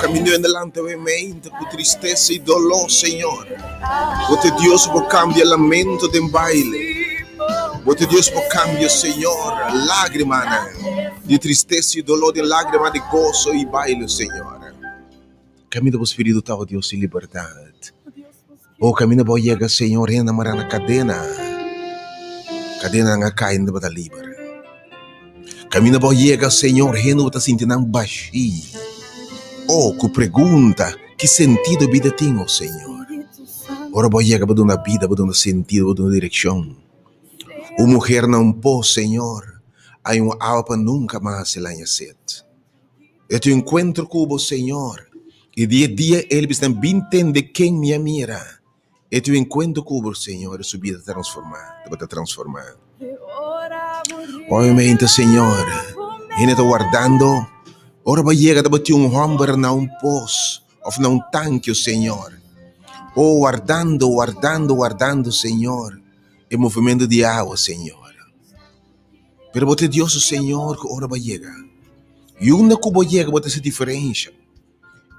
kaminda en delante we mente ku tristesa i doló, Señor. Bo ta Dios bo kambia lamento den baile. Bo ta Dios bo kambia, Señor, lágrimanan di tristesa i doló den lágrima di goso i baile, Señor. Kaminda bo spiritu ta, o Dios, tin libertat. O kaminda bo yega, Señor, hende a mará na kadena. Kadenanan a kai, nan tabata liber. Kaminda bo yega, Señor, hende bo ta sinti nan bashí. O, ku pregunta, ki sentido bida tin, o Señor? Ora bo yega, bo duna bida, bo duna sentido, bo duna direkshon. Un muher na un pos, Señor, hay un awa pa nunka mas el haña set. E tin enkuentro ku bo, Señor, i di e dia el bisa nan bin tende ken mi a mira. E tin enkuentro ku bo, Señor, i su bida ta transformá, tabata transformá. Obviamente, Señor, hende ta wardando ora bo yega tabatin un hòmber na un pos òf na un tanki, o Señor. O wardando, wardando, wardando, Señor, e movimento di awa, Señor. Pero bo ta Dios su Señor ku ora bo yega. I unda ku bo yega bo ta hasi diferensha.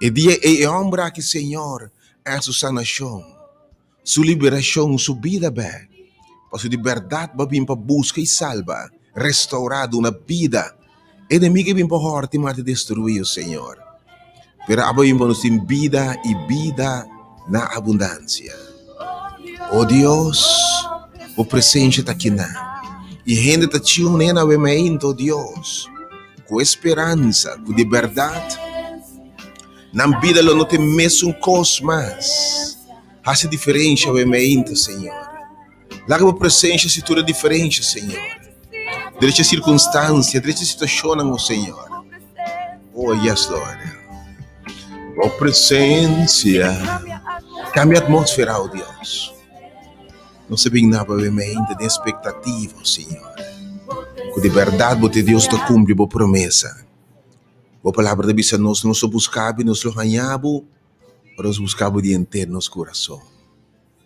E dia ei e hòmber aki Señor a su sanashon, su liberashon, su bida bèk. Pasobra di bèrdat bo a bin pa buska i salba, restourá, duna bida. Enemigu a bin pa hòrta i mata i destruí, o Señor. Pero abo a bin pa nos tin bida i bida na abundansia. O Dios, bo presensia ta akinan. I hende ta tune na awe-meinta, o Dios, ku e speransa ku di bèrdat nan bida lo no ta e mesun kos mas. Hasi diferensha awe-meinta, Señor. Laga bo presensia hasi tur e diferensha, Señor. Drecha sirkunstansia, drecha situashonnan, o Señor. Oh, yes, Lord. Bo presensia kambia atmósfera, o Dios. Nos a bin na bo mente den espektativa, o Señor, ku di bèrdat bo ta Dios ta kumpli bo promesa. Bo palabra ta bisa nos, nos lo buska bo i nos lo haña bo, ora nos buska bo di henter nos kurason.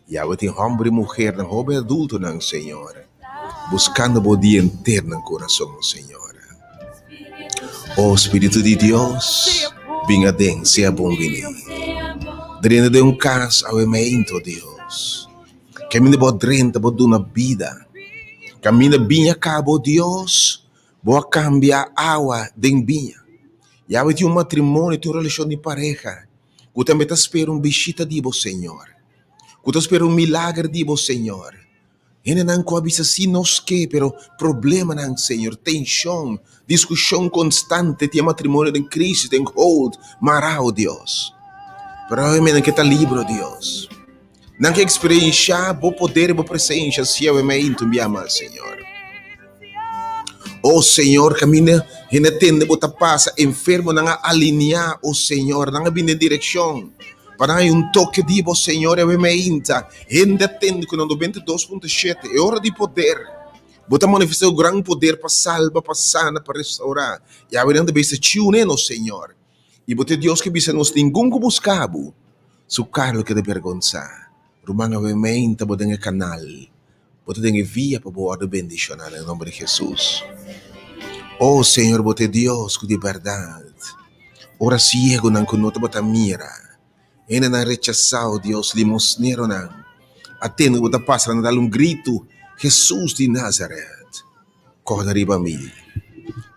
Yahweh tin homber i muhernan, hoben i adultonan, Señor, buskando bo di henter nan kurason, Señor. O Spiritu di Dios, bin aden, sea bon bini. Drenta den un kas awe meinto, Dios. Kaminda bo a drenta, bo duna bida. Kaminda biña kaba, o Dios, bo a kambia awa den biña. Yahweh tin un matrimonio, tin un relashon di pareha. Ku tambe ta spera un bishita di bo, Señor. Ku ta spera un milager di bo, Señor. Hendenan ku a bisa si nos ke, pero problemanan, Señor, tenshon, diskushon konstante, tin e matrimonio den krisis, den hold, mará, o Dios. Pero awe nan ke ta libre, o Dios. Nan ke eksperenshá bo poder i bo presensha, si awe mei intumbiá mas, Señor. O Señor, kaminda hende tende bo ta pasa, enfermonan a alineá, o Señor, nan a bini den direkshon pa nan haña un toke di bo, Señor, awe meinta hende a tende ku na 92.7, e ora di poder, bo ta manifestá bo gran poder pa salba, pa sana, pa restourá, i awe nan ta bisa chiu ne nos, Señor. I bo ta e Dios ku bisa nos, Ningun ku buska bo, su kara lo keda bergonsá. Ruman, awe meinta bo den e kanal. Bo ta den e via pa bo wòrdu bendishoná den nomber di Hesus. O Señor, bo ta e Dios ku di bèrdat. Ora siegunan ku no tabata mira, hendenan rechasá, o Dios, limosneronan a tende ku bo ta pasa, nan a dal un gritu, Hesus di Nazaret, kòrda riba mi.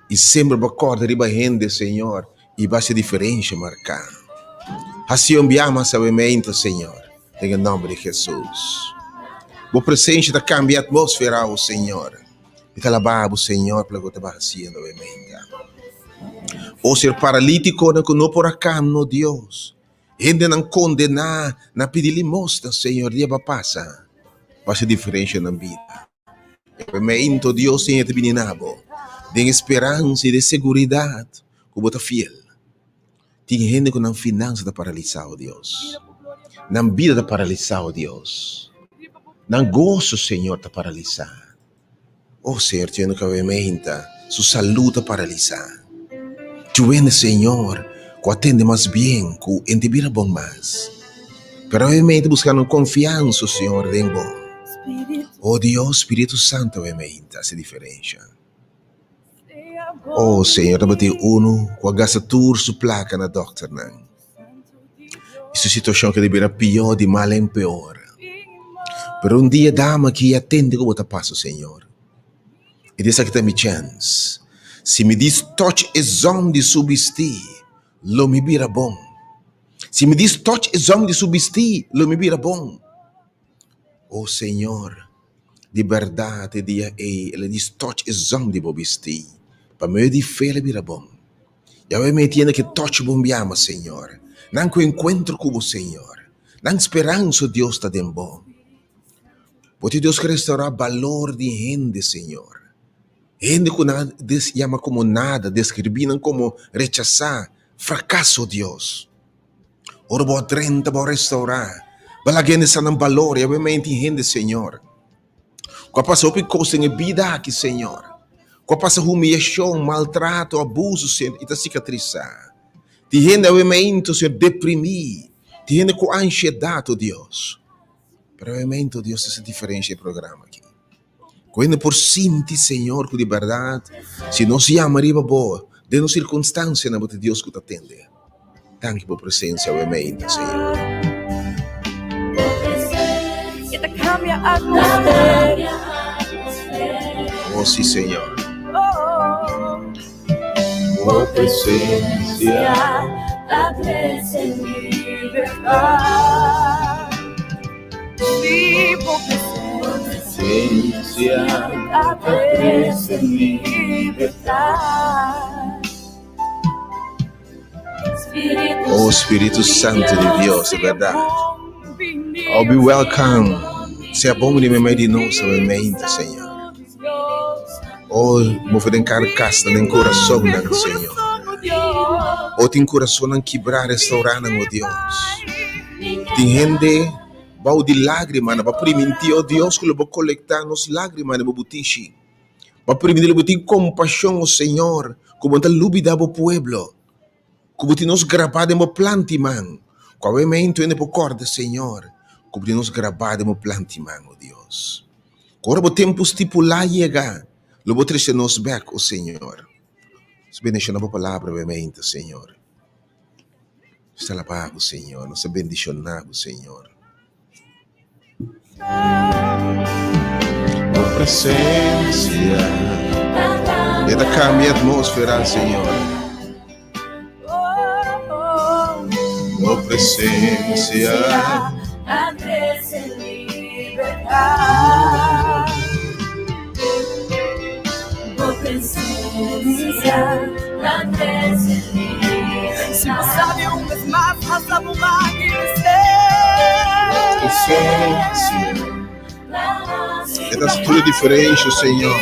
I semper bo a kòrda riba hende, Señor, i bo a hasi diferensha marká. Hasi un biaha mas awe-meinta, Señor. Den e nomber di Hesus. Bo presencia ta cambia e atmosfera, o Señor. Mi ta alaba bo, Señor, pa loke bo ta haciendo awe meinta. O Señor, paralíticonan cu no por a cana, o Dios. Hendenan condená na pidi limosna, Señor, dia bo a pasa. Bo a haci diferencia nan bida. Awe meinta, o Dios, Señor, ta bini na bo den e speransa y den seguridad cu bo ta fiel. Tin hende ku nan finansa ta paralisá, o Dios. Nan bida ta paralisá, o Dios. Nan goso, Señor, ta paralisá. O Señor, tin hende ku awe meinta, su salú ta paralisá. Tin hende, Señor, ku a tende mas bien ku e no ta bira bon mas. Pero awe meinta buskando un konfiansa, o Señor, den bo. O Dios, Spiritu Santu awe meinta hasi diferensha. Oh Señor, tabatin unu ku a gasta tur su plaka na dòkternan. I su situashon keda bira pió di mal en peor. Pero un dia dama aki a tende ku bo ta pasa, Señor. I di esaki ta mi chèns. Si mi dis touch e zòm di su bistí, lo mi bira bon. Si mi dis touch e zòm di su bistí, lo mi bira bon. O Señor, di bèrdat e dia ei el a dis touch e zòm di bo bistí, pa medio di fe el a bira bon. Yahweh mi tiene ke touch bo biama, Señor. Nan ku enkuentro ku bo, Señor. Nan speransa, o Dios, ta den bo. Bo ta e Dios ku restaurá balor di hende, Señor. Hende ku nan a yama komo nada, deskribí nan komo rechasá, frakaso, Dios. Ora bo a drenta, bo a restaurá. Bo a laga hende sa nan balor. Yahweh mi tin hende, Señor, ku a pasa hopi kos den e bida aki, Señor. Ku a pasa humiyashon, maltrato, abuso, Señor, i ta sikatrisá. Tin hende awe meinto, Señor, deprimí. Tin hende ku ansiedat, o Dios. Pero awe meinto, Dios, ta hasi diferensha e programa aki. Ku hende por sinti, Señor, ku di bèrdat, si nos yama riba Bo den nos sirkunstansianan, Bo ta Dios ku ta tende. Danki pa Bo presensia awe meinta, Señor. Oh, si, Señor. Bo presensia. Presensia ta trese libertad. Oh Spiritu Santu di Dios, e berdad. Oh, be welcome. Sea bon di meimei di nos, meimei, Señor. Oh, move den karkasnan, den kurasonnan, Señor. Oh, tin kurasonnan kibrá, restaurá nan, oh Dios. Tin hende bou di lágrimanan, bo a primintí, oh Dios, ku lo bo kolektá nos lágrimanan den bo butishi. Bo a primintí lo bo tin kompashon, oh Señor, ku bo no ta lubidá bo pueblo. Ku bo tin nos grabá den bo planti man. Ku awe meintu hende por kòrda, Señor, ku bo tin nos grabá den bo planti man, o Dios. Ku ora bo tempu stipulá yega, lo bo trese nos bèk, o Señor. Nos bendishoná bo palabra awe meintu, Señor. Nos ta alabá bo, Señor. Nos ta bendishoná bo, Señor. Bo presencia e ta cambia atmósfera, Señor. Bo presencia. E ta haci tur e diferencia, Señor.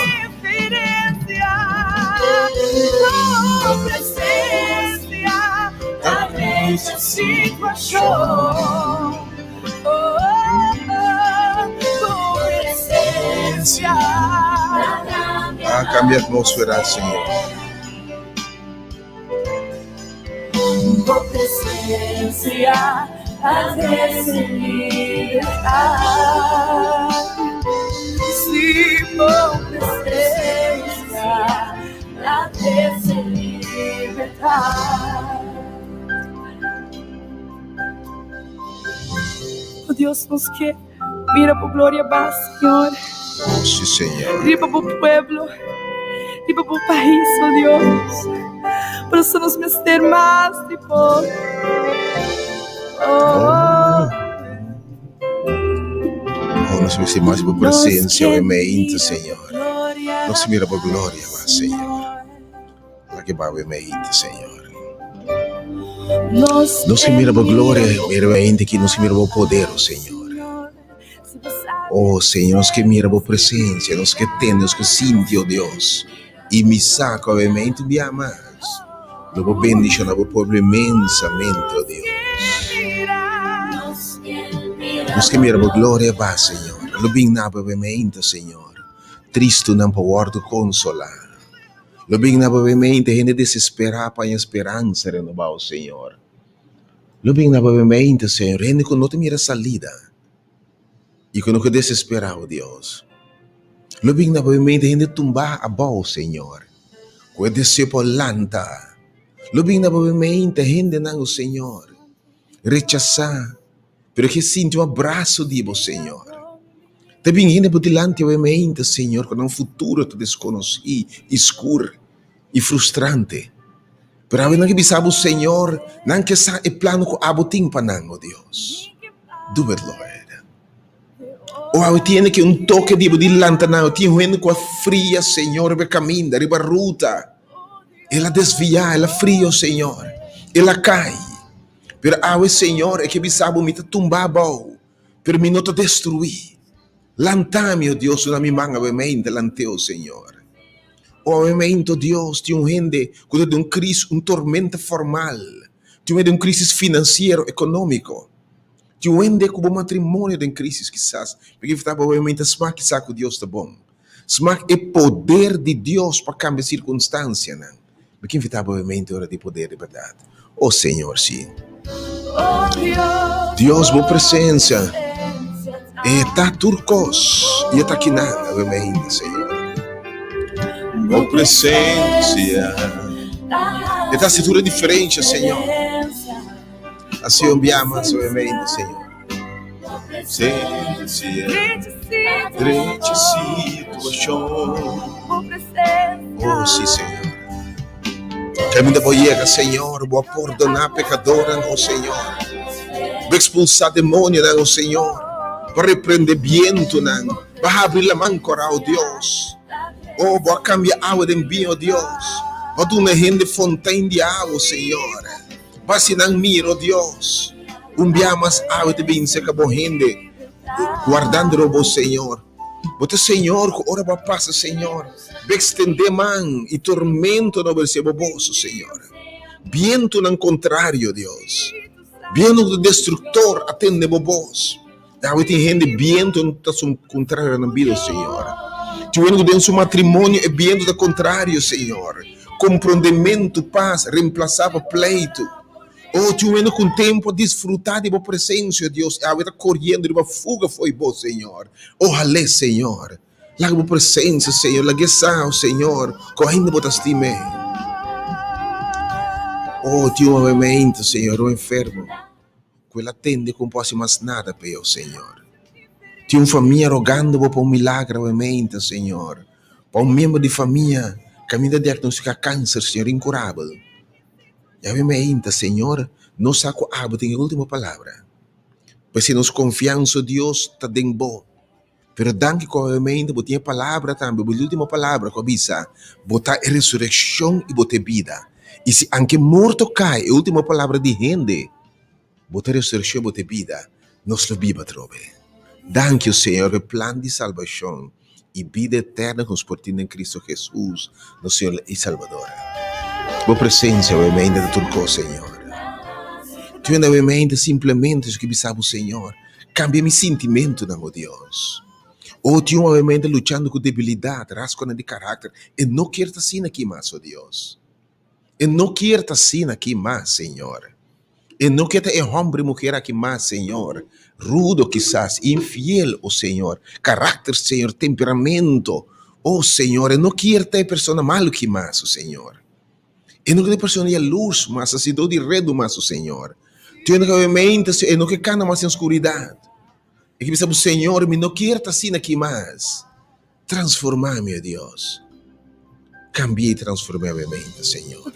A cambia atmósfera, Señor. Oh Dios, nos ke mira bo gloria ba, Señor. Oh, sí, Señor. Riba bo pueblo, riba bo pais, oh Dios. Por eso nos mester mas di bo. Oh. Oh, nos mester mas di bo presencia, oh, meinte, Señor. Nos mira bo gloria ba, Señor. Laga e bawe meinte, Señor. Nos ke mira bo gloria, mira meinte ki nos ke mira bo poder, oh Señor. Oh Señor, nos ke mira bo presencia, nos ke tende, nos ke sinti, oh Dios. I mi sa ku awe meinte un bia mas, lo bo bendiciona bo pueblo inmensamente, oh Dios. Nos ke mira bo gloria ba, Señor. Lo bin na bo awe meinte, Señor. Tristunan pa wòrdu konsolá. Lo bin na bo mente hende desesperá pa haña speransa renobá, o Señor. Lo bin na bo mente, Señor, hende ku no ta mira salida i ku no ke desesperá, o Dios. Lo bin na bo mente hende tumbá abou, Señor, ku e deseo pa lanta. Lo bin na bo mente hendenan, o Señor. rechasá, pero e ke sinti un abraso di bo, Señor. Ta bin hende bo dilanti awe meinta, Señor, ku nan futuro ta deskonosí i skur i frustrante. Pero awe nan ke bisa bo, Señor, nan ke sa e plan ku abo tin pa nan, o Dios. Do it, Lord. O awe tin hende ke un toke di bo di lanta nan, tin hende ku a fria, Señor, riba e kaminda, riba ruta. El a desviá, el a fria, o Señor. El a kai. Pero awe, Señor, e ke bisa bo, mi ta tumba abou, pero mi no ta destruí. Lanta mi, o Dios, duna mi man awe mente, lant'é, o Señor. O awe mente, o Dios, tin un hende ku ta den un kris, un tormenta formal. Tin un hende den un krisis finansiero, ekonómiko. Tin un hende ku bo matrimonio den krisis, kisas. Mi ke invitá bo awe mente smak kisá ku Dios ta bon. Smak e poder di Dios pa kambia sirkunstansianan. Mi ke invitá bo awe mente ora di poder di bèrdat. O Señor, sí. Dios, bo presensia e ta tur kos i e ta akinan awe mente, Señor. Bo presensia e ta hasi tur e diferensha, Señor. Hasi un bia mas awe mente, Señor. Presencia drecha situacion. Oh, sí, Señor. Caminda bo yega, Señor, bo a pordoná pecadornan, oh Señor. Bo expulsá demonionan, oh Señor. Bo a reprende bientonan. Bo a habri laman corá, oh Dios. Oh, bo a cambia awa den biña, oh Dios. Bo a duna hende fontein di awa, oh Señor. Bo a haci nan mira, oh Dios. Un bia mas awe ta bin serka bo hende, wardando riba bo, Señor. Bo ta Señor ku ora bo a pasa, Señor, bo ekstendé man i tormento no obedesé bo boso, Señor. Bientunan kontrario, Dios, bientu destruktor a tende bo bos. Awe tin hende bientu ta su kontrario na nan bida, Señor. Tin hende ku den su matrimonio e bientu ta kontrario, Señor. Komprondementu, pas, remplasá pa pleitu. Oh, tin un hende ku un tempu a disfrutá di bo presensia, Dios, i awe ta koriendo riba fuga fo'i bo, Señor. Ohal'é, Señor. Laga bo presensia, Señor, lag'é sa, oh Señor, ku ainda bo ta stim'é. Oh, tin un momento, Señor, un enfermo, ku el a tende ku no por hasi mas nada p'e, oh Señor. Tin un famia rogando bo pa un milagro awe mente, Señor, pa un miembro di famia kaminda diagnostiká kanser, Señor, inkurabel. Yahweh meinta, Señor, nos sa ku abo tin e último palabra. P'esei nos konfiansa, o Dios, ta den bo. Pero danki ku awe meinta bo tin e palabra tambe, bo último palabra ku a bisa, Bo ta e resurekshon i bo ta e bida. I si anke morto kai, e último palabra di hende, Bo ta resurekshon i bo ta e bida, nos lo biba atrobe. Danki, o Señor, pa e plan di salbashon i bida eterno ku nos por tin den Kristu Hesus, nos Señor i Salbador. Bo presensia awe mente ta tur kos, Señor. Tur hende awe mente simplemente su ke bisa bo, Señor, kambia mi sintimentunan, o Dios. O tin un awe mente luchando ku debilidat, rasgonan di karakter, e no kier ta asina aki mas, o Dios. E no kier ta asina aki mas, Señor. E no kier ta e homber i muher aki mas, Señor. Rudo kisas, infiel, o Señor. Karakter, Señor, temperamento, o Señor. E no kier ta e persona malu aki mas, o Señor. E no kier ta e persona yalurs mas, hasidor di redu mas, o Señor. Tin obviamente, e no kier kana mas den oscuridad. E kier bisa bo, Señor, mi no kier ta asina aki mas. Transformá mi, o Dios. Kambia i transformá mi mente, Señor.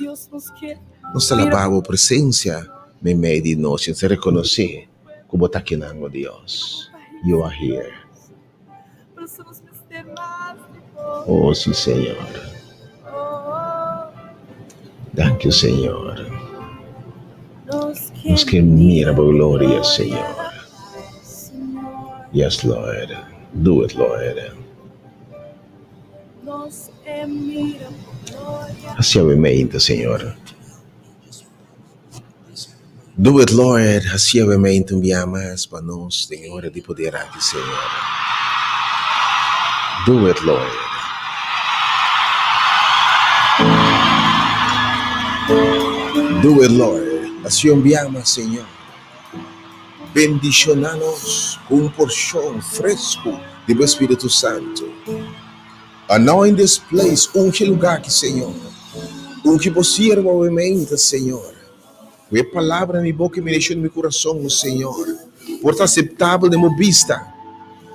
Nos ta alabá bo presensia meimei di nos i nos ta rekonosé ku bo ta akinan, o Dios. You are here. O si, Señor. Danki, Señor. Nos ke mira bo gloria, Señor. Yes, Lord. Do it, Lord. Hacia mi mente, Señor. Do it, Lord. Hacia mi mente un bia mas pa nos den e ora di poder aki, Señor. Do it, Lord. Do it, Lord. Hacia un bia mas, Señor. Bendishoná nos ku un porshon fresku di bo Spiritu Santu. Anoint this place, ungi e lugá aki, Señor. Ungi bo siervo awe meinta, Señor. Ku e palabra na mi boka i medishon di mi kurason, o Señor, por ta aseptabel den bo bista,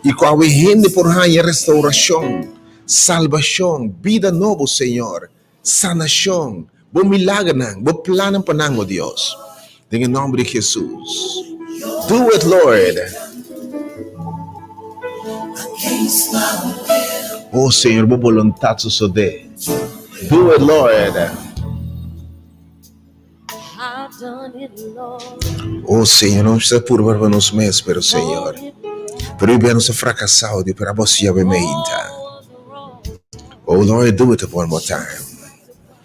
i ku awe hende por haña restaurashon, salbashon, bida nobo, Señor, sanashon, bo milagernan, bo plannan pa nan, o Dios. Den e nòmber di Hesus. Do it, Lord. O Señor, bo boluntat sosodé. Do it, Lord. O Señor, nos ta purba pa nos mes, pero Señor, pero hoy bia nos a fracasao, Dios, pero abo si awe meinta. Oh Lord, do it one more time.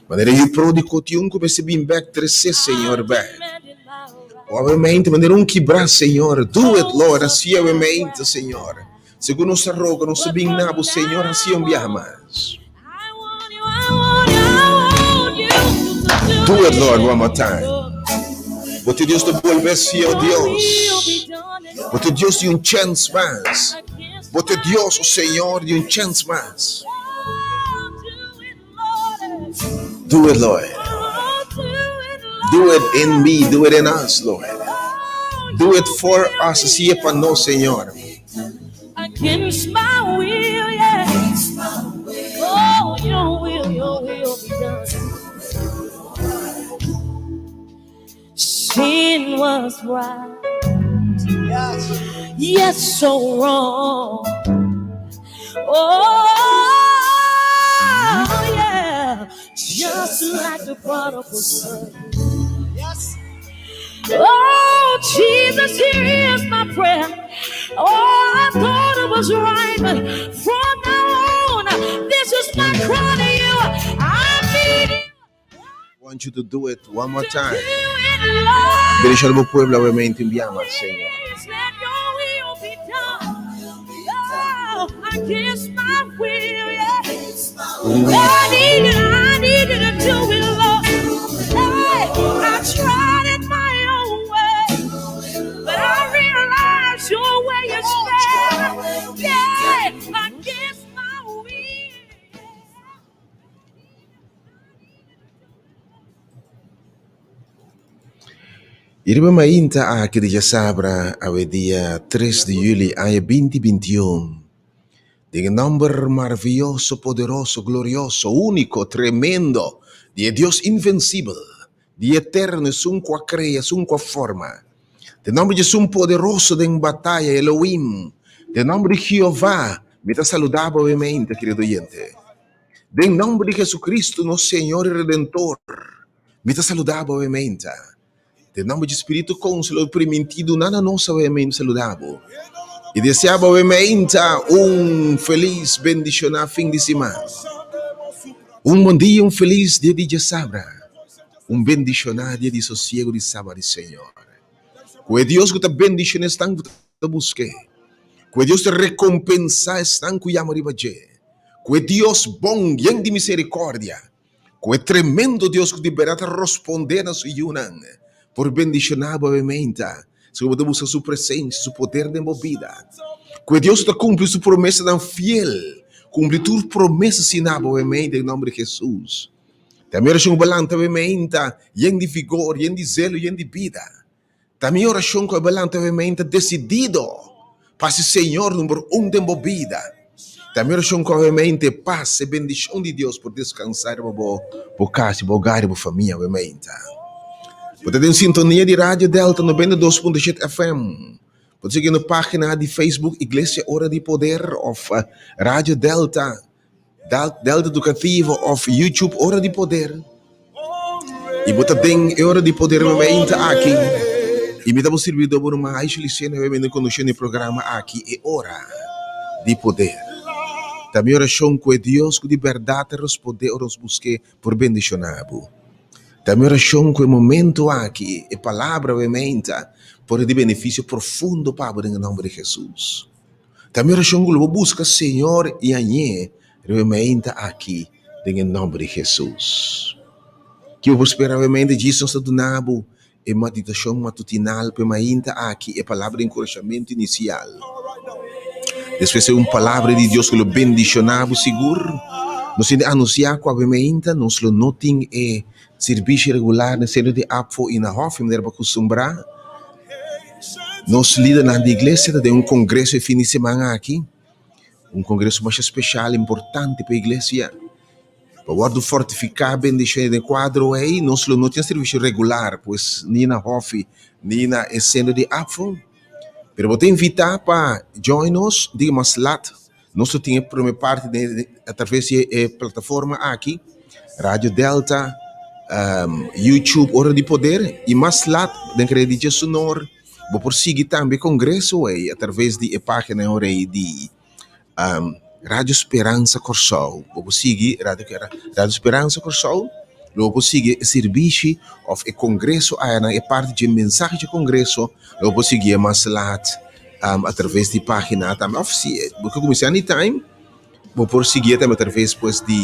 Manera yu pródigo tin un ku mester bin bek, trese Señor bek. O awe meinta, manera un kibrá, Señor, do it, Lord, hasi awe meinta, Señor. Segun nos a roga, nos a bin na bo, Señor, hasi un biaha mas. Do it, Lord, one more time. Bo te Dios ta bolbe hasi, oh Dios. Bo te Dios di un chance mas. Bo te Dios, oh Señor, di un chance mas. Do it, Lord. Do it in me, do it in us, Lord. Do it for us, hasi e pa nos, Señor. Against my will, yeah. Oh, your will, your will be done. Sin was right. Yes, so wrong. Oh, yeah. Just like the prodigal son. Oh, Jesus, here is my prayer. Oh, I thought it was right, but from now on, this is my cry to you. I need you. Want you to do it one more To time. do it, Lord. Bendiciona bo pueblo awe un biaha mas, Señor. Please let your will be done. Oh, against my will, yeah. I need you to do it, Lord. Hey, I tried it my own way, but I realize your way is better. Yeah, against my will. I riba mainta aki di djasabra awe dia tres di juli aña binti bintiun, den e nòmber maravioso, poderoso, glorioso, úniko, tremendo di e Dios invensibel, di e eterno, esun ku a krea, esun ku a forma, den nòmber di esun poderoso den bataya, Elohim, den nòmber di Jehová, mi ta saluda bo awe mainta, kerido oyente. Den nòmber di Jesucristo, nos Señor i Redentor, Mi ta saluda bo awe meinta. Den nomber di Spiritu Consolador primintí duna na nos awe meinta saluda bo. I desea bo awe meinta un felis bendishoná fin di siman. Un bon dia, un felis dia di djasabra. Un bendishoná dia di sosiego di Sabat di Señor. Ku e Dios ku ta bendishoná esnan ku ta busk'é. Ku e Dios ta rekompensá esnan ku yama riba dje. Ku e Dios bon, yen di miserikordia. Ku e tremendo Dios ku di bèrdat ta rospondé na su yunan por bendishoná bo awe-meinta si bo ta buska su presensia, su poder den bo bida. Ku e Dios ku ta kumpli su promesanan fiel, kumpli tur promesa siná bo awe-meinta den nòmber di Hesus. Ta mi orashon ku bo lanta awe-meinta yen di vigor, yen di zelo, yen di bida. Ta mi orashon ku bo lanta awe mainta desidido pa hasi Señor number un den bo bida. Ta mi orashon ku awe mainta e pas, e bendishon di Dios por deskansá riba bo, bo kas, bo hogar i bo famia awe mainta. Bo ta den sintonia di Radio Delta 92.7 FM. Bo ta sigui nos página di Facebook Iglesia Ora di Poder òf Radio Delta. Delta Educativo of YouTube Ora di Poder. Y bo ta den e Ora di Poder momento aki. Y mi ta bo servidor bo ruman Aisha Luciano e mi conduciendo e programa aki e Ora di Poder. Ta mi oracion cu e Dios cu di berdad ta responde ora nos busque por bendiciona bo. Ta mi oracion cu e momento aki e palabra obviamente por di beneficio profundo pa bo den e nomber di Jesus. Ta mi orashon ku lo bo buska Señor i hañ'é riba e mainta aki den e nòmber di Hesus. Ke bo por spera riba e mainta? Djis nos ta duna bo e meditashon matutinal pa e mainta aki, e palabra di enkurashamentu inisial. Despues e un palabra di Dios ku lo bendishoná bo sigur. Nos tin di anunsiá ku awe-meinta nos lo no tin e sirbishi regular na sentro di APFO i na Hòfi manera bo a kustumbrá. Nos lidernan di iglesia ta den un kongreso e fin di siman aki, un kongreso masha speshal, importante pa e iglesia. Pa wòrdu fortifiká, bendishoná den e kuadro ei, nos lo no tin sirbishi regular, pues ni na Hòfi ni na e sentro di APFO. Pero bo ta invitá pa join nos dia mas lat. Nos lo tin e prome parti den atraves di e plataforma aki, Radio Delta, YouTube Ora di Poder y mas lat den kere di Djesunor bo por sigui tambe congreso ei atraves di e pagina orei di Radio Speransa Kòrsou. Bo por sigui Radio Radio Speransa Kòrsou lo bo por sigui e sirbishi of e congreso ayanan e parti dje mensahe dje congreso lo bo por sigui e mas lat. A traves di pagina tambe of si bo ke kuminsá anytime bo por siguié tambe a traves pues di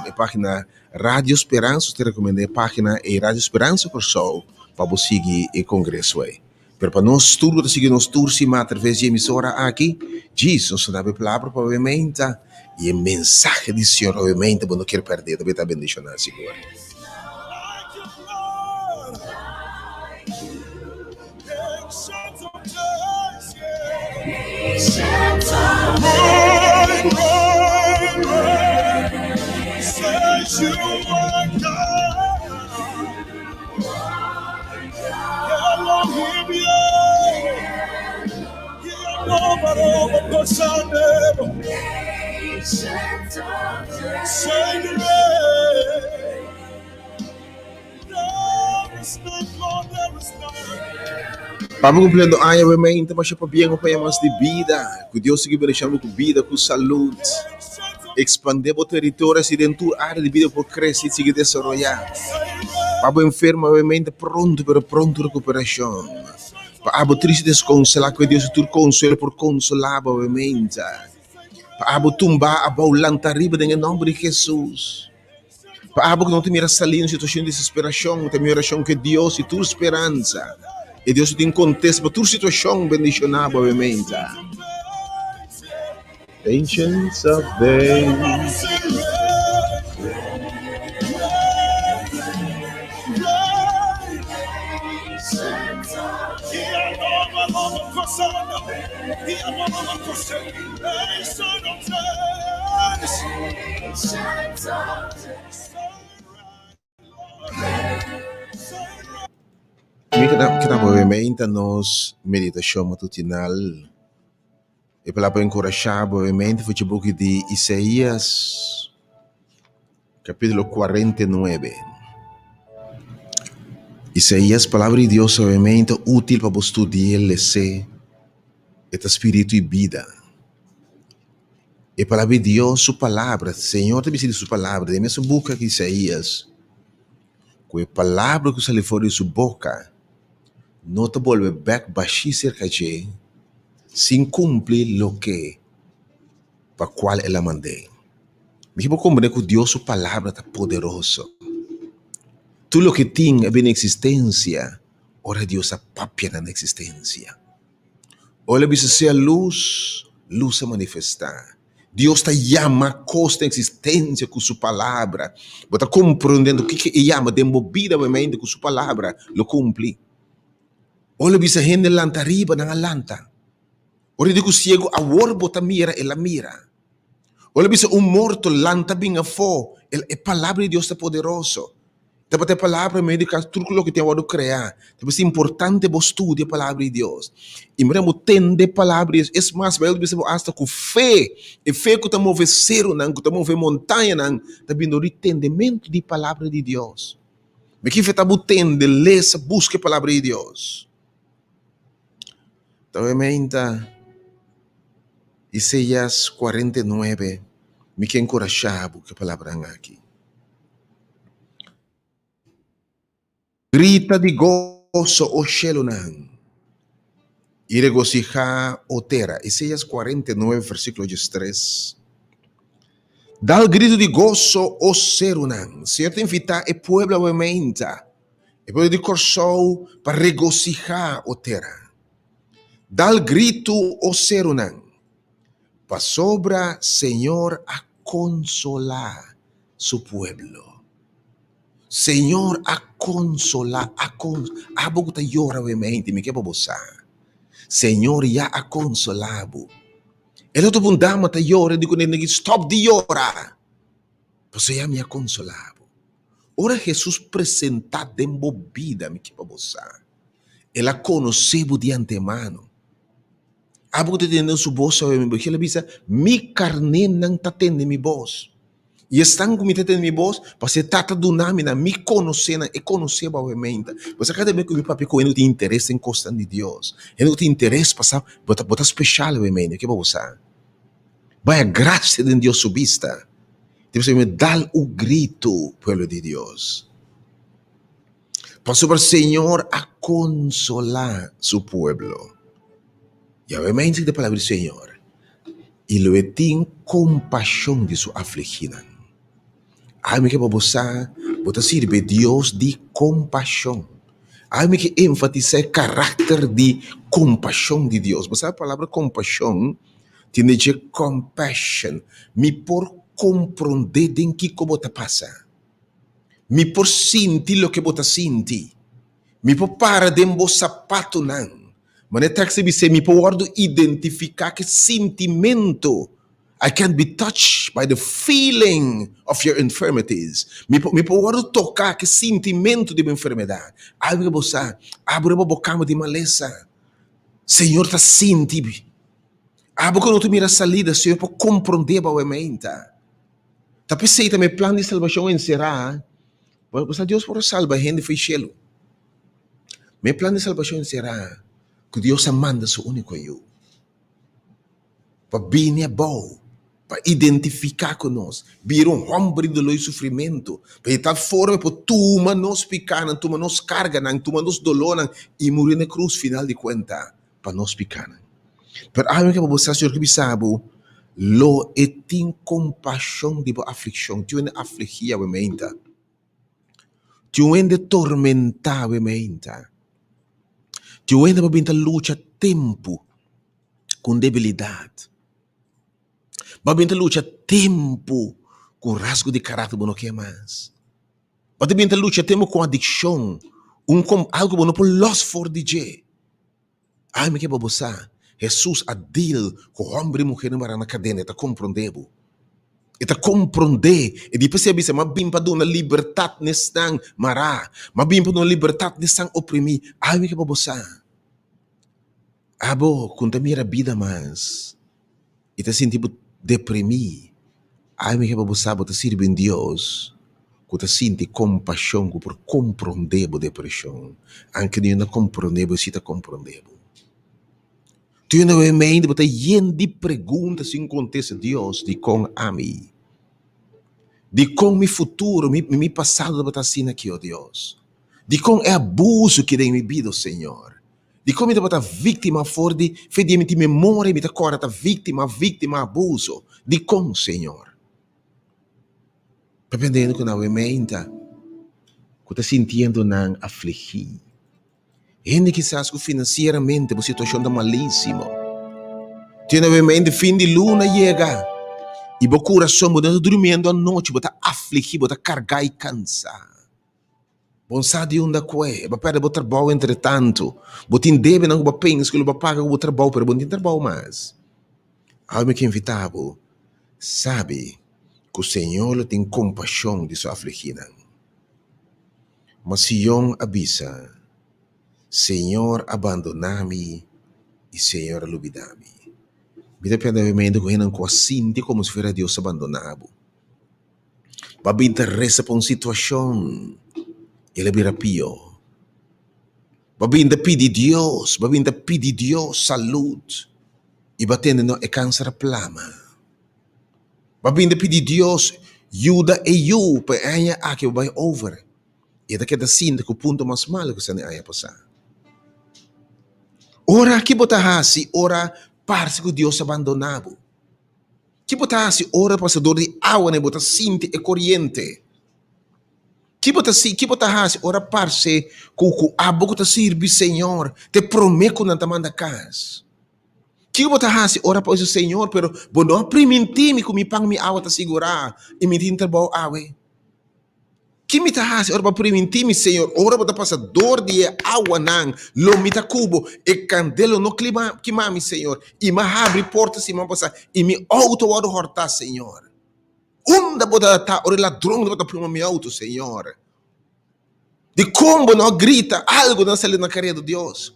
e pagina Radio Speransa nos ta rekomendá e pagina e Radio Speransa Kòrsou pa bo sigui e kongreso ei. Pero pa nos tur ku ta sigui nos tur siman a traves di e emisora aki djis nos ta daba e palabra pa bo meinta i e mensahe di Señor obviamente bo no kier pèrdè ta bai ta bendishoná sigur. Pabia cumpliendo aña we mei ta masha pabien un paña mas di bida. Cu Dios sigui bendicion bo cu bida, cu salud. Expande bo territorio asi den tur area di bida por crece y sigui desaroya. Pa bo enfermo we mei ta pronto pero pronto recuperacion. Pa abo triste desconsola cu Dios di tur consuelo por consola bo we mei ta. Pa abo tumba abou lanta riba den e nomber di Jesus. Pa abo ku no ta mira salí un situashon di desesperashon, ta mi orashon ku e Dios di tur speransa, e Dios ku tin kontesta pa tur situashon, bendishoná bo awe meinta. Ancients of Days. Mi ta obviamente nos meditacion matutinal e palabra encorasha bo obviamente for dje buki di Isaías capítulo 49. Isaías palabra di Dios obviamente útil pa bo studia lese e ta spiritu y bida. E palabra di Dios, su palabra, Señor ta bisa di su palabra, den mesun buki aki Isaías, ku e palabra ku sali for di su boka no ta bolbe bèk bashí serka dje sin kumpli loke pa kual el a mand'é. Mi ke por komprendé ku Dios su palabra ta poderoso. Tur loke tin a bini eksistensia ora Dios a papia nan eksistensia. Ora el a bisa sea lus, lus a manifestá. Dios ta yama kos na eksistensia ku su palabra. Bo ta kompronde kiko e yama den bo bida obviamente ku su palabra lo kumpli. Ora el a bisa hende lanta riba, nan a lanta. Ora el di ku siegu awor bo ta mira, el a mira. Ora el a bisa un morto lanta bin afó, e palabra di Dios ta poderoso. Tabata e palabra medio di kas tur loke tin a wòrdu kreá. Ta bisa importante bo studia e palabra di Dios. I mira bo tende e palabra di Dios. Es mas, Beibel ta bisa bo asta ku fe, e fe ku ta move serunan, ku ta move montañanan, ta bini dor di tendementu di palabra di Dios. Mi ke invitá bo tende, lesa, buska e palabra di Dios. Ta meinta Isaías 49, mi ke enkurashá bo ku e palabranan aki. Grita di goso, o shelunan, i regosihá, o tera. Isaías 49, versíkulo 13. Dal gritu di goso, o serunan. Señor ta invitá e pueblo awe meinta, e pueblo di Kòrsou, pa regosihá, o tera. Dal gritu, o serunan, pasobra Señor a. konsolá su pueblo. Señor a konsolá, a kon, abo ku ta yora awe mente, mi ke pa bo sa. Señor ya a konsolá bo. E otro un dama ta yora, di kuné, stòp di yora, pasobra ya mi a konsolá bo. Ora Hesus presentá den bo bida, mi ke pa bo sa, el a konosé bo di antemano. Abo ku ta tende su bos awe, mi el a bisa, Mi karnénan ta tende mi bos. I esnan ku mi ta tende mi bos, pasobra e Tata duna mi nan, mi konosé nan, e konosé bo awe meinta. Bo sa kada bes ku mi papia ku hende ku tin interes den kosnan di Dios, hende ku tin interes pa sa, bo ta bo ta speshal awe meinta, ke bo sa? Bai a grasia den Dios su bista. Te bisa mi dal un gritu, pueblo di Dios. Pasobra Señor a konsolá su pueblo. Yahweh mei di palabra di Señor, i lo e tin kompashon di su afligínan. Ai mi ke pa bo sa, bo ta sirbi e Dios di kompashon. Ai mi ke enfatisá e karakter di kompashon di Dios. Bo sa e palabra kompashon tin di dje compassion. Mi por komprondé den kiko bo ta pasa. Mi por sinti loke bo ta sinti. Mi por para den bo sapatonan. Manera e tekst ta bis'é, mi por wòrdu identifiká ku e sintimentu. I can be touched by the feeling of your infirmities. Mi por, mi por wòrdu toká ku e sintimentu di bo enfermedat. Abri bo sa, abri bo bo kama di malesa. Señor ta sinti. Abo ku no ta mira salida, Señor por komprondé bo awe meinta. Ta p'esei tambe e plan di salbashon a enserá, pasobra Dios por a salba hende for e shelu. Ma e plan di salbashon a enserá ku Dios a manda su úniko Yu pa bini abou, pa identifiká ku nos, bira un hòmber di doló i sufrimentu, pa di tal forma e por tuma nos pikánan, tuma nos karganan, tuma nos dolónan i muri na e krus final di kuenta. pa nos pikánan. Pero awe ke bo sa Señor ke bisa bo, lo e tin kompashon di bo aflikshon. Tin un hende afligí awe meinta. Tin un hende tormentá awe meinta. Tin un hende bo bin ta lucha tempu ku un debilidat. Bo bin ta lucha tempu ku un rasgo di karakter bo no ke mas. Bo ta bin ta lucha tempu ku adikshon, un algu bo no por lòs for di dje. Ai mi ke pa bo sa, Hesus a deal ku hòmber i muher mara na kadena, e ta komprondé bo. E ta komprondé. E di p'esei a bisa, M'a bin pa duna libertat n'esnan mará, m'a bin pa duna libertat n'esnan oprimí. Ai mi ke pa bo sa, abo ku no ta mira bida mas i ta sinti bo deprimí, ai mi ke pa bo sa bo ta sirbi un Dios ku ta sinti kompashon, ku por komprondé bo depreshon. Anke Dios no komprondé bo, e si ta komprondé bo. Tur hende bai mente bo ta yen di pregunta sin kontesta, Dios, dikon ami? Dikon mi futuro, mi mi pasado tabata asina aki, o Dios? Dikon e abuso ki den mi bida, o Señor? Dikon mi tabata víktima for di fe di mi tin memoria mi ta kòrda ta víktima, víktima abuso. Dikon, Señor? Papia den ku nan wementa ku ta sintiendo nan afligí. Hende kisas ku finansieramente bo situashon ta malísimo. Tin wementa fin di luna yega i bo kurason bo no ta durmiendo anochi, bo ta afligí, bo ta kargá i kansá. Bo sa di unda kue, bo a perde bo trabou entretantu. Bo tin debenan ku bo a pensa ku lo bo a paga ku bo trabou, pero bo no tin trabou mas. Awe mi ke invitá bo sabi ku Señor lo tin kompashon di su afligínan. Ma Sion a bisa, Señor a bandoná mi i Señor a lubidá mi. Mi ta pende awe ku hendenan ku a sinti komo si fuera Dios a bandoná bo. Bo a bin ta resa pa un situashon i el a bira pió. Bo a bin ta pidi Dios, bo a bin ta pidi Dios salud i bo a tende no e kanser a plama. Bo a bin ta pidi Dios yuda e yu pa e aña aki bo bai over i e ta keda sinti ku punto mas malu ku esnan di aña pasá. Ora ki bo ta hasi ora parse ku Dios a bandoná bo? Ki bo ta hasi ora pasa dor di awanan i bo ta sinti e koriente? Ki bo ta ki bo ta hasi ora parse ku ku abo ku ta sirbi Señor ta e promé ku nan ta manda kas? Kiko bo ta hasi ora pa bisa, Señor, pero bo no a primintí mi ku mi pan mi awa ta sigurá i mi tin trabou awe? Ki mi ta hasi ora bo a primintí mi, Señor, ora bo ta pasa dor di e awanan, lo mi ta ku bo, e kandel lo no klima kima mi, Señor, i mi a habri porta siman pasá i mi outo a wòrdu hòrtá, Señor. Unda bo ta ta ora e ladron tabata pluma mi outo, Señor? Dikon bo no a grita algu nan sali na kareda Dios?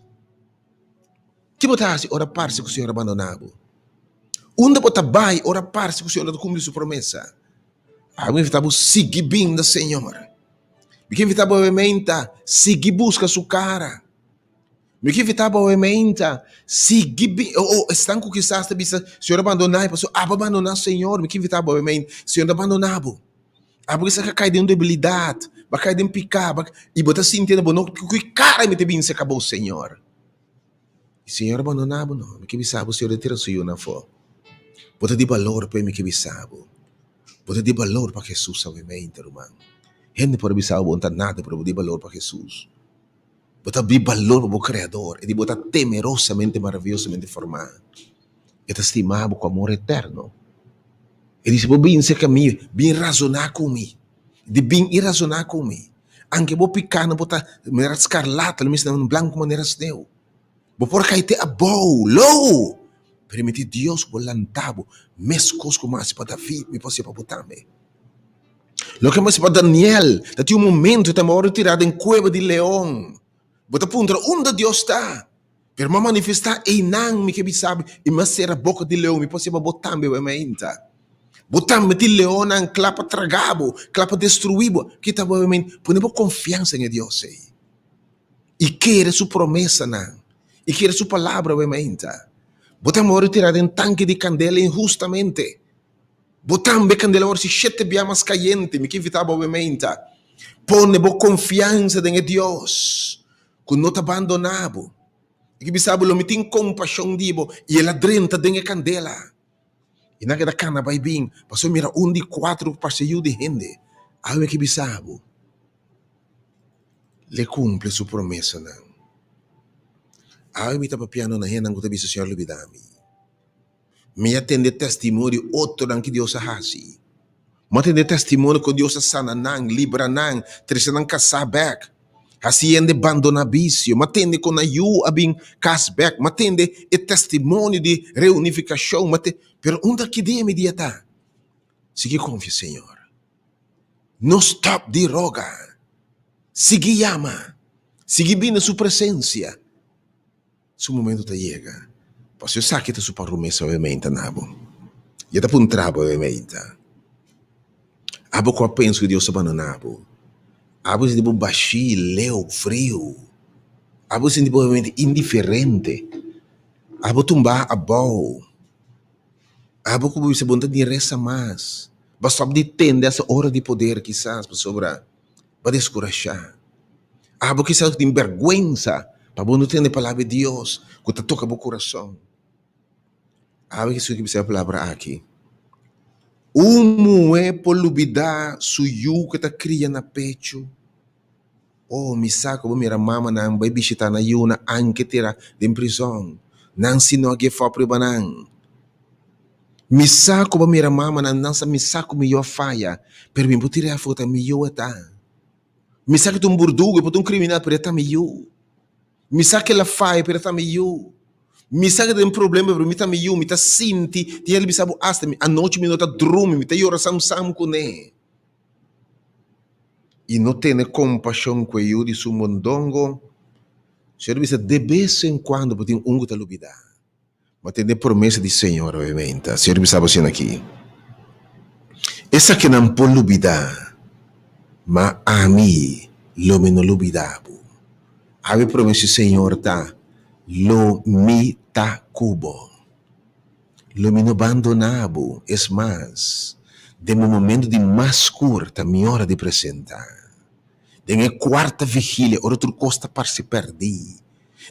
Ki bo ta hasi ora parse ku Señor a bandoná bo? Unda bo ta bai ora parse ku Señor no ta kumpli su promesa? Ami invitá bo sigui bin na Señor. Mi ke invitá bo awe-meinta sigui buska su kara. Mi ke invitá bo awe-meinta sigui bin. Oh, oh, esnan ku kisas ta bisa Señor a bandoná mi, pasobra abo a bandoná Señor. Mi ke invitá bo awe-meinta, Señor no a bandoná bo. Abo kisas a kai den un debilidat, bo a kai den piká, i bo ta sinti bo no ku ki kara mi ta bin serka bo, Señor. I Señor a bandoná bo? No. Mi ke bisa bo, Señor a tira su yunan afó. Bo ta di balor p'e, mi ke bisa bo. Bo ta di balor pa Hesus awemente, ruman. Hende por a bisa bo, bo no ta nada, pero bo di balor pa Hesus. Bo ta di balor pa bo Kreador. E di bo ta temerosamente, maraviyosamente formá. E ta stima bo ku amor eterno. E di si bo bin serka mi, bin razoná ku mi. Di bin i razoná ku mi. Anke bo piká no por ta manera skarlata, lo mester nan blanku manera sneu. Bo por kai te abou, lou! Permití Dios ku bo lanta bo, meskos ku mi a hasi pa David, mi por hasi pa bo tambe. Loke mi a hasi pa Daniel, ta tin un momento e ta wòrdu tirá den kueba di leon. Bo ta puntra, Unda Dios ta? Pero mi a manifestá einan, mi ke bisa bo, i mi a sera boka di leon, mi por hasi pa bo tambe wei mainta. Bo tambe tin leonnan kla pa traga bo, kla pa destruí bo. Kita bo men pone bo konfiansa den e Dios ei i kere su promesanan i kere su palabra bo mainta. Bo ta mori tirá den tanke di kandela inhustamente. Bo tambe kandela wòrdu si shete bia mas kayente. Mi ke invitá bo bo mainta. Pone bo konfiansa den e Dios ku no ta bandoná bo. I ke bisa bo, Lo mi tin kompashon di bo. I el a drenta den e kandela. I nan keda kana bai bin, pasobra mira un di kuatru parse yu di hende. Awe ki bisa bo, L'e kumpli su promesanan. Awe mi ta papiando na hendenan ku ta bisa, Señor lubida mi. Mi a tende testimonio di otronan ki Dios a hasi. Mi a tende testimonio kon Dios a sana nan, libra nan, trese nan kasá bèk. Hasi hende bandoná bisio. Mi a tende kon nan yu a bin kas bèk. Mi a tende e testimonio di reunifikashon. Mi a tende, pero unda ki dia mi dia ta? Sigui konfia Señor. No stòp di roga. Sigui yama. Sigui bini na su presensia. Su momento ta yega. Pasobra esaki ta su promesa obviamente na bo. I e ta puntra bo obviamente. Abo ku a pensa ku Dios a bandona bo? Abo a sinti bo bashí, leu, friu? Abo a sinti bo obviamente indiferente? Abo tumba abou? Abo ku bo bisa bo no ta ni resa mas? Bo a stòp di tende asa ora di poder kisas pasobra Bo a deskurashá. Abo kisas tin bèrgwensa pa bo no tende palabra di Dios ku ta toka bo kurason. Awe Hesus ke bisa e palabra aki, Un muhé por lubidá su yu ku e ta kria na pechu? Oh, mi sa ku bo mira mamanan bai bishitá nan yunan anke tira den prizòn. Nan si no a give up riba nan. Mi sa ku bo mira mamanan, nan sa mi sa ku mi yu a faya, pero mi por tira e afó, ta mi yu e ta. Mi sa ku ta un burdugu, e por ta un kriminal, pero e ta mi yu. Mi sa ku el a faya, pero e ta mi yu. Mi sa ku ta den problema, pero mi ta mi yu. Mi ta sinti, tin hende bisa bo asta mi anochi mi no ta drumi, mi ta yora sam sam kuné. I no tene kompashon ku e yu di su mondongo. Señor a bisa, de bes en kuando bo tin un ku ta lubidá. Bo tende promesa di Señor obviamente. Señor bisa bo asina aki, Esakinan por lubidá, ma ami lo mi no lubidá bo. Awe promesa di Señor ta, Lo mi ta ku bo. Lo mi no bandoná bo. Es mas, den bo momento di mas skur ta mi ora di presentá. Den e kuarta vigilia, ora tur kos ta parse pèrdí,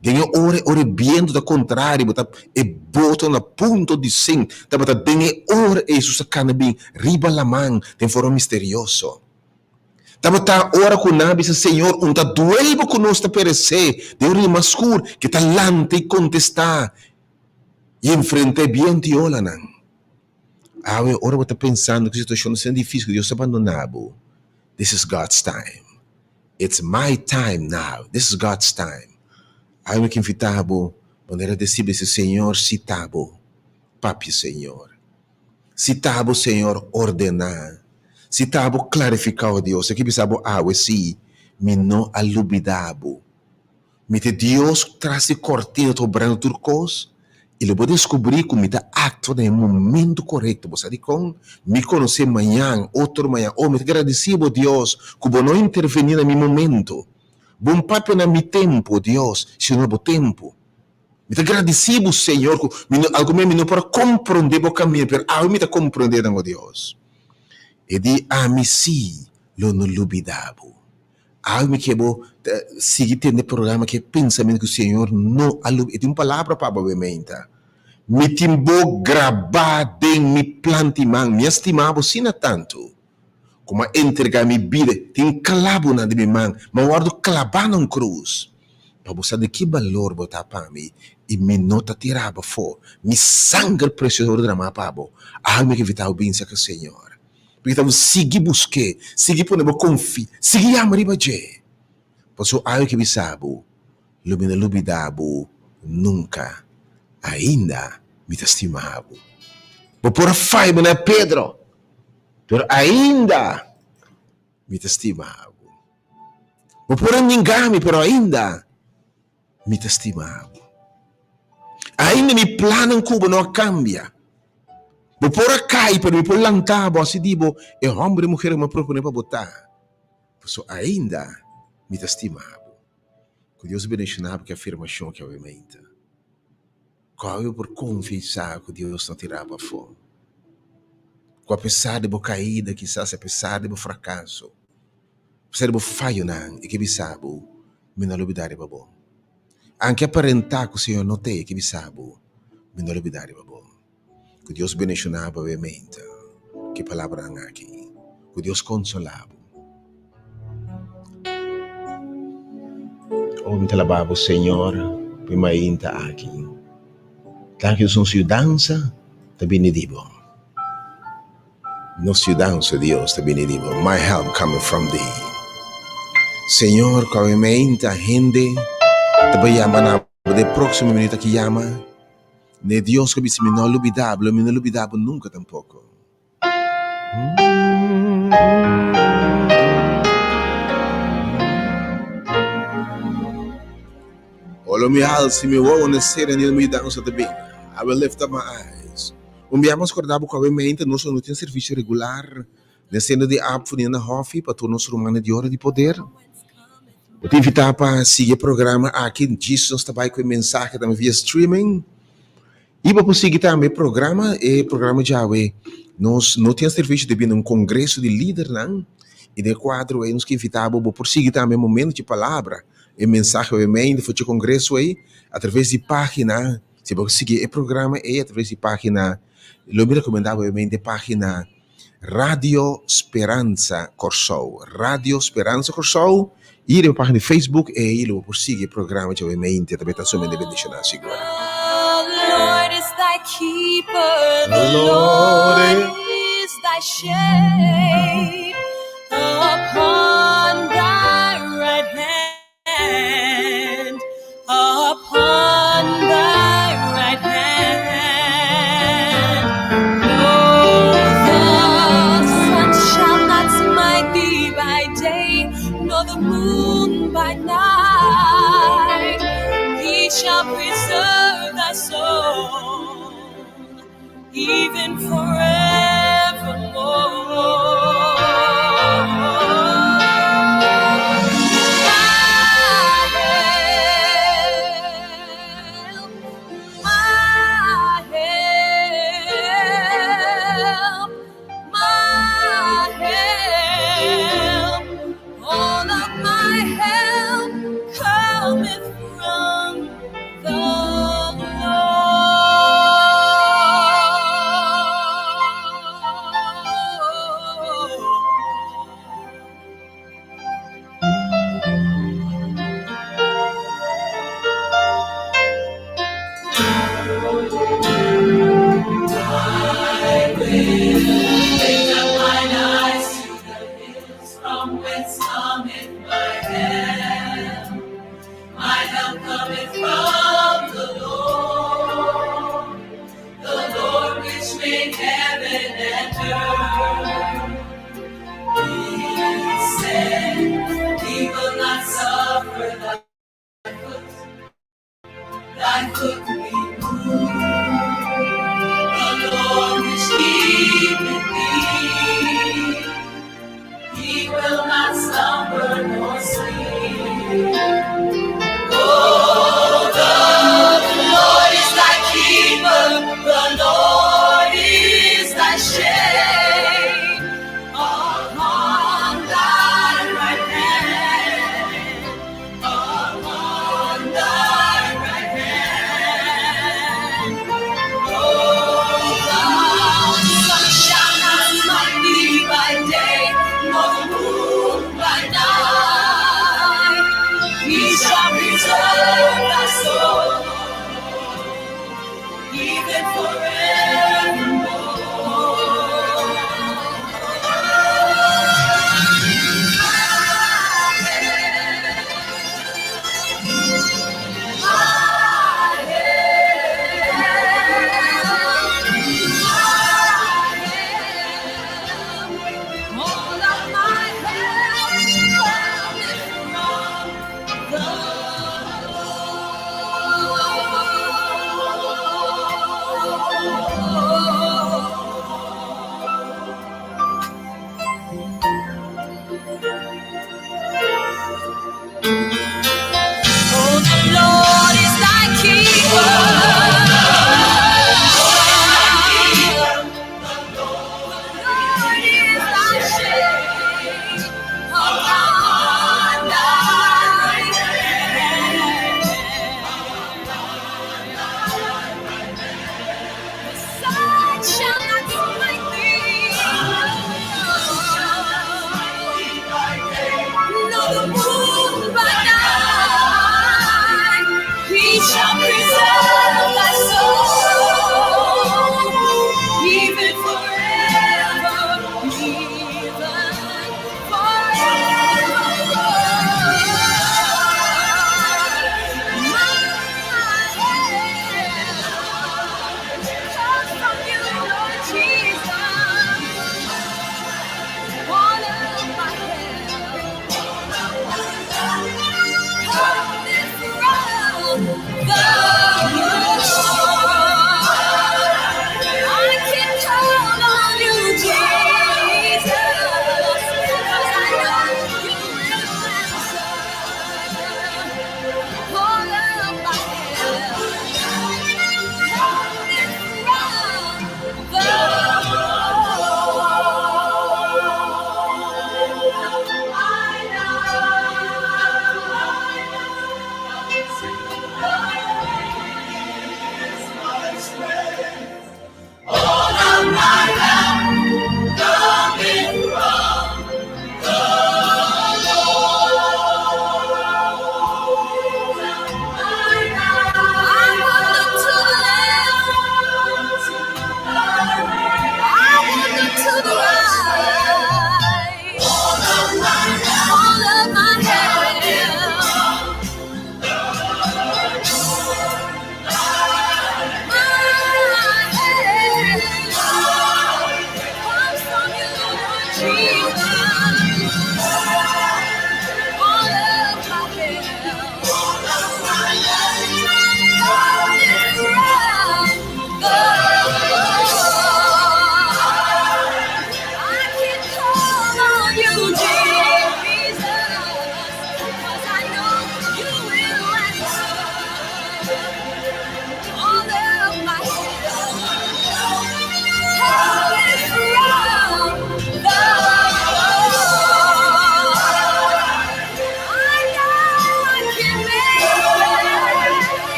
Den e ora e ora e bientu ta kontrario, bo ta e boto na punto di sink, tabata den e ora ei Hesus a kana bin riba laman den forma misterioso. Tabata ora ku nan a bisa, Señor, un ta duel bo ku nos ta peresé den un rima skur, ke ta lanta i kontestá. I enfrentá e bientu i olanan. Awe, ora bo ta pensando ku situashon ta asina difísil ku Dios ta bandoná bo, this is God's time. It's my time now. This is God's time. Awe mi ke invitá bo manera di bisa, Señor, si ta bo, papia, Señor. Si ta bo, Señor, ordená. Si ta bo, klarifiká, o Dios. E ke bisa bo awe, sí, mi no a lubidá bo. Mi ta Dios ku tras di kortina ta obrando tur kos, i lo bo deskubrí ku mi ta aktua na e momentu korekto. Bo sa dikon? Mi konosé mañan, otro mañan. O, mi ta gradisí bo, Dios, ku bo no intervení na mi momentu. Bo no papia na mi tempu, o Dios, sino na bo tempu. Mi ta gradisí bo, Señor, ku mi no, algun bes mi no por a komprondé bo kaminda, pero awe mi ta komprondé nan, o Dios. E di, Ami sí lo no lubidá bo. Awe mi ke bo ta sigui tende programa ke pensamentu ku Señor no a lubida. E tin un palabra pa bo awe meinta. Mi tin bo grabá den mi plant'i man. Mi a stima bo asina tantu ku mi a entregá mi bida. Tin klabunan den mi man. Mi a wòrdu klabá na un krus pa bo sa di ki balor bo ta pa mi i mi no ta tira bo afó. Mi sanger presioso a wòrdu dramá pa bo. Awe mi ke invitá bo bin serka Señor. Porque ta bo sigui busk'é, sigui pone bo konfi, sigui yama riba dje. Pasobra awe ke bisa bo, lo mi no lubidá bo nunka. Ainda mi ta stima bo. Bo por a faya manera Pedro, pero ainda mi ta stima bo. Bo por a ninga mi, pero ainda Mi ta stima bo. Ainda mi plannan ku bo no a kambia. Bo por a kai, pero mi por lanta bo, hasi di bo e hòmber i muher ku mi a proponé pa bo ta. Pasobra ainda mi ta stima bo. Ku Dios bendishoná bo ku e afirmashon aki awe mainta. Ku awe bo por konfia i sa ku Dios no tira bo afó. Ku apesar di bo kaida, kisas apesar di bo frakaso, apesar di bo fayonan, e ke bisa bo, Mi no lubidá riba bo. Anke aparentá ku Señor no t'ei, e ke bisa bo, Mi no lubidá riba bo. Ku Dios bendishoná bo awe-mente ku e palabranan aki. Ku Dios konsolá bo. Oh, mi ta alabá bo, Señor, pa e mainta aki. Danki nos yudansa ta bini di bo. Nos yudansa, Dios, ta bini di bo. My help cometh from thee. Señor, ku awe mainta hende ta bai yama na bo den próksimo minuut aki yama n'e Dios ku a bisa mi no lubidá bo, lo mi no lubidá bo nunka tampoko. O lo mi halsa mi wowo na sera ni mi yudansa ta bin. I will lift up my eyes. Un bia mas korda bo ku awe mente nos lo no tin servisio regular den sentro di Apfo ni na Hòfi pa tur nos rumannan di Ora di Poder. Bo ta invitá pa sigui e programa aki. Djis nos ta bai ku e mensahe tambe via streaming. I bo por sigui tambe e programa, e programa djawe nos no tin servisio debí na un kongreso di lidernan i den e kuadro ei nos ke invitá bo, bo por sigui tambe e momento di palabra, e mensahe obviamente for dje kongreso ei atraves di página, si bo sigui e programa ei atraves di página, lo mi rekomendá bo obviamente e página Radio Speransa Kòrsou, Radio Speransa Kòrsou, i riba página di Facebook ei lo bo por sigui e programa djawe mente, ta beta sumamente bendishoná sigur. The Lord is thy keeper, the Lord is thy shade upon thy right hand, upon thy right hand. Lo, the sun shall not smite thee by day, nor the moon by night. He shall preserve thy soul, even forevermore. My help, my help, my help, all of my help cometh from the Lord. cometh from the Lord, the Lord which made heaven and earth. He said, He will not suffer thy foot to be moved. The Lord which keepeth thee, He will not slumber nor sleep. Oh, the Lord is thy keeper, the Lord is thy shade upon thy right hand, upon thy right hand. Oh, the sun shall not smite thee by day, nor the moon by night. He shall preserve thy soul, even forevermore. All of my help cometh from the Lord.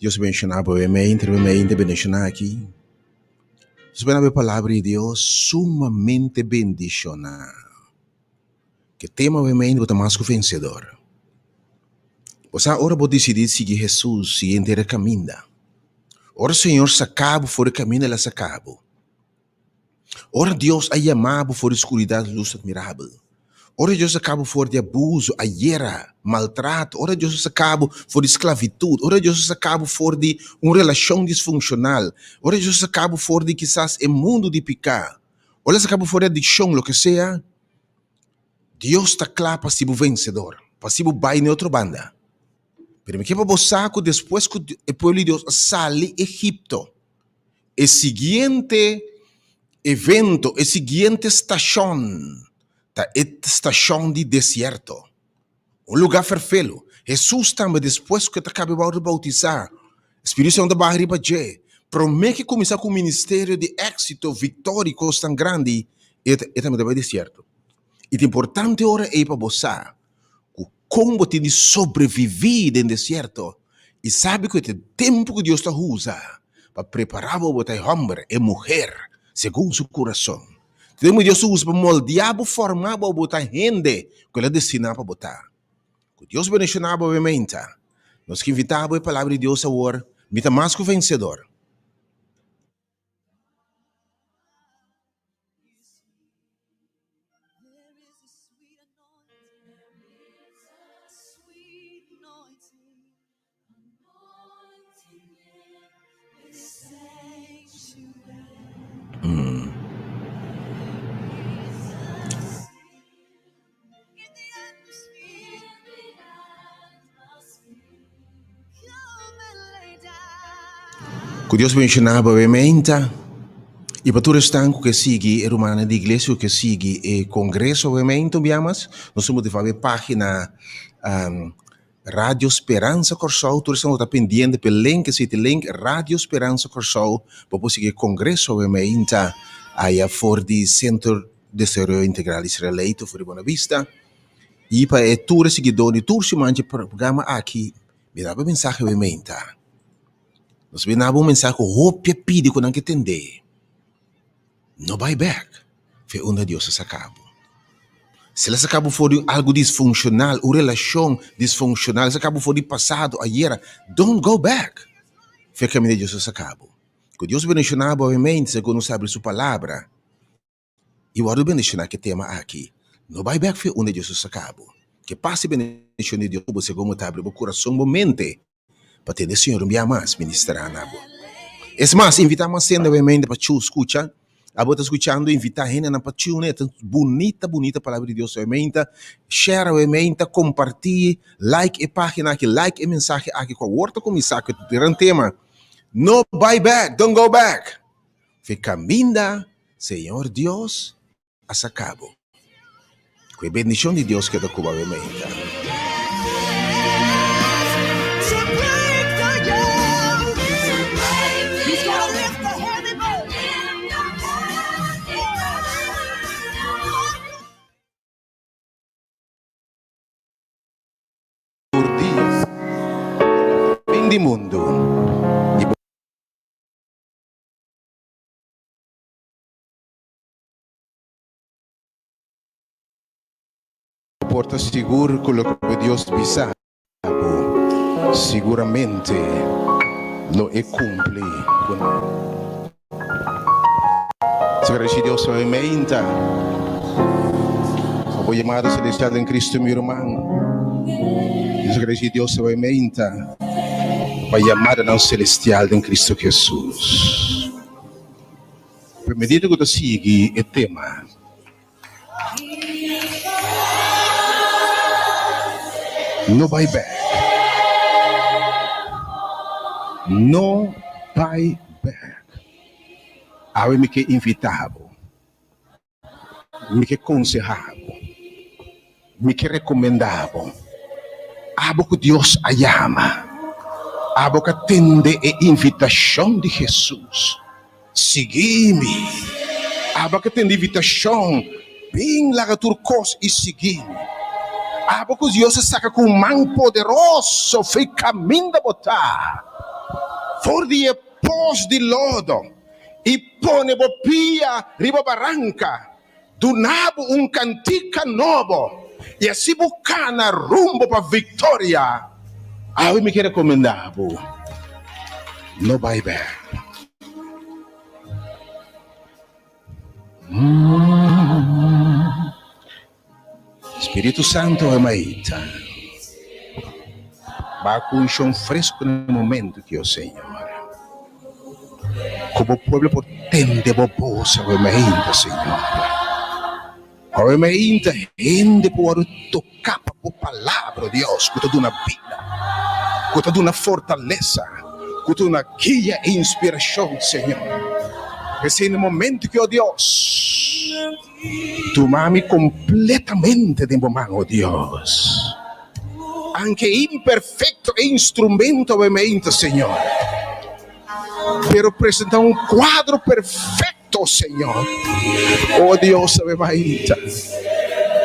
Dios bendiciona bo e mente, e mente bendiciona aki. Nos bena e palabra di Dios sumamente bendiciona. Ke tema e mente bo ta mas ku vencedor. Bo sa ora bo decidi sigui Jesus, sigui henter e caminda. Ora Señor saca bo for e caminda el a saca bo. Ora Dios a yama bo for di skuridat lus atmirabel. Ora Dios a saka bo for di abuso, ayera, maltrato. Ora Dios a saka bo for di sklavitut. Ora Dios a saka bo for di un relashon disfunshonal. Ora Dios a saka bo for di kisas e mundu di piká. Ora El a saka bo for di adikshon, loke sea, Dios ta kla pa hasi bo vensedor, pa hasi bo bai na e otro banda. Pero mi ke pa bo sa ku despues ku e pueblo di Dios a sali Egipto, E siguiente evento, e siguiente stashon ta e stashon di desierto. Un lugá ferfelu. Hesus tambe despues ku e ta kaba e wòrdu boutisá, Spiritu Santu ta baha riba dje. Promé ku e kuminsá ku un ministerio di éksito, viktoria i kosnan grandi, e tambe ta bai desierto. I ta importante ora ei pa bo sa ku kon bo tin di sobreviví den desierto i sabi ku e ta e tempu ku Dios ta usa pa prepará bo bo ta e hòmber, e muher, segun su kurason. Ta tempu ku Dios ta usa pa moldeá bo, formá bo, bo ta hende ku el a destiná pa bo ta. Ku Dios bendishoná bo obviamente. Nos ke invitá bo e Palabra di Dios awor, Mi ta mas ku vensedor. Ku Dios bendiciona bo obviamente y pa tur esnan ku ke sigui e rumannan di iglesia ku ke sigui e congreso obviamente un bia mas nos ta motiva e pagina Radio Speransa Kòrsou tur esnan ku ta pendiente pa e link esei ta e link Radio Speransa Kòrsou bo por sigui e congreso obviamente aya for di Centro Desaroyo Integral Israelito for di Buena Vista y pa e tur e siguidó di tur siman dje programa aki mi daba e mensahe obviamente. Nos bin daba un mensahe ku hopi a pidi ku nan ke tende. No bai bek fe unda Dios a saka bo. Si el a saka bo for di algu disfunshonal, un relashon disfunshonal, el a saka bo for di pasado, ayera, don't go back fe kaminda Dios a saka bo. Ku Dios bendishona bo obviamente segun nos abri su palabra. I wòrdu bendishoná ku e tema aki, No bai bèk fe unda Dios a saka bo. Ke pas i bendishon di Dios ku bo segun bo ta abri bo kurason, bo mente, pa tende Señor un bia mas ministrá na bo. Es mas, invitá mas hende obviamente pa tune skucha. Abo ta skuchando, invitá hendenan pa tune. E ta bunita, bunita palabra di Dios obviamente. Share obviamente, kompartí, like e página aki, like e mensahe aki ku awor ta kuminsá ku e gran tema, No bai bèk, don't go back. Fe kaminda Señor Dios a saca bo. Cu e bendicion di Dios keda cu bo awe mainta. Tur dia fin di mundu i bo. Por ta sigur ku loke Dios bisa bo, siguramente lo e kumpli ku nan. Nos agradeci Dios pa e meinta, pa bo yamada celestial den Cristo, mi ruman. Nos agradeci Dios pa e meinta, pa yamadanan celestial den Cristo Jesus. Pa medida ku ta sigui e tema. No bai bek. No bai bek. Awe mi ke invitá bo, mi ke konsehá bo, mi ke rekomendá bo, abo ku Dios a yama, abo ku a tende e invitashon di Hesus, Sigui mi. Abo ku a tende invitashon, bin laga tur kos i sigui mi. Abo ku Dios a saka ku un man poderoso fo'i kaminda bo ta. For di e pos di lodo i pone bo pia riba baranka, duna bo un kantika nobo i asi bo kana rumbo pa viktoria. Awe mi ke rekomendá bo, no bai bèk. Spiritu Santu a maita. Ba ku unshon fresku na e momentu ki, o Señor. Ku bo pueblo por tende bo bos awe mainta, Señor. Awe mainta hende por wòrdu toká pa bo palabra, o Dios, ku ta duna bida, ku ta duna fortalesa, ku ta duna guia i inspirashon, Señor. P'esei na e momentu ki, o Dios. Tuma mi completamente den bo man, o Dios. Anke imperfecto e instrumento awemente, Señor, pero presenta un cuadro perfecto, Señor. O Dios, awe mainta.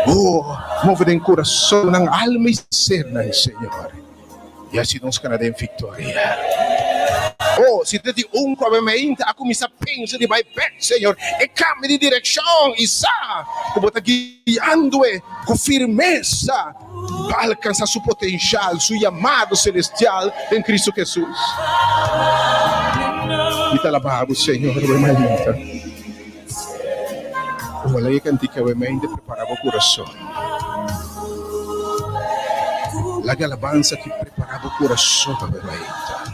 O, move den curasonnan, alma y sernan, Señor. I asi nos kana den viktoria. Oh, si ta di un ku awe-meinta a kuminsá pensa di bai bèk, Señor, e kambia di direkshon i sa ku bo ta guiando e ku firmesa pa alkansá su potenshal, su yamado selestial den Kristu Hesus. Mi ta alabá bo, Señor, awe-meinta. Ojalá e kantika awe-meinta prepará bo kurason. Laga alabansa ki prepara bo kurason pa beba enta.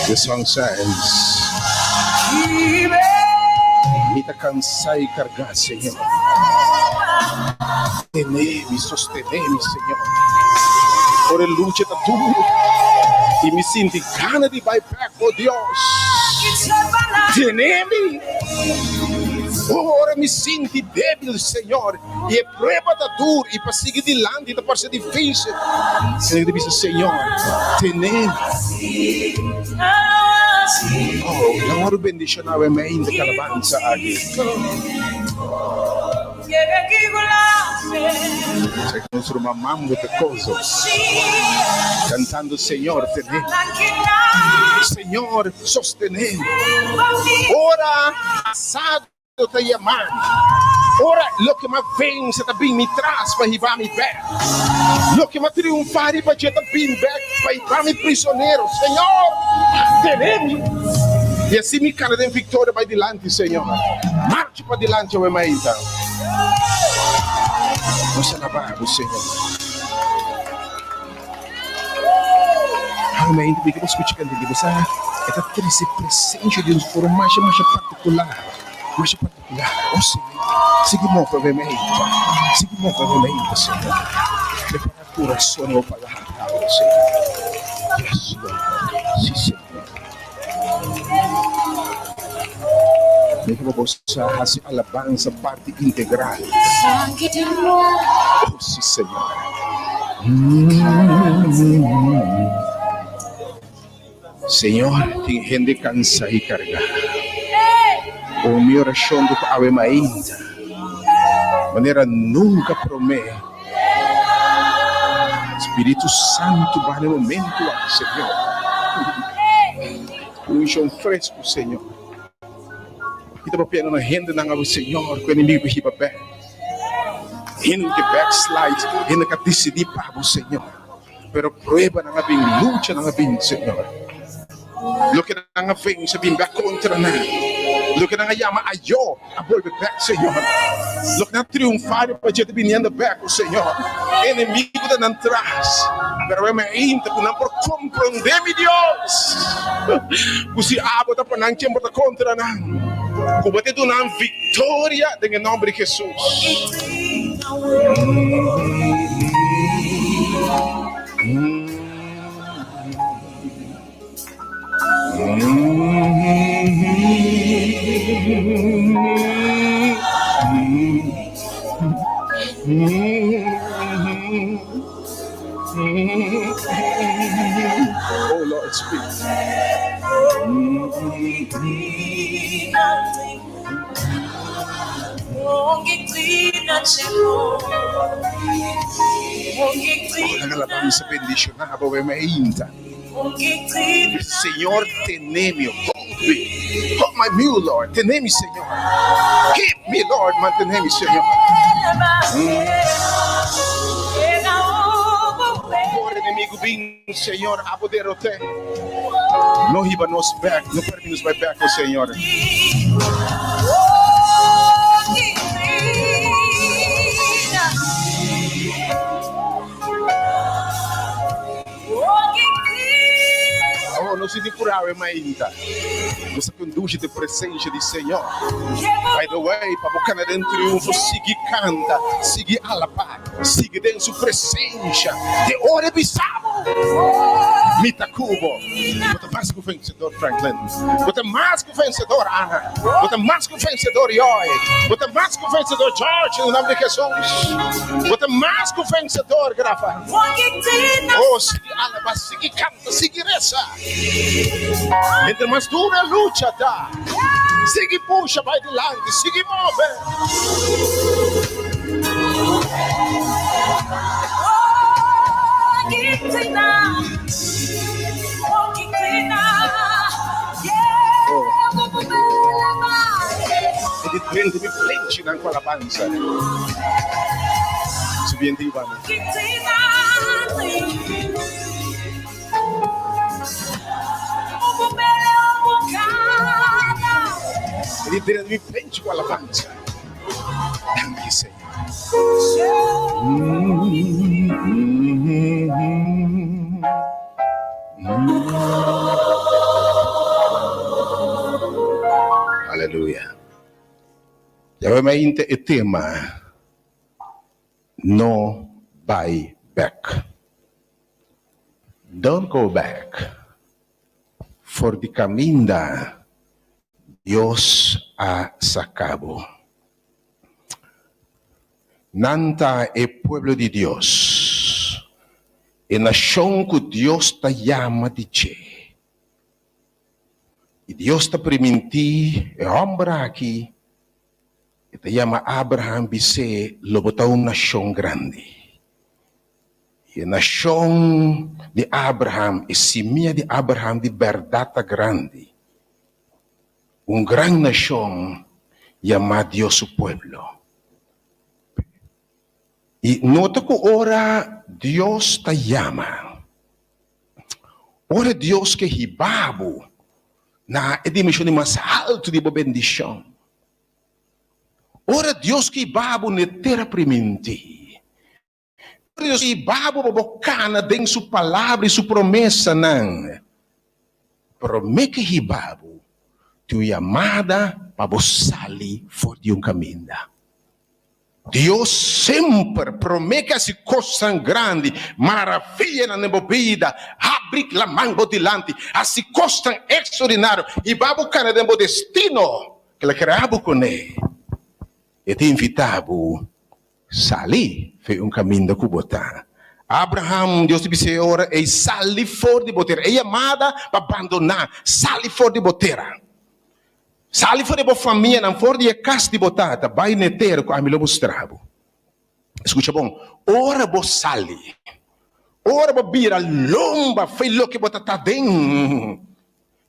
The song says, Mi ta kansa i kargá, Señor. Tene mi, sostene mi, Señor. Ora e lucha ta duru i mi sinti gana di bai bek, o Dios, tene mi. Ora mi sinti debil, Señor, i e prueba ta duru i pa sigui dilanti ta parse difisil, mi ta bisa, Señor, tene mi. Oh, nan wòrdu bendishoná awe mei den alabansa aki. Nos ruman Mambo Pecoso cantando Señor tene, Señor sostene. Ora pasado ta yama mi, ora loke m'a vense ta bin mi tras pa hiba mi bek, loke m'a triunfa riba dje ta bin bek pa hiba mi prisonero. Señor tene mi y asi mi cana den victoria bay dilanti, Señor. Marcha pa dilanti awe mainta. Nos alabá bo, Señor. Awe mainta mi ke bo skucha kant'e di bo sa e ta trese presensia di un forma masha masha partikular, masha partikular. O Señor, sigui move awe mainta, sigui move awe mainta, Señor. Prepara kurason bo palabra awe, Señor. Yes, Lord. Si, Señor. Deja bo sa hasi alabansa parti integral. Oh, si Señor. Señor, tin hende cansa y carga. Oh, mi oracion ta cu awe mainta, manera nunca prome. Spiritu Santu ba na e momento aki, Señor. Un unshon fresku, Señor. Mi ta papia na hendenan awe, Señor, ku enemigu hiba bek. Hende ku ke backslide, hende ku a disidí pa bo, Señor. Pero pruebanan a bin, luchanan a bin, Señor. Loke nan a vense a bin bek kontra nan. Loke nan a yama ayó a bolbe bek, Señor. Loke nan a triunfá riba dje ta biniendo bek, o Señor. Enemigu ta nan tras, pero awe mainta ku nan por komprondé, mi Dios, ku si abo ta pa nan, ken bo ta kontra nan? Ku bo ta duna nan viktoria den e nòmber di Hesus. Oh Lord, speak. Oh, laga alabansa bendishoná bo mainta. Señor tene mi, hold me, hold my mule, Lord, tene mi, Señor. Keep me, Lord, mantene mi, Señor. Ora enemigo bin, Señor, abo derroté. No hiba nos bek, no permiti nos bai bek, oh Señor. Oh, nos sinti purá e mainta. Nos a conduci den presencia di Señor. By the way, pa bo cana den triunfo, sigui canta, sigui alabá, sigui den Su presencia. Te ora e bisa bo, Mi ta cu bo. Bo ta mas cu vencedor, Franklin. Bo ta mas cu vencedor, Ana. Bo ta mas cu vencedor, Joy. Bo ta mas cu vencedor, George, den nomber di Jesus. Bo ta mas cu vencedor, Grafa. Oh, sigui alaba, sigui canta, sigui reza. Entre mas duro e lucha ta, sigui pusha bai dilanti, sigui move. Oh, e di drenta mi plenchinan cu alabansa. Subiente Ivana. E di drenta mi plenchi cu alabansa. Danki, Señor. Aleluya. Yahweh mainta e tema No bai bek. Don't go back. For di kaminda Dios a saka bo. Nan ta e pueblo di Dios, e nashon ku Dios ta yama di dje. I Dios ta primintí e hòmber aki, e ta yama Abraham bis'é, Lo bo ta un nashon grandi. I e nashon di Abraham, e simia di Abraham di bèrdat ta grandi. Un gran nashon yamá Dios su pueblo. I nota ku ora Dios ta yama, ora Dios ke hiba bo na e dimenshon di mas haltu di bo bendishon, ora Dios ke hiba bo na e tera primintí, Dios i babo pa bo kana den su palabra i su promesanan. Promé ke hiba bo tin un yamada pa bo sali for di un kaminda. Dios semper promé ke hasi kosnan grandi, maravianan den bo bida, habri laman bo dilanti, hasi kosnan ekstraordinario, hiba bo kana den bo destino ke el a krea bo kuné. E ta invitá bo Sali fe un kaminda ku bo ta. Abraham, Dios di bis'é e ora ei, Sali for di bo tera. E yamada pa bandoná, sali for di bo tera. Sali for di bo famianan, for di e kas di bo tata, bai na e tera ku ami lo mustra bo. Skucha bon, ora bo sali, ora bo bira lomba fe loke bo ta ta den,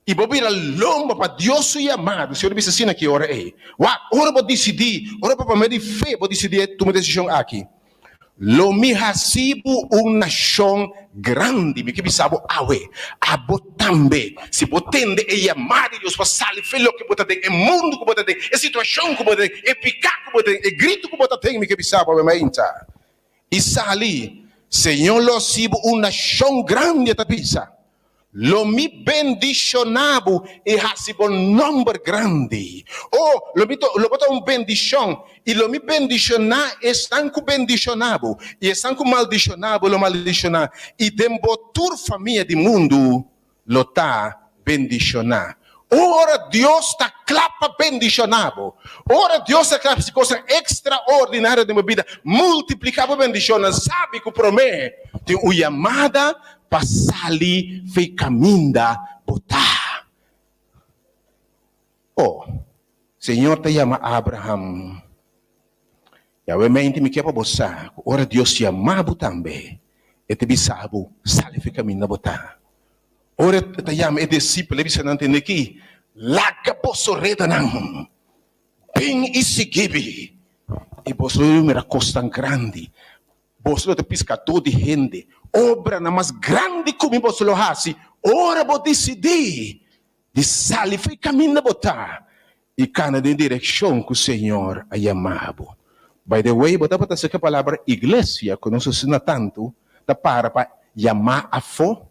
I bo bira lomba pa Dios su yamada. Señor a bisa asina ki ora ei. Wak, ora bo disidí, ora bo pa medio di fe bo disidí e tuma e desishon aki, Lo mi hasi bo un nashon grandi. Mi ke bisa bo awe, abo tambe, si bo tende e yamada di Dios pa sali fe loke bo ta den, e mundu ku bo ta den, e situashon ku bo ta den, e piká ku bo ta den, e gritu ku bo ta den, mi ke bisa bo awe mainta, i sali, Señor lo hasi bo un nashon grandi, e ta bisa. Lo mi bendishoná bo i hasi bo nòmber grandi. O, lo mi lo bo ta un bendishon, i lo mi bendishoná esnan ku bendishoná bo, i esnan ku maldishoná bo lo maldishoná, i den bo tur famia di mundu lo ta bendishoná. Ora Dios ta kla pa bendishoná bo, ora Dios ta kla pa hasi kosnan ekstraordinario den bo bida, multipliká bo bendishonnan, sabi ku promé tin un yamada pa sali fei kaminda bo ta. O, Señor ta yama Abraham. Yawementi mi ke pa bo sa ku ora Dios yama bo tambe, e ta bisa bo, Sali fi kaminda bo ta. Ora e ta yama e disipel, e bisa nan tende aki, Laga boso redanan bin i sigui mi, i boso lo mira kosnan grandi. Boso lo ta piskadó di hende. Obranan mas grandi ku mi boso lo hasi ora bo disidí di sali for e kaminda bo ta i kana den direkshon ku Señor a yama bo. By the way, bo tabata sa ku e palabra iglesia ku nos usa na tantu ta para pa yamá afó?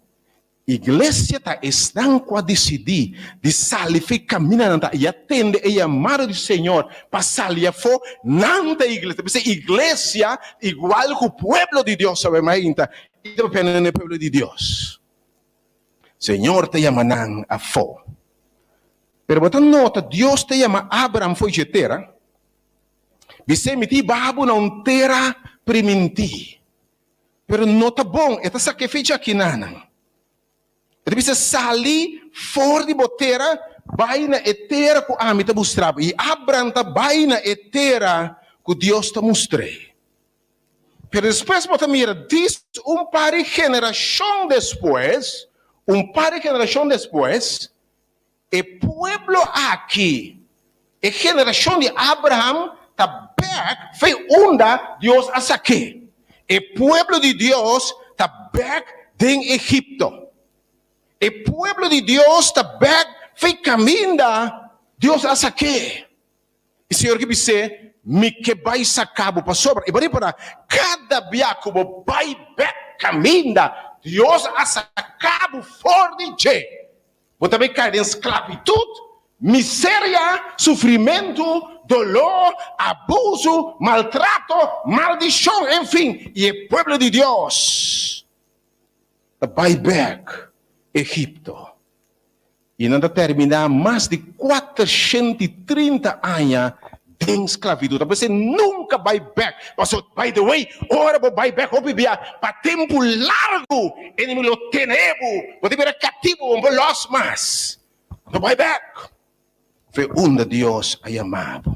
Iglesia ta esnan ku a disidí di sali for e kaminda nan ta i a tende e yamado di Señor pa sali afó, nan ta iglesia. P'esei iglesia igual ku pueblo di Dios awe mainta i ta papia nan e pueblo di Dios. Señor ta yama nan afó. Pero bo ta nota Dios ta yama Abraham fo'i dje tera, bis'é, Mi ta hiba bo na un tera primintí. Pero no ta bon, e ta saka e fecha aki nanan. E ta bisa, Sali for di bo tera, bai na e tera ku ami ta mustra bo. I Abram ta bai na e tera ku Dios ta mustr'é. Pero despues bo ta mira, dis un par di generashon despues, un par di generashon despues, E pueblo aki, e generashon di Abraham, ta bèk fei unda Dios a sak'é. E pueblo di Dios ta bèk den Egipto. E pueblo di Dios ta bèk fei kaminda Dios a sak'é. E Señor ke bis'é, Mi ke bai saka bo pasobra. I bo ripará, kada bia ku bo bai bèk kaminda Dios a saka bo for di dje, Bo ta bai kai den sklabitut, miseria, sufrimentu, doló, abusu, maltrato, maldishon, enfin, i e pueblo di Dios ta bai bèk Egipto. I nan ta terminá mas di 430 aña den sklabitut. Ta p'esei nunka bai bèk. Pasobra, by the way, ora bo bai bèk hopi bia pa tempu largu, enemigu lo tene bo, bo ta bira katibu, bo no por lòs mas. No bai bèk. Fe unda Dios a yama bo.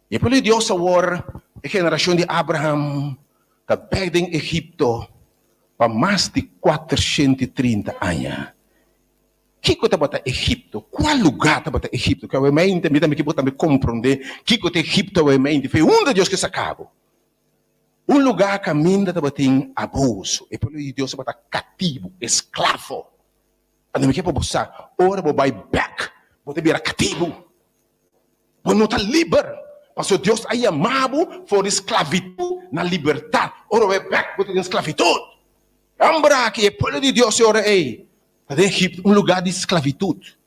I e pueblo di Dios awor, e generashon di Abraham, ta bèk den Egipto pa mas di 430 aña. Kiko tabata Egipto? Kua lugá tabata Egipto? Ku awemente mi tambe ke bo tambe komprondé kiko ta Egipto awemente. Fe unda Dios ke saka bo? Un lugá kaminda tabatin abuso. E pueblo di Dios tabata katibu, esklavo. Anto mi ke pa bo sa, ora bo bai bèk, bo ta bira katibu. Bo no ta liber, pasobra Dios a yama bo for di sklavitud na libertat. Ora bo bai bèk, bo ta den sklavitud. Hòmber aki, e pueblo di Dios e ora ei, Ta den Egipto, un lugá di sklavitut,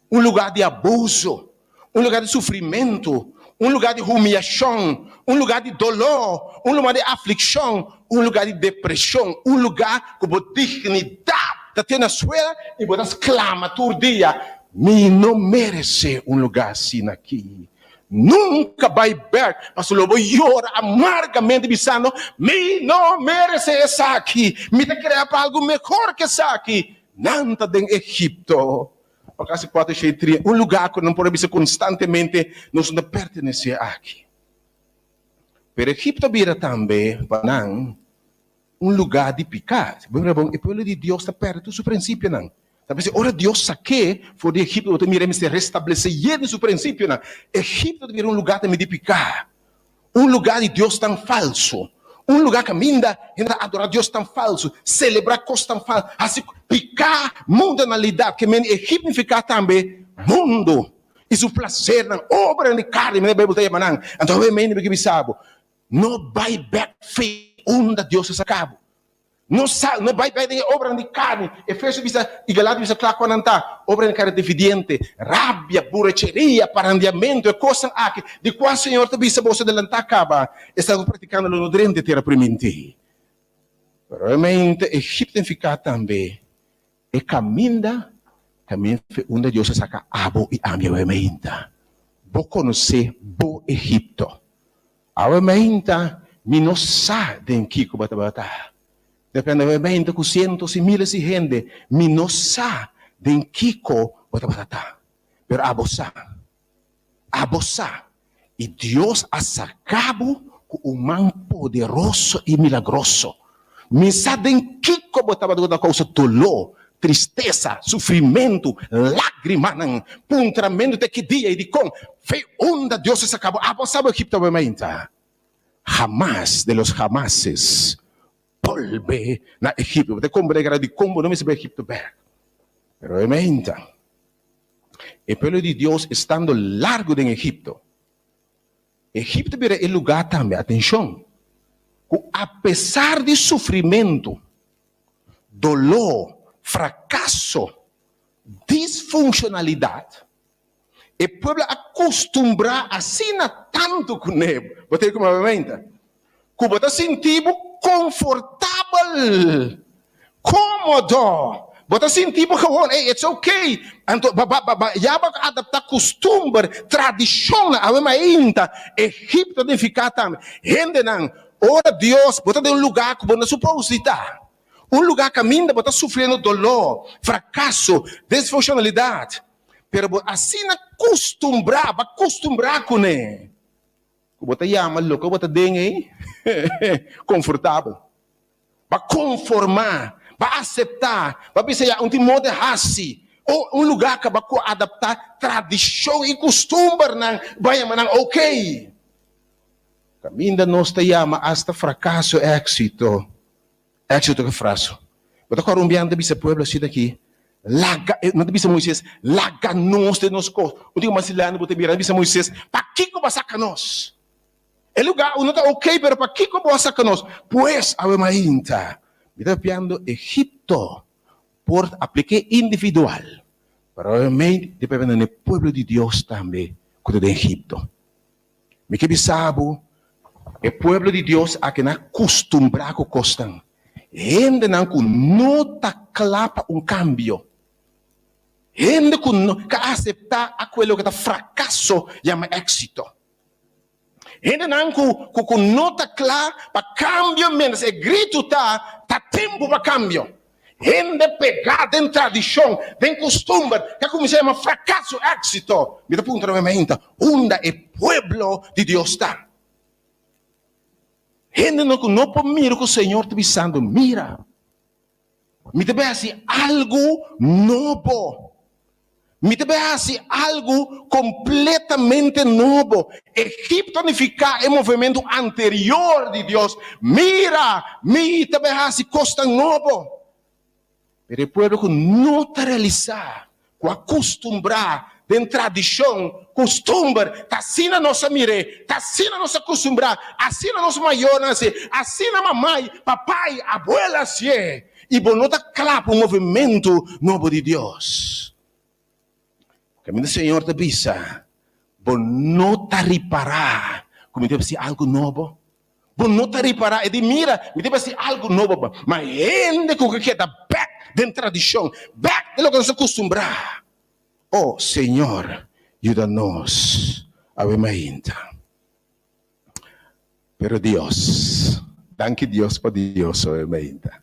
un lugá di abuso, un lugá di sufrimentu, un lugá di humiashon, un lugá di doló, un lugá di aflikshon, un lugá di depreshon, un lugá ku bo dignidat ta te na suela i bo ta sklama tur dia, Mi no meresé un lugá asina aki. Nunka bai bèk, pasobra lo bo yora amargamente bisando, Mi no meresé esaki! Mi ta krea pa algu mehor ku esaki! Nan ta den Egipto pa kasi 430, un lugá ku nan por a bisa konstantemente, Nos no ta pertenesé aki. Pero Egipto a bira tambe pa nan un lugá di piká. Bo mira bon, e pueblo di Dios ta pèrdè tur su prinsipionan. Ta p'esei ora Dios sak'é for di Egipto, bo ta mira e mester restablesé yen di su prinsipionan. Egipto ta bira un lugá tambe di piká, un lugá di diosnan falsu, un lugá kaminda hende ta adorá diosnan falsu, selebrá kosnan falsu, hasi piká, mundanalidat. Ke men Egipto nifiká tambe mundu i su plasernan, obranan di karni, manera Beibel ta yama nan. Anto awe mi ke bisa bo, No bai bek fe unda Dios a saka bo. No sal, no bai bek den e obranan di karni. Efesio bisa i Galatio bisa kla kua nan ta, Obranan di karni ta evidente, rabia, buracheria, parandiamentu, e kosnan aki, di kua Señor ta bisa boso delantá kaba, esnan ku praktikando lo no drenta e tera primintí. Pero realmente Egipto a fiká tambe E kaminda ta mente unda Dios a saka abo i ami awe mainta. Bo konosé bo Egipto. Awe mainta mi no sa den kiko bo tabata. Depende awe mainta ku sientos i miles di hende, mi no sa den kiko bo tabata ta. Pero abo sa. Abo sa. I Dios a saka bo ku un man poderoso i milagroso. Mi sa den kiko bo tabata ku ta kousa doló, tristesa, sufrimentu, lágrimanan, puntramentu te ki dia i dikon. Fe unda Dios a saka bo? Abo a sa bo Egipto awe mainta? Hamas de los hamases bolbe na Egipto. Bo ta komprende kara dikon bo no mester bai Egipto bèk. Pero awe mainta, e pueblo di Dios estando largu den Egipto, Egipto bira e lugá tambe, atenshon, ku apesar di sufrimentu, doló, frakaso, disfunshonalidat, e pueblo a kustumbrá asina tantu kuné, bo ta oí ku mi abamenta, ku bo ta sinti bo konfortabel, kómodo, bo ta sinti bo gewoon, ey, it's okay, anto ba ba ba ya bo a adaptá kustumber, tradishonnan, awe mainta Egipto a nifiká tambe, hendenan, ora Dios, bo ta den un lugá ku bo no supos di ta, un lugá kaminda bo ta sufriendo doló, frakaso, disfunshonalidat, pero bo asina kustumbrá, bo a kustumbrá kuné. Ku bo ta yama loke bo ta den ei konfortabel. Bo a konformá, bo a aseptá, bo a bisa ya un tin moda hasi o un lugá kaba ku a adaptá tradishon i kustumbernan, bo a yama nan okey. Kaminda nos ta yama asta frakaso éksito. Éksito ke fraso. Bo ta kòrda un biaha nan ta bisa pueblo asina aki, Laga, nan ta bisa Moises, laga nos den nos kos. Un tin mas dilante bo ta mira, nan ta bisa Moises, Pakiko bo a saka nos? E lugá no ta okey, pero pakiko bo a saka nos? Pues, awe mainta, mi ta papiando Egipto por aplik'é individual, pero awe mainta mi ta papia na e pueblo di Dios tambe ku ta den Egipto. Mi ke bisa bo, e pueblo di Dios a keda kustumbrá ku kosnan. Hendenan ku no ta kla pa un kambio. Hende ku no ka aseptá akue loke ta frakaso yama éksito. Hendenan ku ku no ta kla pa kambio miéntras e gritu ta, ta tempu pa kambio. Hende pegá den tradishon, den kustumber, ta kuminsá yama frakaso éksito. Mi ta puntra mi mainta, unda e pueblo di Dios ta? Hendenan ku no por mira ku Señor ta bisando, Mira, mi ta bai hasi algu nobo. Mi ta bai hasi algu kompletamente nobo. Egipto a nifiká e movementu anterior di Dios. Mira, mi ta bai hasi kosnan nobo. Pero e pueblo ku no ta realisá, ku a kustumbrá den tradishon, kustumber, ta asina nos a mir'é, ta asina nos a kustumbrá, asina nos mayornan a hasié, asina mamai, papai, abuela a hasié. I bo no ta kla pa un movementu nobo di Dios. Kaminda Señor ta bisa, Bo no ta ripará ku mi ta hasi algu nobo? Bo no ta ripará? E di, Mira, mi ta hasi algu nobo. Ma hende ku ke keda bèk den tradishon, bèk den loke nos a kustumbrá. O Señor, yuda nos awe mainta. Pero Dios, danki Dios pa Dios hoy mainta.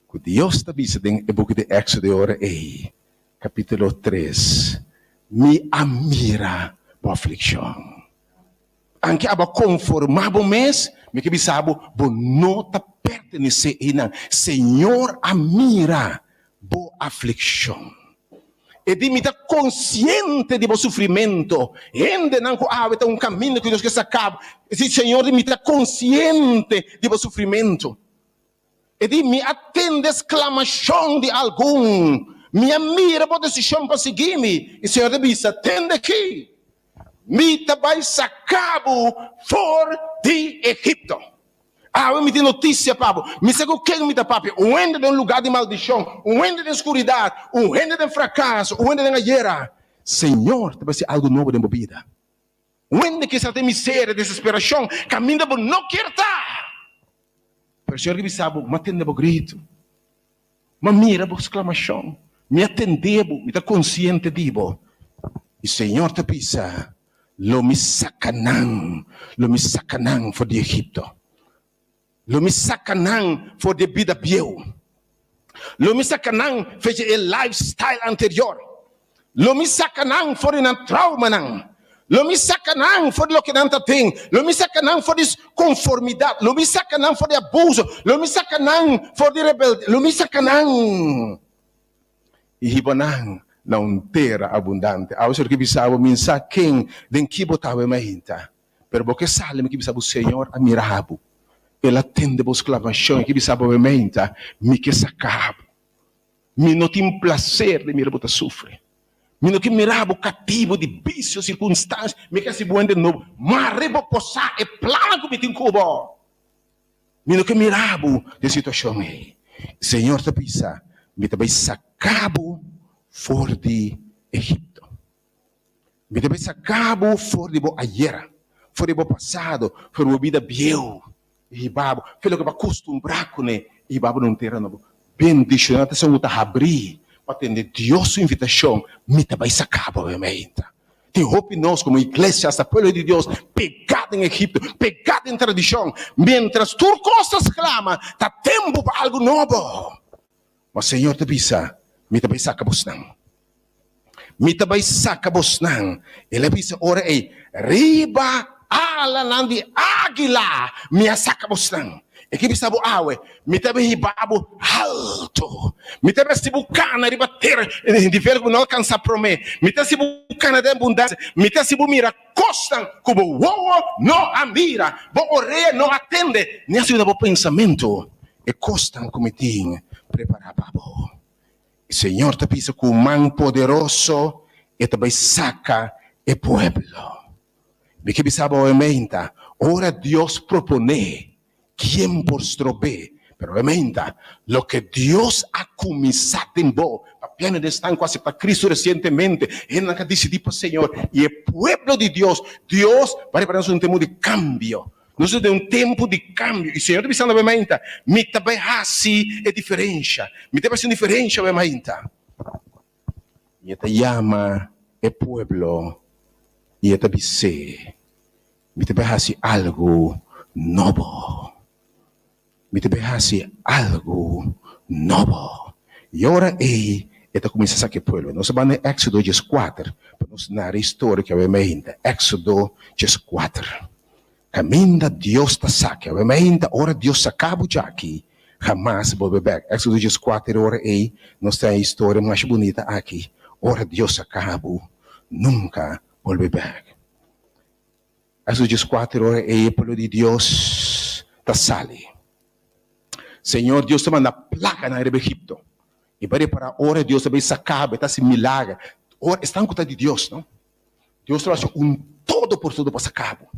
Ku Dios ta bisa den e buki di Éxodo e ora ei, kapítulo tres, Mi a mira bo aflikshon. Anke abo a konformá bo mes, mi ke bisa bo, bo no ta pertenesé einan. Señor a mira bo aflikshon. E di, Mi ta konsiente di bo sufrimentu. Hendenan ku awe ta un kaminda ku Dios ke saka bo. E di, Señor di, mi ta konsiente di bo sufrimentu. E di, Mi a tende sklamashon di algun. Mi a mira bo desishon pa sigui mi. I Señor ta bisa, Tende aki, mi ta bai saka bo for di Egipto. Awe mi tin notisia pa bo. Mi sa ku ken mi ta papia. Un hende den un lugá di maldishon, un hende den skuridat, un hende den frakaso, un hende den ayera. Señor ta bai hasi algu nobo den bo bida. Un hende kisas den miseria, desesperashon, kaminda bo no kier ta. Pero Señor ke bisa bo, Mi a tende bo gritu. Mi a mira bo sklamashon. Mi a tende bo. Mi ta konsiente di bo. I Señor ta bisa, Lo mi saka nan, lo mi saka nan for di Egipto. Lo mi saka nan for di e bida bieu. Lo mi saka nan for di e lifestyle anterior. Lo mi saka nan for di nan traumanan. Lo mi saka nan for di loke nan ta den. Lo mi saka nan for di konformidat. Lo mi saka nan for di abuso. Lo mi saka nan for di rebeldia. Lo mi saka nan i hiba nan na un tera abundante. Awe Señor ke bisa bo, Mi sa ken den ki bo ta awe mainta. Pero bo ke sali, mi ke bisa bo, Señor a mira bo. El a tende bo sklamashon. E ke bisa bo awe mainta, Mi ke saka bo. Mi no tin plaser di mira bo ta sufri. Mi no ke mira bo katibu di bisio, sirkunstansia. Mi ke hasi bo hende nobo. Mare bo por sa e plannan ku mi tin ku bo. Mi no ke mira bo den situashon ei. Señor ta bisa, Mi ta bai saka bo for di Egipto. Mi ta bai saka bo for di bo ayera, for di bo pasado, for di bo bida bieu, i hiba bo for di loke bo a kustumbrá kuné, i hiba bo na un tera nobo. Bendishoná ta esun ku ta habrí pa tende Dios su invitashon, Mi ta bai saka bo awe mainta. Tin hopi nos komo iglesia, asta pueblo di Dios, pegá den Egipto, pegá den tradishon, miéntras tur kos ta sklama, ta tempu pa algu nobo. Ma Señor ta bisa, Mi ta bai saka bosnan. Mi ta bai saka bosnan. El a bisa ora ei, Riba alanan di águila mi a saka bosnan. E ke bisa bo awe, Mi ta bai hiba bo haltu. Mi ta bai hasi bo kana riba tera nivel ku bo no alkansa promé. Mi ta hasi bo kana den abundansia. Mi ta hasi bo mira kosnan ku bo wowo no a mira, bo orea no a tende, ni a subi na bo pensamentu e kosnan ku mi tin prepará pa bo. E Señor ta bisa ku man poderoso e ta bai saka e pueblo. Mi ke bisa bo awe meinta, ora Dios proponé, kien por strob'é? Pero awe meinta, loke Dios a kuminsá den bo, papiando den esnan ku aseptá Cristo resientemente, hendenan ku a disidí pa Señor i e pueblo di Dios, Dios bai repará nos un tempu di kambio. Nos ta den un tempu di kambio i Señor ta bisando awe mainta, Mi ta bai hasi e diferensha. Mi ta bai hasi un diferensha awe mainta. I e ta yama e pueblo i e ta bis'é, Mi ta bai hasi algu nobo. Mi ta bai hasi algu nobo. I ora ei e ta kuminsá saka e pueblo. Nos a bai na Éksodo dieskuater pa nos nara e historia ku awe mainta. Éksodo dieskuater. Kaminda Dios ta saka. Awe mainta ora Dios saka bo djaki, hamas bolbe bèk. Éksodo dieskuater ora ei nos ta haña e historia masha bunita aki. Ora Dios saka bo, nunka bolbe bèk. Éksodo dieskuater ora ei e pueblo di Dios ta sali. Señor Dios ta manda plaganan riba Egipto. I bo a repará ora Dios ta bai saka bo, e ta hasi milager. Ora esnan ku ta di Dios, no? Dios ta hasi un todo por todo pa saka bo.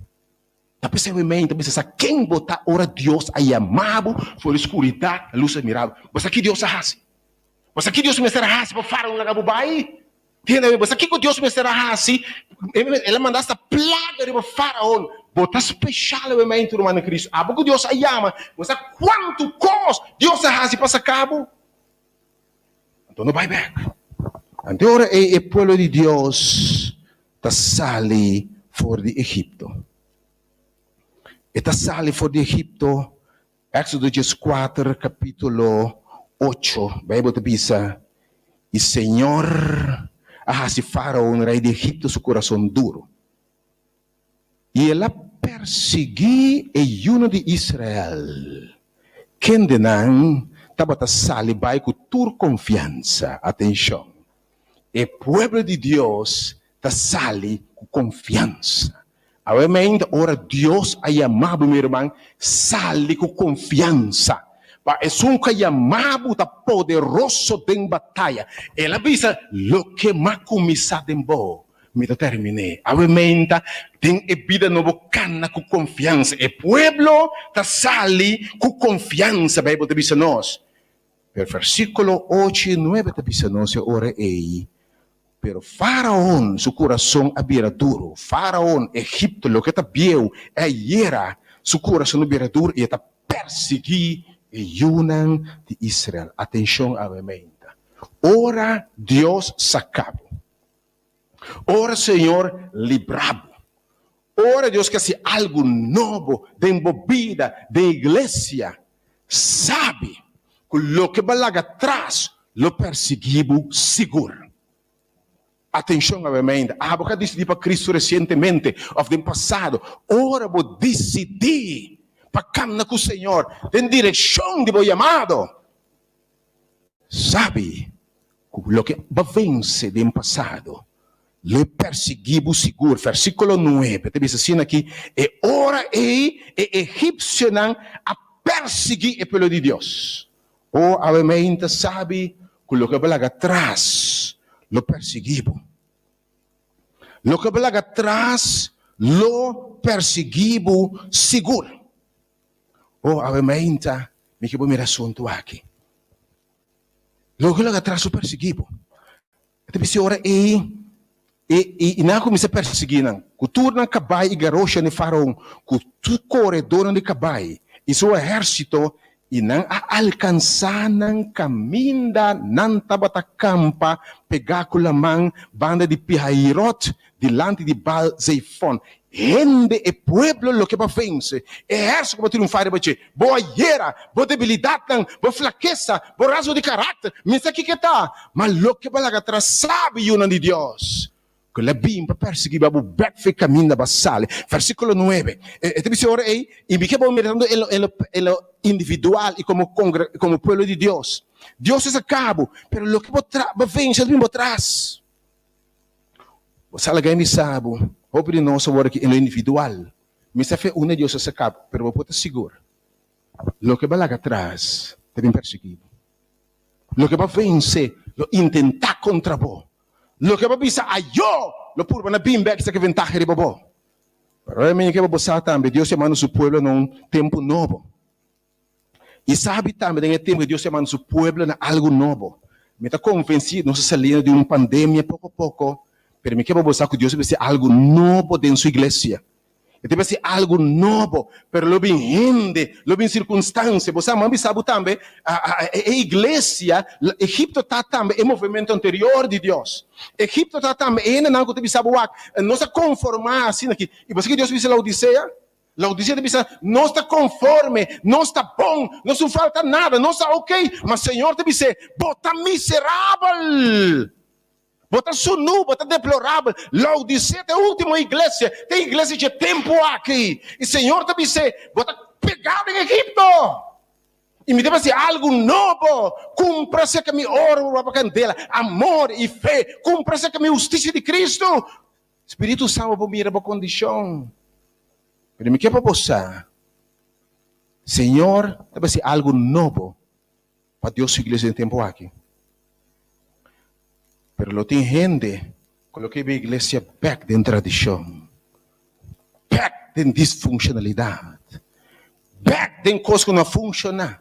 Ta p'esei awe mei ta bisa sa ken bo ta ora Dios a yama bo for di skuridat na lus admirabel. Bo sa ki Dios a hasi? Bo sa ki Dios mester a hasi pa Faraon laga bo bai? Tende awe, bo sa kiko Dios mester a hasi? El a manda asta plaga riba Faraon. Bo ta speshal awe mei tur ruman den Kristu. Abo ku Dios a yama, bo sa kuantu kos Dios a hasi pa saka bo? Anto no bai bek. Anto e ora ei e pueblo di Dios ta sali for di Egipto. E ta sali for di Egipto, Éxodo dieskuater kapítulo ocho, Beibel ta bisa, I Señor a hasi Fáraon, rei di Egipto, su kurason duru. I el a persiguí e yunan di Israel, kendenan tabata sali bai ku tur konfiansa. Atenshon! E pueblo di Dios ta sali ku konfiansa. Awe mainta ora Dios a yama bo, mi ruman, sali ku konfiansa. Pa esun ku a yama bo ta poderoso den bataya. El a bisa, Loke m'a kuminsá den bo, Mi ta terminé. Awe meinta den e bida nobo kana ku konfiansa. E pueblo ta sali ku konfiansa, Beibel ta bisa nos. Pero versíkulo ocho i nuebe ta bisa nos e ora ei, Pero Fáraon su kurason a bira duru. Fáraon, Egipto, loke ta bieu, e ayera, su kurason a bira duru i e ta persiguí e yunan di Israel. Atenshon awe meinta. Ora Dios saka bo. Ora Señor libra bo. Ora Dios ke hasi algu nobo den bo bida, den iglesia, sabi ku loke bo a laga tras lo persiguí bo sigur. Atenshon awe mainta, abo ku a disidí pa Kristu resientemente òf den pasado, ora bo disidí pa kamna ku Señor den direkshon di bo yamado, sabi ku loke bo a vense den pasado lo e persiguí bo sigur. Versíkulo nuebe ta bisa asina aki, E ora ei e egipsionan a persiguí e pueblo di Dios. O awe mainta sabi ku loke bo laga tras lo persiguí bo. Loke bo laga tras lo persiguí bo sigur. O awe mainta mi ke bo mira asuntu aki. Loke bo laga tras lo persiguí bo. E ta bisa e ora ei, e i nan a kuminsá persiguí nan ku tur nan kabai i garosha di Faraon, ku tur koredónan di kabai i su ehérsito, i nan a alkansá nan kaminda nan tabata kampa pegá ku laman banda di Pihahirot, dilanti di Baal-Zefon. Hende e pueblo loke bo a vense, e ehérsito ku bo a triunfá riba dje, bo ayera, bo debilidatnan, bo flakesa, bo rasgo di karakter, mi sa kiko e ta, ma loke bo a laga atras sabi, yunan di Dios, ku el a bin pa persiguí bo, a bo bèk for e kaminda bo a sali. Versíkulo nuebe, e ta bisa e ora ei, i mi ke bo mira tantu en lo individual i komo komo pueblo di Dios. Dios a saka bo, pero loke bo bo vense a bin bo tras. Bo sa laga e misa bo. Hopi di nos awor aki en lo individual mester fe unda Dios a saca bo, pero bo por ta sigur loke bo a laga atras ta bin persegui bo. Loke bo a vence lo intenta contra bo. Loke bo a bisa ayo lo purba na bin bek saka ventaha riba bo. Pero ora mi ke bo sa tambe Dios ta yamando su pueblo na un tempo nobo. I sabi tambe den e tempu ku Dios ta manda su pueblo na algu nobo. Mi ta konvensí nos ta saliendo di un pandemia poko poko, pero mi ke pa bo sa ku Dios ta hasi algu nobo den su iglesia. E ta hasi algu nobo, pero lo bin hende, lo bin sirkunstansia. Bo sa, mi a bisa bo tambe, e iglesia, Egipto ta tambe e movementu anterior di Dios. Egipto ta tambe e hendenan ku ta bisa bo wak, nos a konformá asina aki. I bo sa ke Dios a bisa Laodisea? Laodicea ta bisa, Nos ta conforme, nos ta bon, nos no falta nada, nos ta ok. Ma Señor ta bis'é, Bo ta miserabel! Bo ta sunú, bo ta deplorabel. Laodicea ta e ultimo iglesia, ta e iglesia dje tempu aki. I Señor ta bis'é, Bo ta pegá den Egipto! I mi ta hasi algu nobo, Cumpra cerca mi oro bo pa candela, amor i fe, cumpra cerca mi husticia di Cristo. Spiritu Santu por mira bo kondishon. Pero mi ke pa bo sa, Señor ta basi algu nobo pa Dios su iglesia den tempu aki. Pero lo tin hende ku lo ke hiba e iglesia bèk den tradishon, bèk den disfunshonalidat, bèk den kos ku no a funshoná.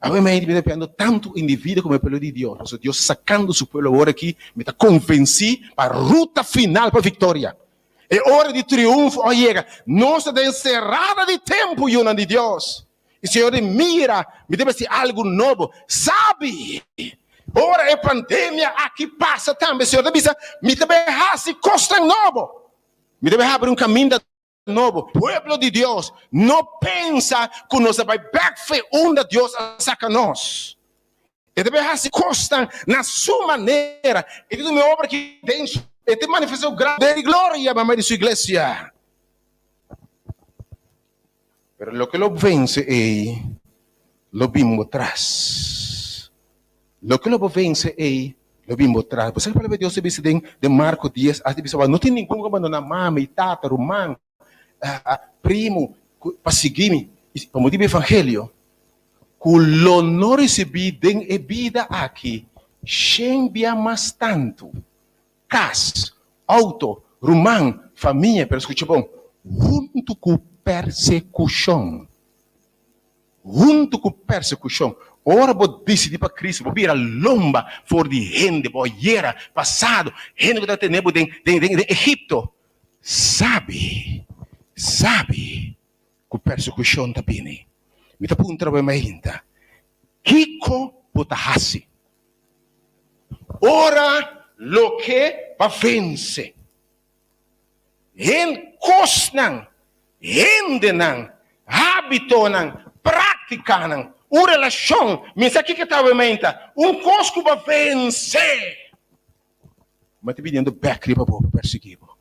Awe mi ta piando tantu individuo como e pueblo di Dios, pasobra Dios ta sacando su pueblo awor aki, mi ta convenci pa ruta final pa victoria. E ora di triunfo a yega. Nos ta den cerada di tempo, yunan di Dios. Y Señor di, mira, mi ta besti algo nobo. Sabi, ora e pandemia aki pasa tambe, Señor ta bisa, mi ta bay haci cosnan nobo. Mi ta bay habri un caminda Nobo. Pueblo di Dios, no pensa ku nos a bai bèk fe unda Dios a saka nos. E ta bai hasi kosnan na su manera. E ta tuma e obra aki den su. E ta manifestá su gran poder i gloria pa medio di su iglesia. Pero loke lo vense ei lo bin bo tras. Loke lo bo vense ei lo bin bo tras. Bo sa ki palabra di Dios ta bisa den den Marko dies a bisa no tin ningun ku abandoná mama i tata, ruman, primu pa sigui mi pa motibu di evangelio ku lo no risibí den e bida aki shen bia mas tantu kas, outo, ruman, famia, pero skucha bon, huntu ku persekushon. Huntu ku persekushon. Ora bo disidí pa Kristu, bo bira lomba for di hende, bo yera pasado, hende ku ta tene bo den den Egipto. Sabi, sabi ku persekushon ta bini. Mi ta puntra bo e mainta, kiko bo ta hasi ora loke bo a vense? Hen kosnan, hendenan, hábitonan, práktikanan, un relashon, mi sa kiko ta awe meinta, un kos ku bo a vense. Ma ta biniendo bek riba bo pa persiguí bo.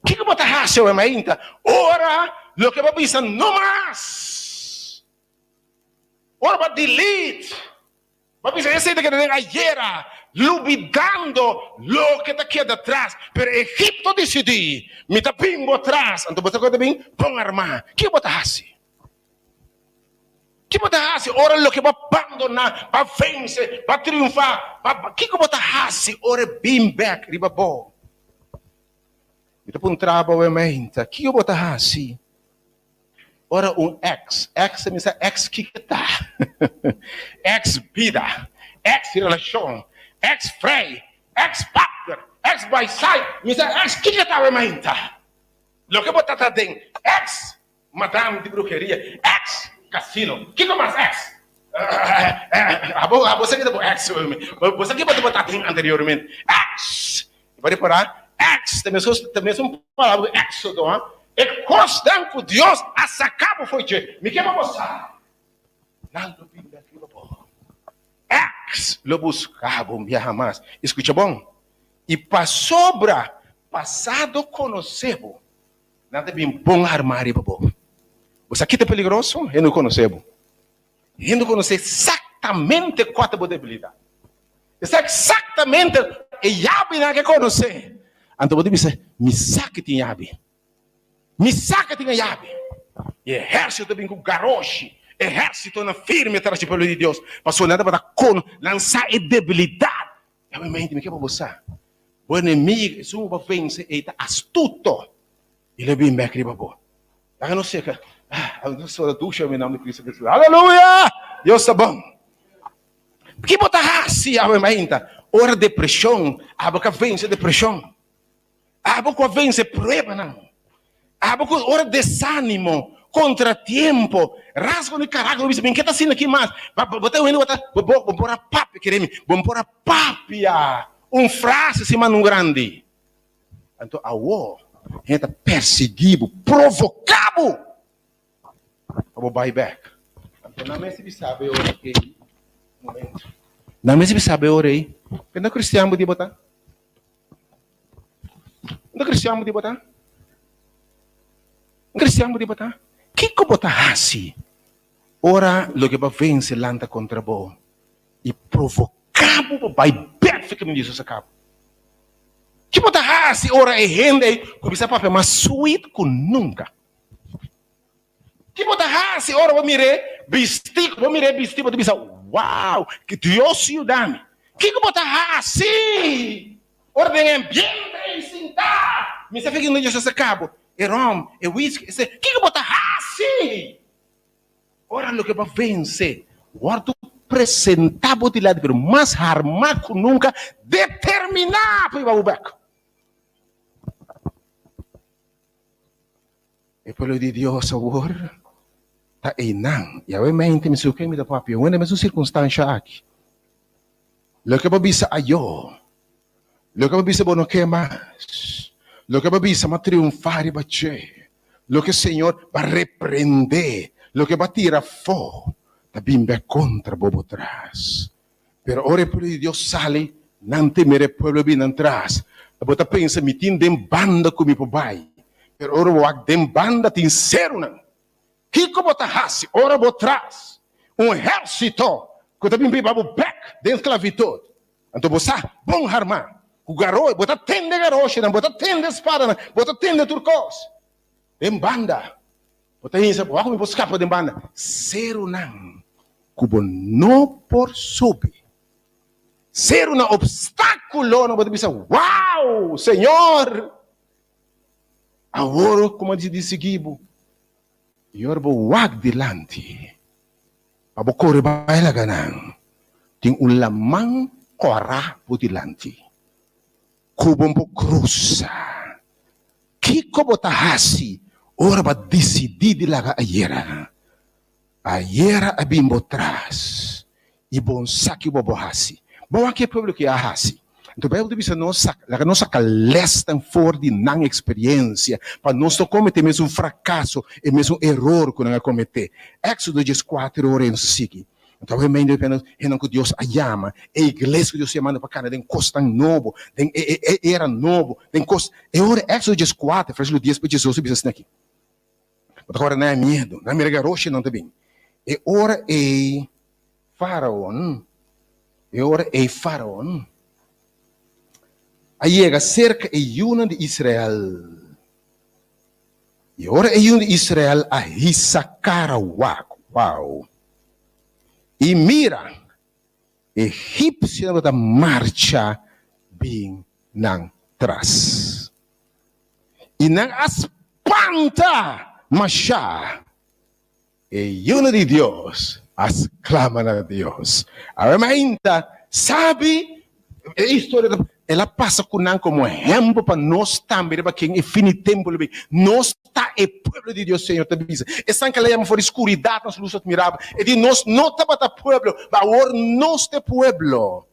Kiko bo ta hasi awe mainta ora loke bo bisa no mas? Ora bo a delete, bo a bisa esei ta keda den ayera, lubidando loke ta keda tras. Pero Egipto disidí, Mi ta bin bo tras. Anto bo ta keda bin bon armá. Kiko bo ta hasi? Ki bo ta hasi ora loke bo a bandoná, bo a vense, bo a triunfá? Kiko bo ta hasi ora e bin bèk riba bo? Mi ta puntra bo awe-meinta, kiko bo ta hasi ora un èks, èks ta bisa èks kiko ta? Èks bida, èks relashon, èks frei, èks partner, èks baisai, mi sa èks kiko ta awe-meinta? Loke bo ta ta den èks Madam di bruheria, ex casino, kiko mas ex? Abo abo sa kita bo ex, bo sa kiba tabata den anteriormente, ex. Bo repara ex ta mes ta mesun palabra ku exodo, ha? E kosnan ku Dios a saka bo for dje, mi ke pa bo sa, nan lo bin bek riba bo. Ex lo buska bo un biaha mas. I skucha bon, i pasobra pasado konosé bo. Nan ta bin bon armá riba bo. Bo sa ki ta peligroso? Hende ku konosé bo. Hende ku konosé eksaktamente kua ta bo debilidat. E sa eksaktamente e yabinan ke konosé. Anto bo ta bisa, Mi sa ke tin yabi. Mi sa ke tin e yabi. E ehérsito ta bin ku garoshi. Ehérsitonan firme tras di pueblo di Dios. Pasobra nan tabata kono, nan sa e debilidat. Obviamente mi ke pa bo sa, bo enemigo, esun ku bo a vense, ei ta astuto i lo bin bek riba bo. Laga nos seka, ah, nos ta dusha den nomber di Cristo Jesus. Aleluya! Dios ta bon. Ki bo ta hasi awe mainta ora depresion, abo ka vense depresion? Abo ku a vense pruebanan. Abo ku ora desanimo, kontratiempo, rasgo di karakter, bo bisa, Mi ke ta asina aki mas. Bo ta wende bo ta, bo bo por a papia, kere mi, bo por a papia un frase sin manda un grandi. Anto awo hende ta persiguí bo, provoká bo pa bo bai bèk. Anto nan mester bisa bo e ora ei, momento, nan mester bisa bo e ora ei, Kende kristian bo di bo ta? Un cristian bo di bo ta? Un cristian bo di bo ta? Kiko bo ta hasi ora loke bo a vense lanta kontra bo i provoká bo pa bai bèk fi kaminda Jesus a kaba? Ki bo ta hasi ora e hende ei kuminsá papia mas sweet ku nunka? Ki bo ta hasi ora bo mir'é bistí? Bo mir'é bistí, bo ta bisa, Wow, ki Dios yuda mi! Kiko bo ta hasi ora den e ambiente ei sintá? Mi sa fiki no Dios a saka bo e rom, e whisky, e Kiko bo ta hasi ora loke bo a vense wòrdu presentá bo dilanti, pero mas harmá ku nunka, determiná pa hiba bo bèk? E pueblo di Dios awor ta einan. I awe mente mi suke mi ta papia wen den mesun sirkunstansha aki. Loke bo bisa ayo, loke bo bisa bo no ke mas, loke bo bisa m'a triunfá riba dje, loke Señor ba reprendé, loke bo a tira afó, ta bin bek kontra bo bo tras. Pero ora e pueblo di Dios sali, nan ta mira e pueblo bin nan tras. Bo ta pensa, Mi tin den banda ku mi por bai. Pero ora bo wak den banda tin serunan. Kiko bo ta hasi ora bo tras un ehérsito ku ta bin biba bo bèk den sklavitut? Anto bo sa bon harmá ku garo, bo ta tende garoshinan, bo ta tende spadanan, bo ta tende tur kos. Den banda Bo ta hinsa, bo wak mi por skapa den banda serunan ku bo no por subi. Serunan, opstákulonan, bo ta bisa, Wow, Señor! Awor ku mi a disidí sigui bo, i ora bo wak dilanti pa bo kore bai laga nan, tin un laman kòrá bo dilanti ku bo por krusa. Kiko bo ta hasi ora bo a disidí di laga ayera? Ayera a bin bo tras i bo no sa kiko bo hasi. Bo wak e pueblo ki a hasi. Anto Bijbel ta bisa nos, laga nos saka lèsnan for di nan eksperensia pa nos no kometé e mesun frakaso, e mesun eror ku nan a kometé. Éksodo dieskuater ora e nos ta sigui. Anto awe mei nos hendenan ku Dios a yama, e iglesia ku Dios a yamando pa kana den kosnan nobo, den e e era nobo, den kos. E ora Éxodo dieskuater, versíkulo dies pa diesocho bisa asina aki. Bo ta kòrda nan e miedu, nan mira garoshi nan ta bin. E ora ei Fáraon, e ora ei Fáraon a yega serka e yunan di Israel. I ora e yunan di Israel a hisa kara wak, wow! I mira, egipsionan tabata marcha bin nan tras. I nan a spanta mashá. E yunan di Dios a sklama na Dios. Awe mainta sabi e historia ta el a pasa ku nan komo ehèmpel pa nos tambe riba ken e fin di tempu lo bin. Nos ta e pueblo di Dios, Señor ta bisa. Esnan ku el a yama for di skuridat na su lus atmirabel. E di nos no tabata pueblo, ma awor nos ta e pueblo.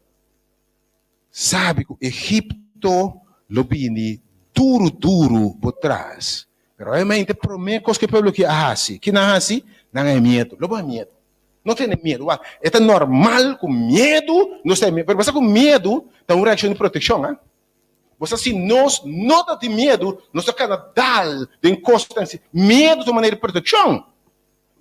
Sabi ku Egipto lo bini duru duru bo tras. Pero obviamente promé kos ku e pueblo aki a hasi, ki nan a hasi? Nan a e miedu. Lo bo a miedu. No tene miedu. Wak, e ta normal ku miedu nos ta e miedu. Pero bo sa ku miedu ta un reakshon di protekshon, a? Bo sa si nos no ta tin miedu, nos ta kana dal den kosnan si. Miedu ta un manera di protekshon.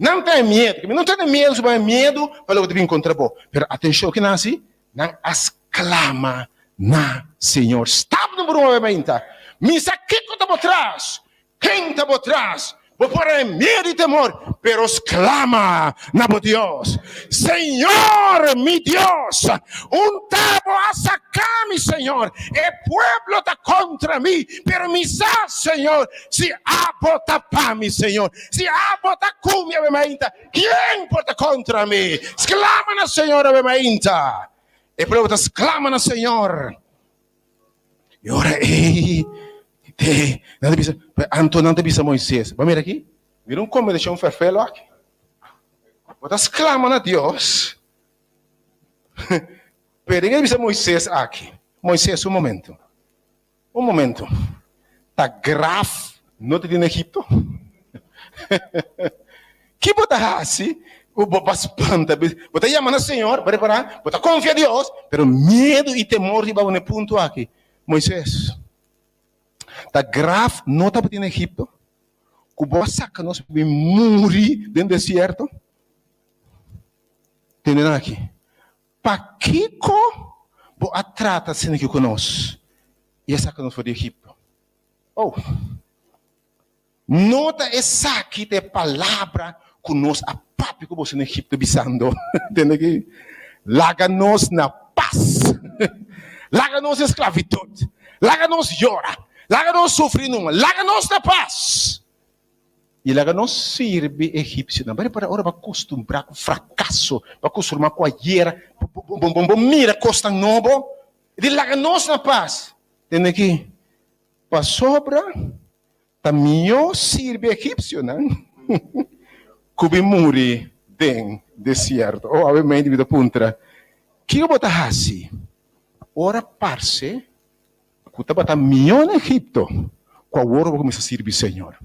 Nan ta e miedu. Mi no tene miedu si bo a e miedu pa loke ta bin kontra bo. Pero atenshon, ki nan hasi? Nan a sklama na Señor. Stap number un awe mainta. Mi sa kiko ta bo tras. Ken ta bo tras? Bo por a e miedu i temor, pero sklama na bo Dios. Señor, mi Dios, un ta bo a saka mi, Señor. E pueblo ta kontra mi, pero mi sa, Señor, si abo ta pa mi, Señor. Si abo ta ku mi awe mainta, Ken por ta kontra mi? Sklama na Señor awe mainta. E pueblo ta sklama na Señor. I ora ei, te, nan ta bisa, anto nan ta bisa Moises, bo mira aki, mira un kombinashon ferfelo aki. Bo ta sklama na Dios, pero den e bisa Moises aki, Moises, un momento. Un momento, ta graf no ta tin na Egipto? Ki bo ta hasi ku bo pa spanta? Bo ta yama na Señor, bo repará, bo ta konfia Dios, pero miedu i temor riba bo na e punto aki. Moises, ta graf no tabatin na Egipto ku bo a saka nos pa bin muri den desierto? Tende nan aki. Pakiko bo a trata asina aki ku nos i a saka nos for di Egipto? Oh, no ta esaki ta e palabra ku nos a papia ku boso na Egipto, bisando, Tende aki, Laga nos na pas, laga nos esklavitud, laga nos yora, laga nos sufri numa, laga nos na pas. I laga nos sirbi egipsionan. Bo repara ora bo a kustumbrá ku frakaso, bo a kustumbrá ku ayera, bo mira kosnan nobo, i di laga nos na pas. Tende aki, pasobra ta mihó sirbi egipsionan ku bin muri den desierto. Oh, awe mente mi ta puntra, kiko bo ta hasi ora parse Ku tabata mihó na Egipto ku awor bo kuminsá sirbi Señor.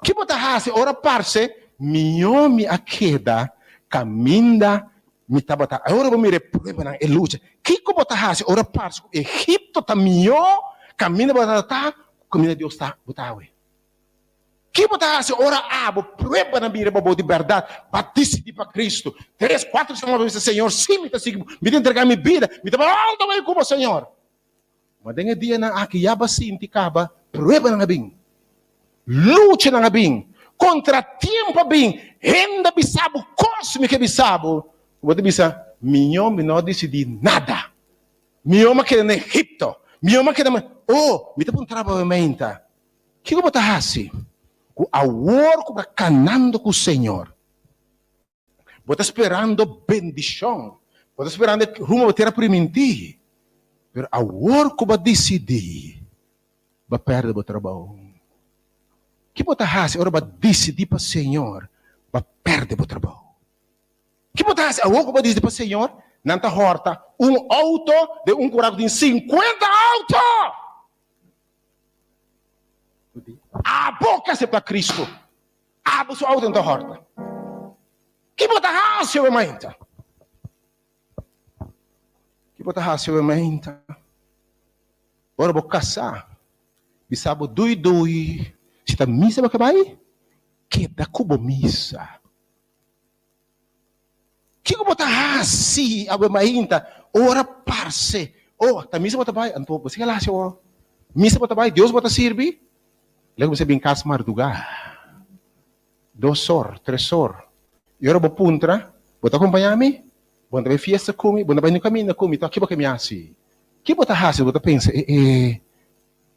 Ki bo ta hasi ora parse mihó mi a keda kaminda mi tabata? Ora bo mira e pruebanan, e lucha, kiko bo ta hasi ora parse ku Egipto ta mihó kaminda bo tabata ku kaminda Dios ta bo ta awe? Ki bo ta hasi ora abo pruebanan bira pa bo di bèrdat? Bo a disidí pa Kristu. Tres, kuater semana bo bisa, Señor, sí mi ta sigui bo, mi ta entregá mi bida, mi ta bai all the way ku bo, Señor. Ma den e dianan aki ya bo a sinti kaba pruebanan a bin, luchanan a bin, kontratiempo a bin, hende a bisa bo kos mi ke bisa bo, ku bo ta bisa, Mihó mi no a disidí nada. Mihó mi a keda na Egipto. Mihó mi a keda. Oh, mi ta puntra bo meinta. Kiko bo ta hasi ku awor ku bo ta kanando ku Señor? Bo ta sperando bendishon, bo ta sperando e rumbo bo tera primintí, pero awor ku bo a disidí, bo a pèrdè bo trabou. Ki bo ta hasi ora bo a disidí pa Señor, bo a pèrdè bo trabou? Ki bo ta hasi awor ku bo a disidí pa Señor? Nan ta hòrta un outo den un kura ku tin sinkuenta outo! Abo ke aseptá Kristu, abo su outo no ta hòrta. Ki bo ta hasi awe mainta? Ki bo ta hasi awe meinta? Ora bo kasá, bisa bo dui dui, si ta misa bo ke bai, keda ku bo misa. Kiko bo ta hasi awe mainta ora parse, oh, ta misa bo ta bai, anto bo si kila hasi awor? Misa bo ta bai, Dios bo ta sirbi? Lei ku bo sa bin kas mardugá, dos or, tres or, i ora bo puntra, bo ta kompañá mi? Bo no ta bai fiesta ku mi? Bo no ta bai niun kaminda ku mi? Toh ki bo ke mi hasi? Ki bo ta hasi? Bo ta pensa, e e.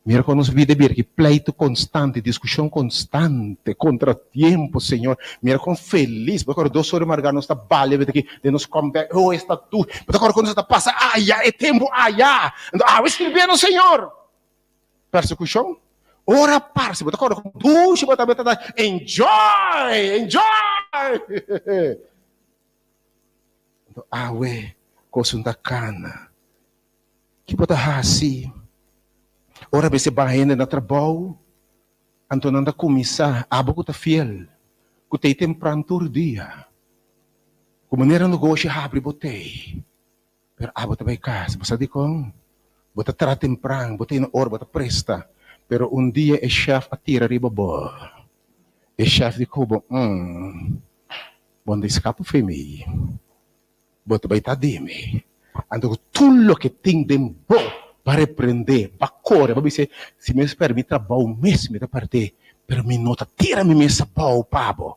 Mira kon nos bida bira ki pleitu konstante, diskushon konstante, kontratiempo, Señor. Mira kon felis, bo ta kòrda dos ora di margá nos ta bale beta aki den nos kòm bèk, oh esta tur, bo ta kòrda kon nos ta pasa aya, e tempu aya. Anto awe skirbié nos, Señor. Persekushon, ora parse, bo ta kòrda kon dushi bo ta beta ta enjoy, enjoy. Anto awe kos un ta kana. Ki bo ta hasi ora mester baha hende na trabou? Anto nan ta kuminsá, abo ku ta fiel, ku ta ei tempran tur dia, ku manera negoshi habri bo t'ei, pero abo ta bai kas. Bo sa dikon? Bo ta traha tempran, bo ta ei na ora, bo ta presta, pero un dia e shèf a tira riba bo. E shèf di ku bo, Umm, bo no ta skapa fo'i mi. Bo ta bai ta di mi. Anto ku tur loke tin den bo pa reprendé, pa kore, pa bis'é, Si mi mester pèrdè mi trabou mes, mi ta pèrdè, pero mi no ta tira mi mes abou pa bo.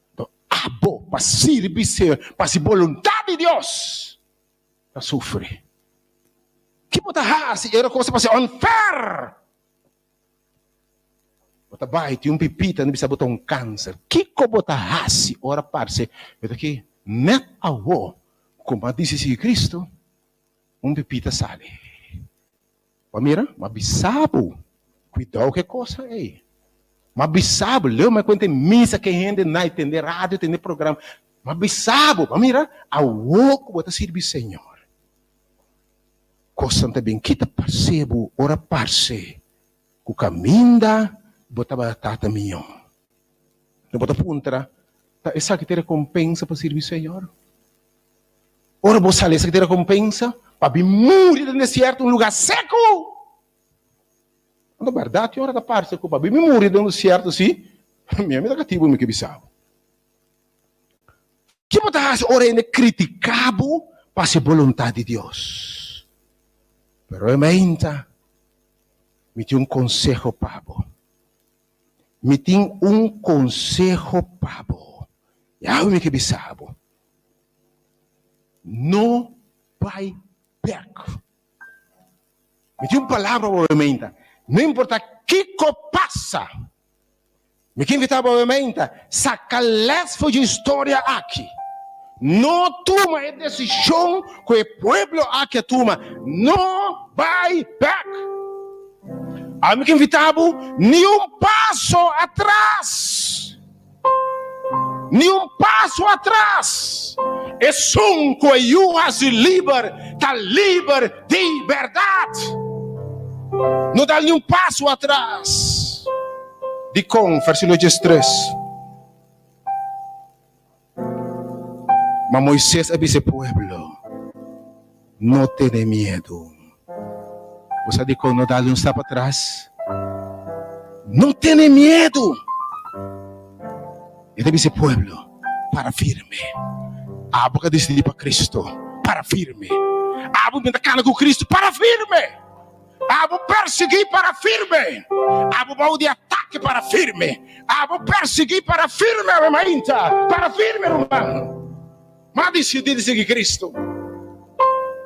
Anto abo pa sirbi Señor, pa hasi boluntat di Dios, ta sufri. Ki bo ta hasi ora kos ta parse unfair? Bo ta bai tin un pipita no bisa bo ta un kanser. Kiko bo ta hasi ora parse bo ta ki nèt awo ku bo a disi sigui Kristu un pipita sali. Bo a mira? Bo a bisa bo kuidou ku e kosnan ei. Bo a bisa bo leu mi a kuenta e misa ku e hende nai tende radio tende programa. Bo a bisa bo. Bo a mira? Awo ku bo ta sirbi Señor. Kosnan ta bin kita parse bo ora parse ku kaminda bo tabata tata mion. No bo ta puntra, Ta esaki ta e rekompensa pa sirbi Señor? Ora bo sali esaki ta e rekompensa pa bin muri den desierto, un luga seku? Anto bèrdat tin ora ta parse ku pa bin mi muri den desierto si, mi a mi ta katibu mi ke bisa bo. Ki bo ta hasi ora hende kritiká bo pa hasi boluntat di Dios? Pero e meinta, mi tin un konseho pa bo. Mi tin un konseho pa bo. Yahweh mi ke bisa bo, No bai bèk. Mi tin un palabra pa bo e meinta, no importa kiko pasa. Mi ke invitá bo meinta saka lès for dje historia aki. No tuma e desishon ku e pueblo aki a tuma. No bai bèk. Ami ke invitá bo ni un paso atras. Ni un paso atras. Esun ku e Yu hasi liber ta liber di bèrdat. No dal ni un paso atras. Dikon? Versíkulo diestres. Ma Moises a bisa e pueblo, No tene miedu. Bo sa dikon no dal un stap atras? No tene miedu! E ta bisa e pueblo, Para firme. Abo ku a disidí pa Kristu, para firme. Abo ku ta kana ku Kristu, para firme. Abo persiguí para firme. Abo bou di atake para firme. Abo persiguí para firme awe mainta. Para firme ruman. M'a disidí di sigui Kristu.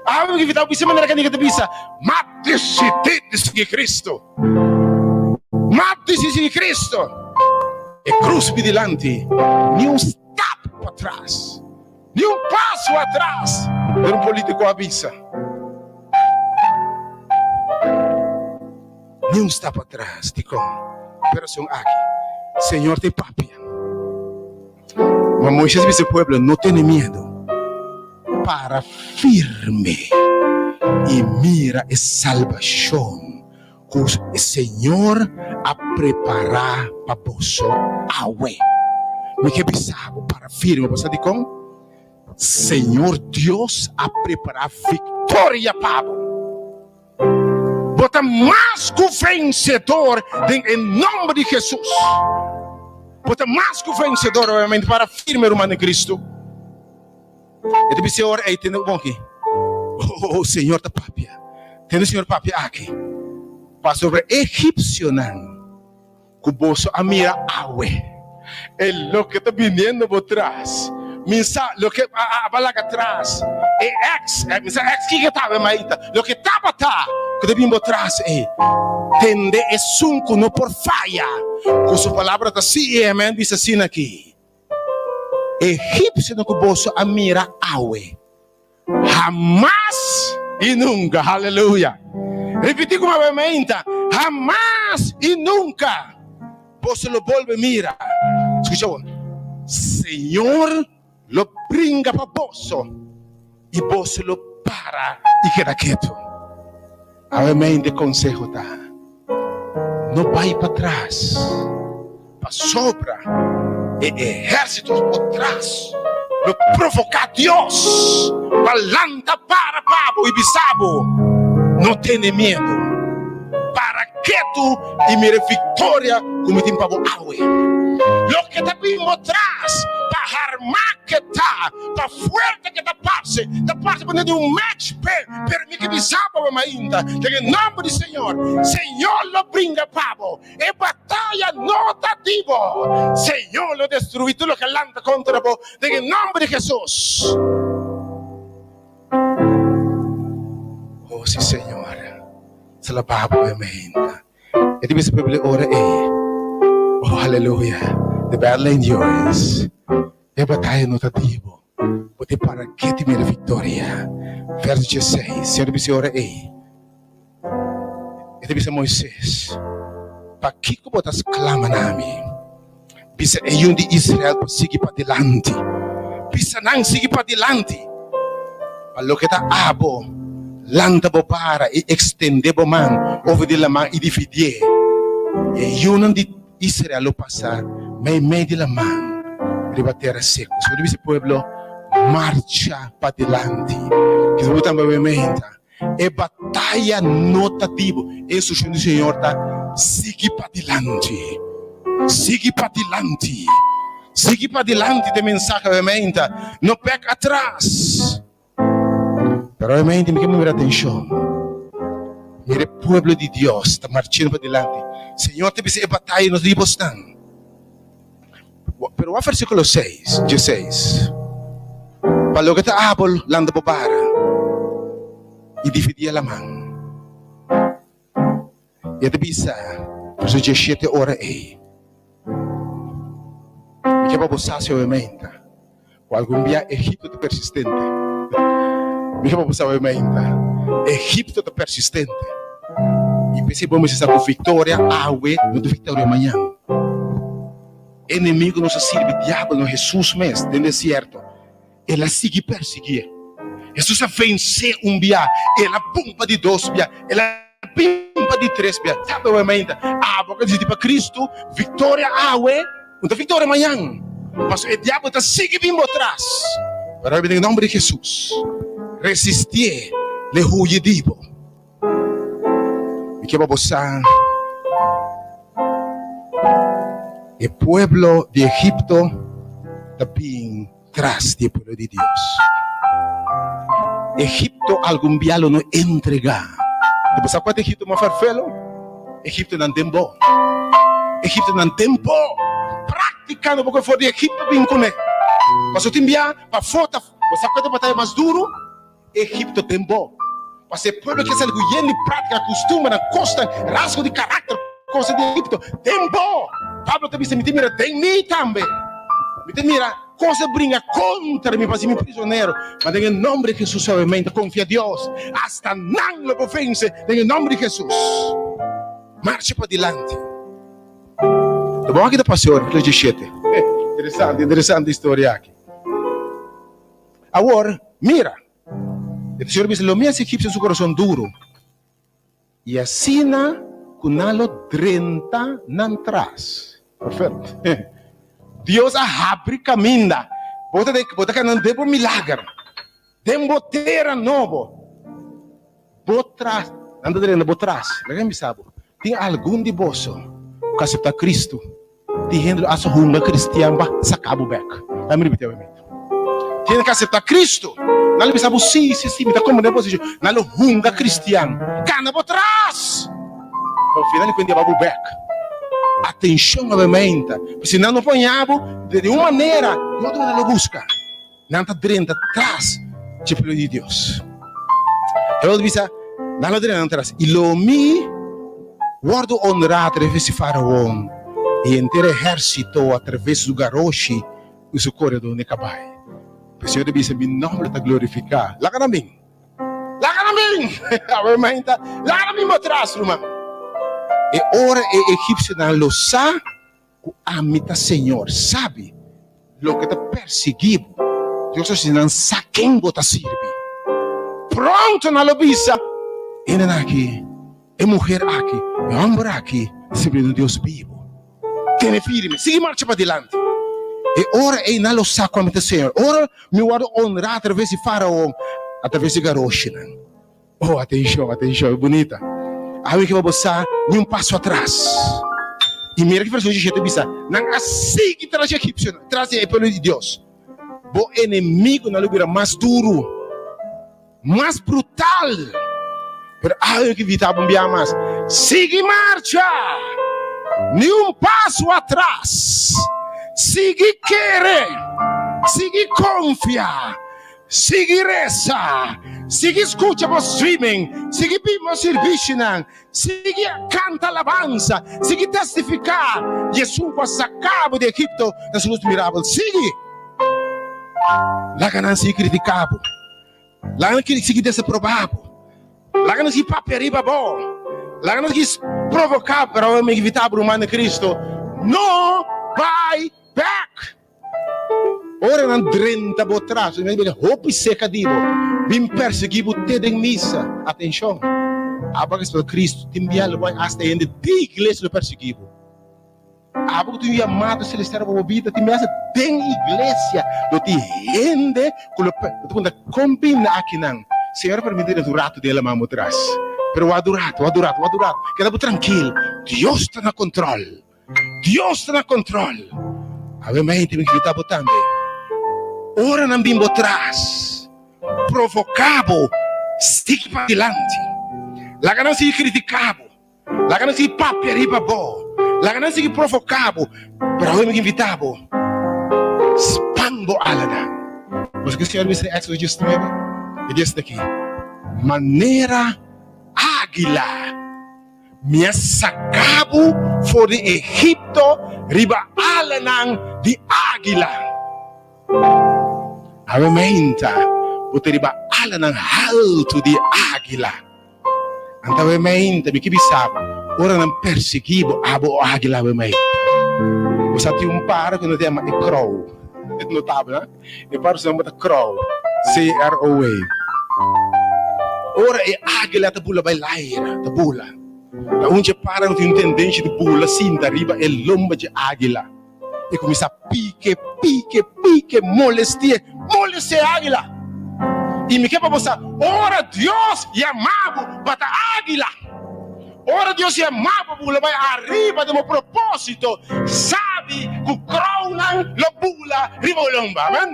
Abo mi ta bisa manera kanika ta bisa, M'a disidí di sigui Kristu. M'a disidí di sigui Kristu. E krus mi dilanti, ni un stap patras. Ni un paso atras, pero un politico a bisa. Ni un stap atras, dikon? Pero son aki, Señor ta e papia. Ma Moises bisa e pueblo, No tene miedo, para firme i mira e salbashon ku e Señor a prepará pa boso awe. Mi ke bisa bo para firme, bo sa dikon? Señor Dios a prepará viktoria pa bo. Bo ta mas ku vensedor den e nòmber di Hesus. Bo ta mas ku vensedor, obviamente, para firme, ruman den Kristu. E ta bisa ora ei, tende bon aki. Oh, Señor ta papia. Tende Señor papia aki. Pasobra e egipsionan ku boso a mira awe, e loke ta biniendo bo tras, mi sa loke a a laga tras, e ex, mi sa ex kiko ta awe maita, loke tabata ku ta bini bo tras ei, tende esun ku no por faya, ku su palabra ta sí i amèn, bisa asina aki, Egipsionan ku boso a mira awe, Hamas i nunka, haleluya! Ripití ku mi meinta, Hamas i nunka boso lo bolbe mira. Skucha bon, Señor lo bringa pa boso i boso lo para i keda ketu. Awe mente konseho ta, No bai patras, pasobra e ehérsito bo tras lo provoká Dios pa lanta para pa bo i bisa bo, No tene miedu, para ketu i mira e viktoria ku mi tin pa bo awe. Loke ta bin bo tras ta harmá ke ta, ta fuerte ke ta parse, ta parse manera di un match p'e. Pero mi ke bisa bo mainta, den e nomber di Señor, Señor lo bringa pa bo, e bataya no ta di bo. Señor lo destrui tur loke lanta kontra bo, den e nomber di Jesus. Oh, si Señor, sa lo pa bo e mainta. E ta bisa pueblo e ora ei, Oh, aleluya, the battle ain't yours, e bataya no ta di bo. Bo tin para ke tin mira viktoria. Verso dieseis, Señor ta bisa e ora ei, E ta bisa Moises, Pakiko bo ta sklama na mi? Bisa e yun di Israel pa sigui padilanti. Bisa nan sigui padilanti. Pa loke ta abo, lanta bo bara i ekstendé bo man over di laman i dividié. E yunan di Israel lo pasa meimei di laman riba tera seku. So di bisa pueblo, Marcha padilanti. Kis bo tambe bo menta? E bataya no ta di bo. E instrukshon di Señor ta, Sigui padilanti. Sigui padilanti. Sigui padilanti ta e mensahe bo menta. No bek atras. Pero obviamente mi ke mira atencion. Mira e pueblo di Dios ta marchando padilanti. Señor ta bisa e bataya no ta di bosnan. Pero wak versiculo seis, dieseis. Pa loke ta abo lanta bo bara y dividi e laman. I e ta bisa, Verso diesshete ora ei, Mi ke pa bo sa suavemente ku algun bia Egipto ta persistente. Mi ke pa bo sa suavemente, Egipto ta persistente. I p'esei bo mester sa ku viktoria awe no ta viktoria mañan. Enemigu nos a sirbi diabel, no Hesus mes, den desierto. El a sigui persiguié. Hesus a vensé un bia, el a bumpa di dos bia, el a bimpa di tres bia. Sabe awe mainta, abo ka disidi pa Kristu, viktoria awe no ta viktoria mañan, pasobra e diabel ta sigui bin bo tras. Pero awe den nomber di Hesus, resistié, le huyi di bo. Mi ke pa bo sa, e pueblo di Egipto ta bin tras di e pueblo di Dios. Egipto algun bia lo no entregá. Bo sa kua ta Egipto mas farfelo? Egipto nan den bo. Egipto nan den bo. Praktikando bo for di Egipto bin kuné. Pasobra tin bia pafó ta. Bo sa kua ta bataya mas duru? Egipto den bo. Pasobra e pueblo ke sali ku yen di práktika, kustumbernan, kosnan, rasgo di karakter, kosnan di Egipto den bo. Pablo ta bisa, Mi ta mira den mi tambe. Mi ta mira kos a bringa kontra mi pa hasi mi prisonero. Ma den e nòmber di Hesus suavemente konfia Dios, asta nan lo por vense den e nòmber di Hesus. Marcha padilanti. Ta bon aki ta pasa ora, versíkulo diesshete. Interesante, interesante historia aki. Awor, mira! E Señor bisa, Lo mi hasi egipcio su kurason duru, i asina ku nan lo drenta nan tras. Perfecto. Dios a habri kaminda. Bo ta den, bo ta kana den bo milager, den bo tera nobo. Bo tras, nan ta drenta bo tras. Laga mi bisa bo, tin algun di boso ku aseptá Kristu, tin hende lo hasta hunga kristian pa saka bo bèk. Laga mi ripití awe. Tin ke aseptá Kristu. Nan lo bisa bo, Sí, sí, sí, mi ta komprendé bo posishon. Nan lo hunga kristian. Kana bo tras! Pero final di kuenta e bai bo bèk. Atenshon awe-meinta. Pasobra si nan no poña bo, di un manera, di otro manera lo buska. Nan ta drenta tras dje pueblo di Dios. E lo bisa, Nan lo drenta nan tras, i lo mi wòrdu onrá atraves di Faraon i henter ehérsito atraves su garoshi. ku su koredó n'e kabai. Pero Señor ta bisa, Mi nòmber ta glorifiká. Laga nan bin! Laga nan bin! Awe mainta, laga nan bin bo tras, ruman. E ora e egipsionan lo sa ku ami ta Señor. Sabi loke ta persiguí bo. Dios a hasi nan sa ken bo ta sirbi. Pronto nan lo bisa, Hendenan aki, e muher aki, e hòmber aki ta sirbi un Dios bibu. Tene firme, sigui marcha padilanti. E ora ei nan lo sa ku ami ta Señor. Ora mi wòrdu onrá atraves di Faraon, atraves di garoshinan. Oh, atenshon, atenshon, e bunita. Awe ke bo sa ni un paso atras. I mira ki versíkulo 17 ta bisa, Nan a sigui tras di egipsionan, tras di e pueblo di Dios. Bo enemigunan lo bira mas duru. Mas brutal! Pero awe ki bita bo un bia mas. Sigui marcha! Ni un paso atras! Sigui kere! Sigui konfia! Sigui resa! Sigui skucha bo streaming! Sigui bin bo sirbishinan! Sigui kanta alabansa! Sigui testifiká Yesu ku a saka bo di Egipto na su lus mirabel! Sigui! Laga nan sigui kritiká bo. Laga nan sigui desaprobá bo. Laga nan sigui papia riba bo. Laga nan sigui provoká bo. Pero awe mi invitá bo, ruman di Cristo, no bai bèk. Ora nan drenta bo tras, nan bira hopi seka di bo, bin persiguí bo te den misa. Atenshon! Abo a respetá Cristo, tin bia lo bai asta hende di iglesia lo persiguí bo. Abo ku tin un yamado selestial pa bo bida, tin biaha den iglesia lo tin hende ku lo ta puntra, Kon bini akinan? Señor a permiti den un ratu den laman bo tras. Pero wak un ratu, wak un ratu, wak un ratu. Keda bo trankil. Dios ta na kontrol. Dios ta na kontrol. Awe mente mi grita bo tambe. Ora nan bin bo tras, provoká bo, sigui padilanti. Laga nan sigui kritiká bo. Laga nan sigui papia riba bo. Laga nan sigui provoká bo. Pero awe mi ta invitá bo, span bo alanan. Bo sa ke Señor bisa den Éxodo 19? E di esaki, Manera águila mi a saka bo for di Egipto riba alanan di águila. Awe meinta bo ta riba alanan haltu di águila. Anta awe meinta mi ke bisa bo, ora nan persiguí bo, abo o águila awe meinta. Bo sa tin un para ku no ta yama e crow. No tabla, e para su nomber ta crow, C-R-O-W. Ora e águila ta bula bai laira, ta bula. Ta un dje para ku tin un tendensia di bula sinta riba e lomba dje águila. E kuminsá pike, pike, pike, molesti'é, molesti'é águila. I mi ke pa bo sa, ora Dios yama bo pa ta águila, ora Dios yama bo pa bula bai ariba den bo propósito, sabi ku krounan lo bula riba bo lomba. Amèn.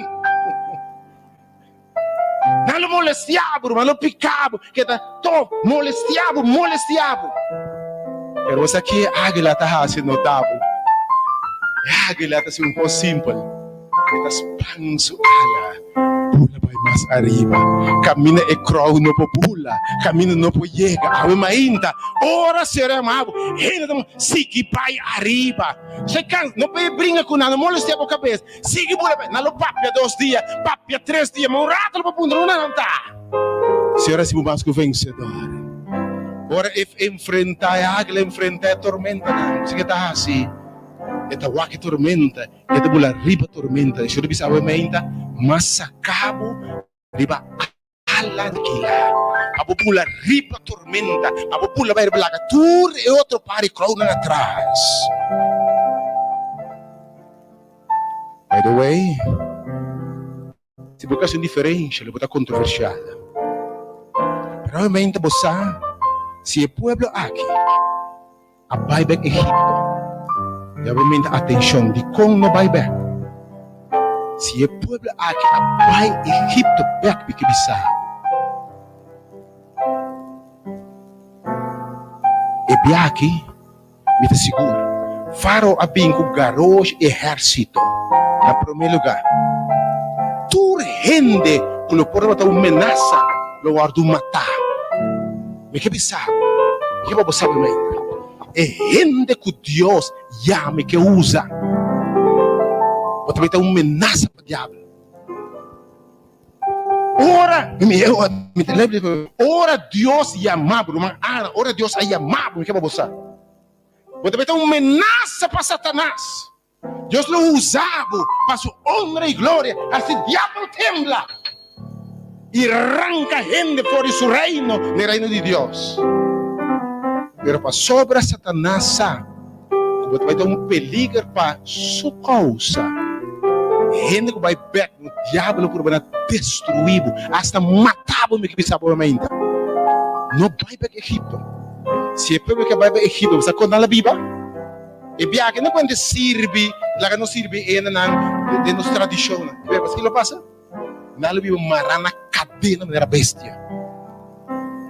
Nan lo molestiá bo, ruman, lo piká bo, keda to molestiá bo, molestiá bo. Pero bo sa ke e águila ta hasi no ta bo. E águila ta hasi un kos simpel, e ta span su ala, bula bai mas ariba. Kaminda e krou no por bula, kaminda no por yega. Awe mainta, ora Señor a yama bo, hende ta sigui bai ariba. Se kansa, no por bringa ku nan, no molestiá bo kabes. Sigui bula pe. Nan lo papia dos dia, papia tres dia, ma un rato lo por puntra unda nan ta. Señor a hasi bo mas ku vensedor. Ora e enfrenta e águila, enfrenta e tormentanan, si ke ta hasi? E ta wak e tormenta, e ta bula riba tormenta. E Señor ta bisa awe meinta, M'a saka bo riba Ala di kila. Abo bula riba tormenta. Abo bula bai riba laga tur e otro par di krounan atras. By the way, Si bo ke hasi un diferensha lo bo ta kontroversial. Pero obviamente bo sa si e pueblo aki a bai bek Egipto i obviamente atenshon dikon no bai bek? Si e pueblo aki a bai Egipto bek mi ke bisa bo e bia aki Mi ta sigur, Fárao a bin ku garosh ehérsito. Na promé lugá, tur hende ku lo por tabata un menasa lo wòrdu matá. Mi ke bisa bo, mi ke pa bo sabi mainta, e hende ku Dios yama i ke usa, bo ta bai ta un menasa pa diabel. Ora, mi, mi ta lei, ora Dios yama bo, ruman Ana, ora Dios a yama bo, mi ke pa bo sa, bo ta mete un menasa pa Satanas. Dios lo usa bo pa su honra i gloria, hasi diabel tembla i ranka hende for di su reino na e reino di Dios. Pero pasobra Satanas sa ku bo ta bai ta un peliger pa su kousa, hende ku bai bek No diablo por bana destruí bo, asta matá bo, mi ke bisa bo mainta. No bai bek Egipto. Si e pueblo ke bai bek Egipto, bo sa kon nan la biba? E biaha no kuente sirbi, laga nos sirbi e hendenan den nos tradishonnan. Pero paske lo pasa? Nan lo biba mará na kadena manera bestia.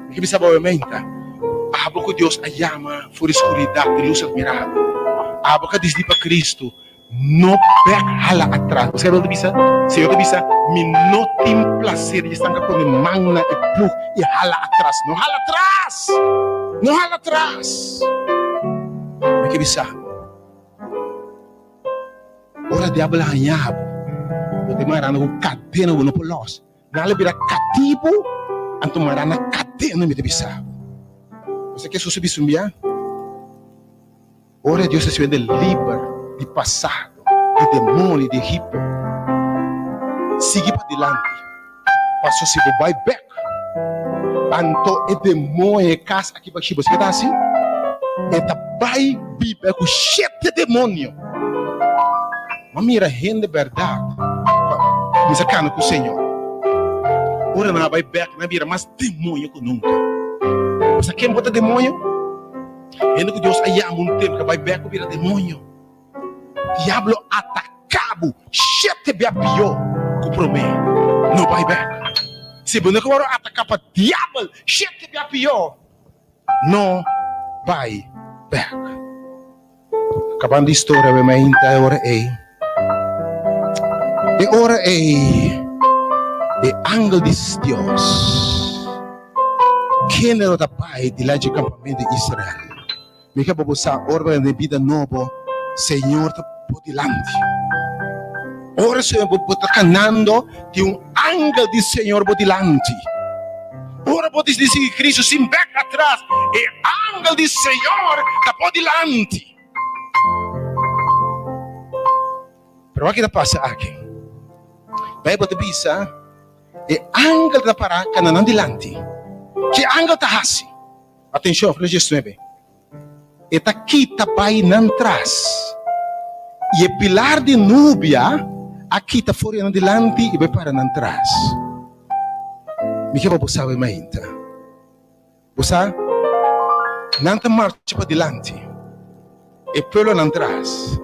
Mi ke bisa bo mainta, abo ku Dios a yama for di skuridat di lus atmirabel, abo ku a disidi pa Kristu, No bek hala atras. Bo sa kiko ta bisa? Señor ta bisa, Mi no tin placer di esnan ka pone man na e plug i hala atras. No hala atras! No hala atras! Mi ke bisa bo, ora diabel haña bo, bo ta marando ku kadena ku bo no por los. Nan lo bira katibu, anto mará na kadena, mi ta bisa bo. Bo sa ke Hesus a bisa un bia? Ora Dios a siendo liber di pasado, di demonio di Egipto, sigui padilanti, paso si bo bai bek, anto e demonio e kas aki bashi bo. Sa ke ta hasi? E ta bai biba ku shete demonio. Ma mira hende bèrdat ku a kuminsá kana ku Señor. Ora nan a bai bek, nan a bira mas demonio ku nunka. Bo sa ken bo ta demonio? Hende ku Dios a yama un tempu ka bai bek ku bira demonio. Diablo ataka bo shete bia pió ku promé. No bai bek. Si bo no ke wòrdu ataka pa diabel shete bia pió, no bai bek. Kabando di historia we mainta e ora ei. E ora ei e angel di Dios, kende lo ta bai dilanti dje kampamento di Israel. Mi ke pa bo sa, ora bo ta den bida nobo, Señor ta bo dilanti. Ora Señor bo ta kanando, tin un angel di Señor bo dilanti. Ora bo disidi sigui Cristo sin bek atras, e angel di Señor ta bo dilanti. Pero wak ki ta pasa aki? Bijbel ta bisa, e angel ta para kana nan dilanti. Ki angel ta hasi? Atencion, verso diesnuebe. E ta kita bai nan tras, i e pilar di nubia a kita for di nan dilanti i bai para nan tras. Mi ke pa bo sabe mainta. Bo sa, nan ta marcha padilanti, e pueblo nan tras.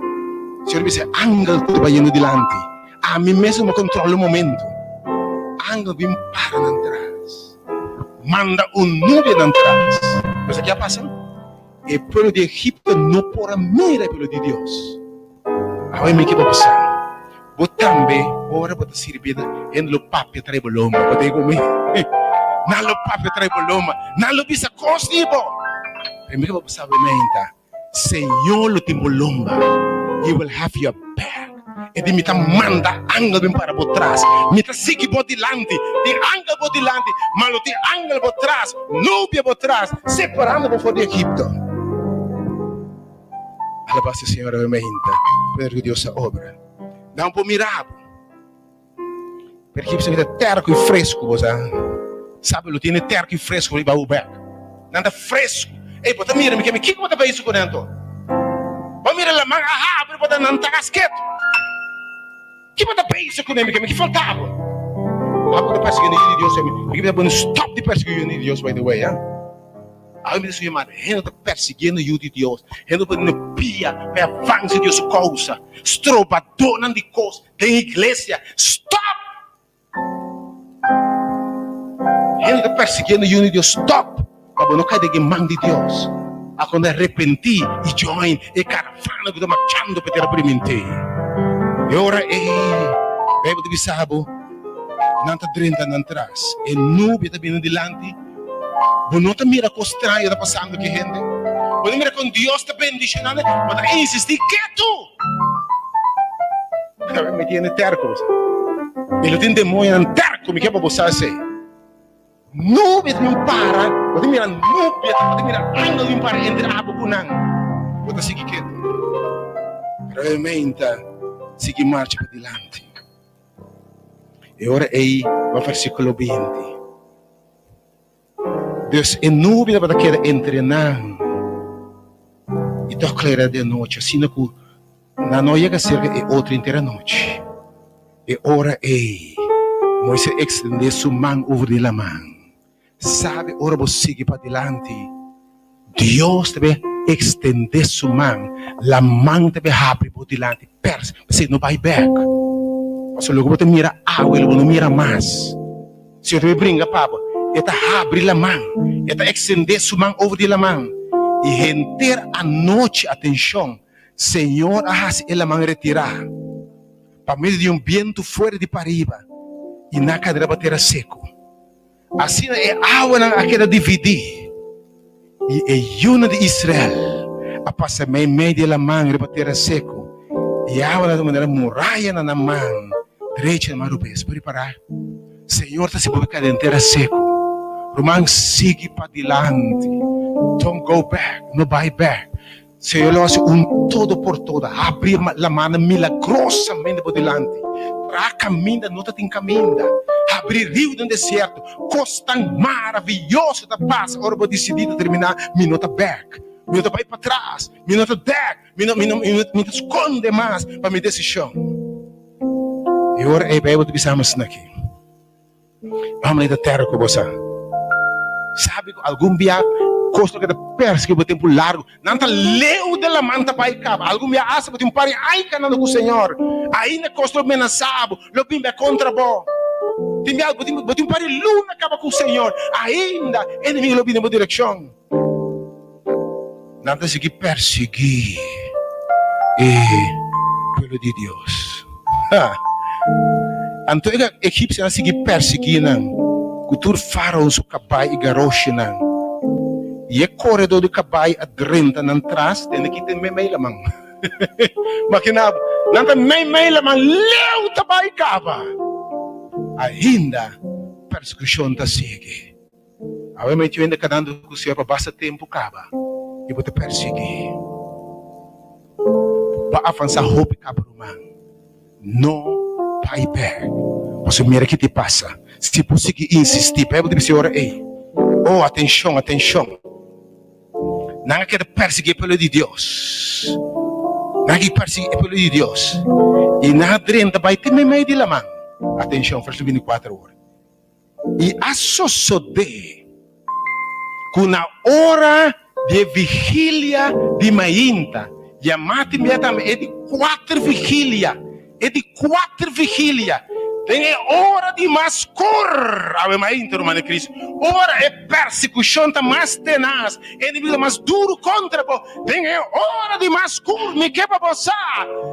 Señor bisa e angel ku ta bai yendo dilanti, Ami mes no kontrola e momento. Angel bin para nan tras. Manda un nubia nan tras. Bo sa ke a pasa? E pueblo di Egipto no por a mira e pueblo di Dios. Awe mi ke bo bisa, bo tambe ora bo ta sirbi hende lo papia trae bo lomba. Bo ta ku mi? Nan lo papia trae bo lomba. Nan lo bisa kos di bo. Pero mi ke bo bisa awe meinta. Señor lo tin bo lomba, He will have your back. E di mi ta manda angel bin para bo tras, mi ta sigui bo dilanti. Tin angel bo dilanti, ma lo tin angel bo tras, nubia bo tras, separando bo for di Egipto. Alabá si Señor awe mainta, poder di Dios a obra. Nan por mira bo. Pero egipcio ta terco y fresco, bo sa. Sabe lo tiene terco y fresco riba bo bek. Nan ta fresco. Ey, bo ta mira mi keme, kiko bo ta bezig ku nan anto? Bo mira laman a habri, bo ta nan ta asketo. Ki bo ta bezig ku nan mi keme, ki falta bo? Abo ta persiguiendo yu di Dios mi. Mi ke bisa bo no stop di persigui yu di Dios by the way ha. Abo mi ta suña mas hende ta persiguiendo yu di Dios. Hende ta poniendo pia pa e avance di Dios su causa. Strobadonan di cos den iglesia. Stop! Hende ta persiguiendo yu di Dios. Stop! Pa bo no kai den e man di Dios. Akunda arepentí i join e karavana ku ta marchando pa e tera primintí. E ora ei, Beibel ta bisa bo, nan ta drenta nan tras. E nubia ta bini dilanti. Bo no ta mira kos straño ta pasando ku e hende. Bo no mira kon Dios ta bendishoná nan. Bo ta insistí ketu. Mi tin hende tèrko, bo sa. I lo tin demoñonan tèrko, mi ke pa bo sa esei. Nubia ta bin para, bo ta mira nubia, bo ta mira angel bin para entre abo ku nan. Bo ta sigui ketu. Realmente sigui marcha padilanti. E ora ei ba versíkulo 20. Dus e nubia tabata keda entre nan i tòg klera di anochi, asina ku nan no yega serka e otro henter anochi. E ora ei, Moises a ekstendé su man over di laman. Sabi ora bo sigui padilanti, Dios ta bin ekstendé su man, laman ta bin habri bo dilanti, pers, p'esei no bai bèk. Pasobra loke bo ta mira awe lo bo no mira mas. Señor ta bin bringa pa bo, E ta habri laman, E ta ekstendé su man over di laman. I henter anochi, atenshon, Señor a hasi e laman retirá pa medio di un bientu fuerte di pariba, i nan a kai riba tera seku. Asina e awanan a keda dividí, i e yunan di Israel a pasa meimei di e laman riba tera seku, i e awanan ta manera muraya na nan man drechi i na man robes. Bo ripará? Señor ta hasi bo keda den tera seku. Ruman, sigui padilanti. Don't go back, no bai bèk. Señor lo hasi un todo por todo, habri lamannan milagrosamente bo dilanti, traha kaminda no ta tin kaminda, habri riu den desierto. Kosnan maravioso ta pasa ora bo disidí ta terminá, Mi no ta bèk, mi no ta bai patras, mi no ta dèk, mi no, mi no, mi ta skonde mas pa mi desishon. E ora ei Beibel ta bisa nos aki. Hombre ta terra ku bo sa. Sabi ku algun bia kos lo keda persiguí bo tempu largu. Nan ta leu den laman ta bai kaba. Algun bia asta bo tin un par di ai kanando ku Señor. Ainda kos lo menasá bo, lo bin bek kontra bo. Tin bia bo tin bo tin un par di luna kaba ku Señor, ainda enemigu lo bin den bo direkshon. Nan ta sigui persiguí e pueblo di Dios. Ha! Anto e egipsionan a sigui persiguí nan ku tur Fárao su kabai i garoshinan. I e koredó di kabai a drenta nan tras tende ki tin meimei laman. Makina bo, nan ta meimei laman leu ta bai kaba. Ainda persekushon ta sigui. Awe mi tin hende kadando ku Señor pa basta tempu kaba i bo ta persiguí. Bo a avansá hopi kaba ruman. No bai bèk. Pasobra mira ki ta pasa si bo sigui insistí. Beibel ta bisa e ora ei, Oh, atenshon, atenshon! Nan a keda persiguí e pueblo di Dios. Nan a keda persiguí e pueblo di Dios. I nan a drenta bai te meimei di laman. Atenshon, verso 24 awor. I a sosodé ku na ora di e vigilia di mainta, yamá tin bia tambe e di kuater vigilia, e di kuater vigilia, den e ora di mas skur, awe mainta, ruman di Cristo, ora e persekushon ta mas tenas, e enemigu ta mas duru kontra bo, den e ora di mas skur, mi ke pa bo sa,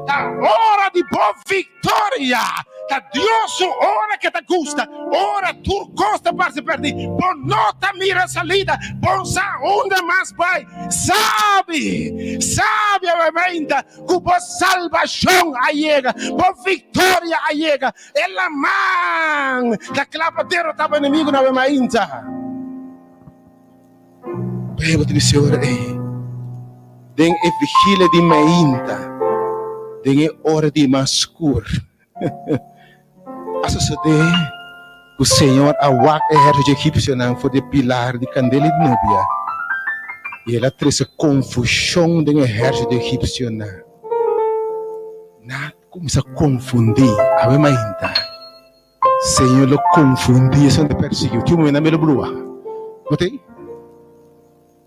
ta ora di bo viktoria. Ta Dios su ora ke ta gusta, ora tur kos ta parse pèrdí. Bo no ta mira salida, bo sa unda mas bai. Sabi, sabi awe-meinta ku bo salbashon a yega, bo viktoria a yega. E laman ta kla pa derotá bo enemigunan awe-meinta. Beibel ta bisa e ora ei, Den e vigilia di mainta, den e ora di mas skur, a sosodé ku Señor a wak e ehército dje egipsionan for di e pilar di kandela i di nubia, i el a trese konfushon den e ehército di egipsionan. Nan a kuminsá konfundí awe mainta. Señor lo konfundí esun ta persiguí bo. Tin un momento nan lo brua. No tin?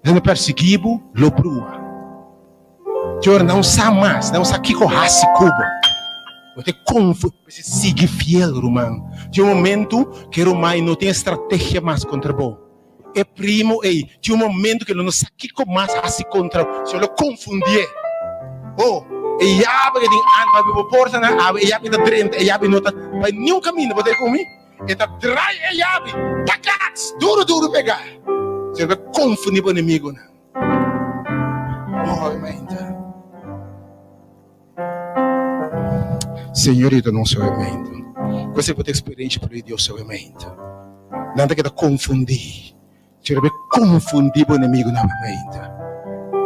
Esun ta persiguí bo lo brua. Tin ora nan sa mas, nan sa kiko hasi ku bo. Bo ta konfu, p'esei sigui fiel, ruman. Tin un momento ku e ruman no tin estrategia mas kontra bo. E primo ei, tin un momento ku e lo no sa kiko mas hasi kontra bo. Señor lo konfundié. Oh, e yabi ke tin antes pa bo portanan awe, e yabi ta drenta, e yabi no ta bai niun kaminda. Bo ta ku mi? E ta drai e yabi, takats, duru duru pegá. Señor lo konfundí bo enemigunan. Oh, mainta. Señor yuda nos awe mainta. Ku esei bo ta eksperensia por Dios awe mainta. Nan ta keda konfundí. Señor a konfundí bo enemigunan awe mainta.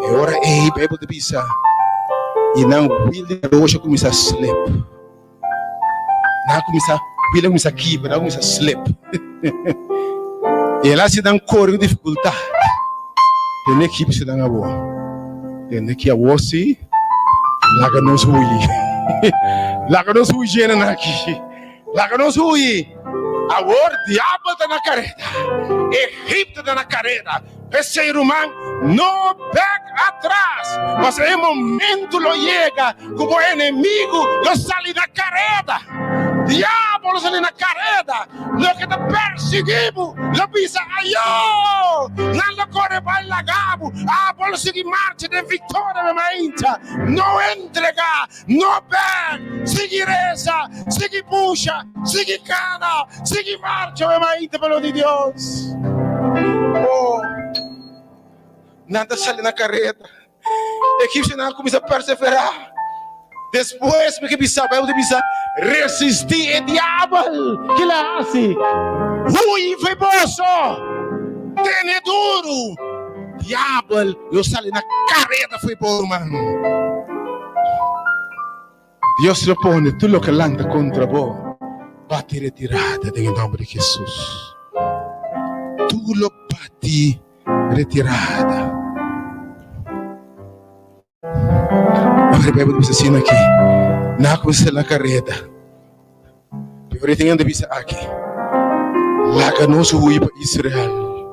E ora ei Beibel ta bisa, i nan wil di roshi a kuminsá slip. Nan a kuminsá, wil a kuminsá kibra, nan a kuminsá slip. I el a hasi nan kore ku difikultat. Tende ki bisa nan awor? Tende ki awor si, laga nos hui. Laga nos hui djena nan aki. Laga nos hui. Awor diabel ta na kareda. Egipto ta na kareda. P'esei, ruman, no bek atras, pasobra e momentu lo yega ku bo enemigu lo sali na kareda. Diabel lo sali na kareda. Loke ta persiguí bo lo bisa, Ayó! Nan lo kore bai laga bo. Abo lo sigui marcha den viktoria, mi mainta. No entregá! No bek! Sigui resa, sigui pusha, sigui kana, sigui marcha mi mainta pa lo di Dios. Oh, nan ta sali na kareta. Egipsionan a kuminsá perseverá. Despues mi ke bisa, Bijbel ta bisa, resistí e diabel. Kila hasi? Hui for boso! Tene duru! Diabel lo sali na kareda for bo ruman. Dios lo pone tur loke lanta kontra bo bati retirada den e nomber di Jesus. Tur lo bati retirada. Ora e Bijbel ta bisa asina aki, Nan a kuminsá na kareda. Pero e tin hende bisa aki, Laga nos hui pa Israel,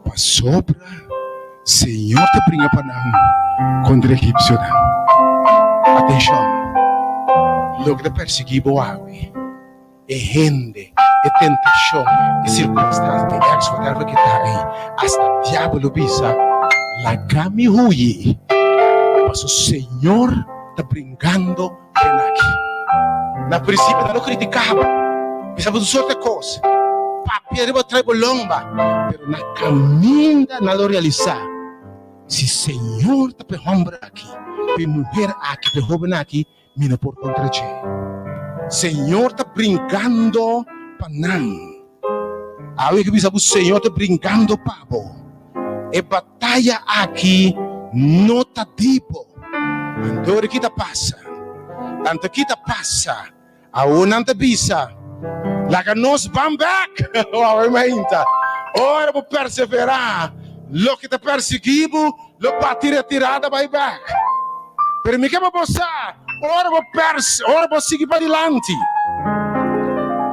pasobra Señor ta bringa pa nan kontra egipsionan. Atenshon! Loke ta persiguí bo awe, e hende, e tentashon, e sirkunstansia, e eks, whatever ke ta ei, asta diabel lo bisa, Laga mi hui, pasobra Señor ta bringando Den aki. Na prinsipio nan lo kritikaba, bisa bo tur sorte kos, papia riba trai bo lomba, pero na kaminda nan lo realisá, si Señor ta p'e hòmber aki, p'e muher aki, p'e hóben aki, mi no por kontra dje. Señor ta bringando pa nan. Awe ke bisa bo Señor ta bringando pa bo. E bataya aki no ta di bo. Anto ora ki ta pasa? Anto ki ta pasa? Awor nan ta bisa, Laga nos ban bek! Awe mainta, ora bo perseverá, loke ta persiguí bo lo bati retirada bai bek. Pero mi ke pa bo sa, ora bo pers, ora bo sigui padilanti,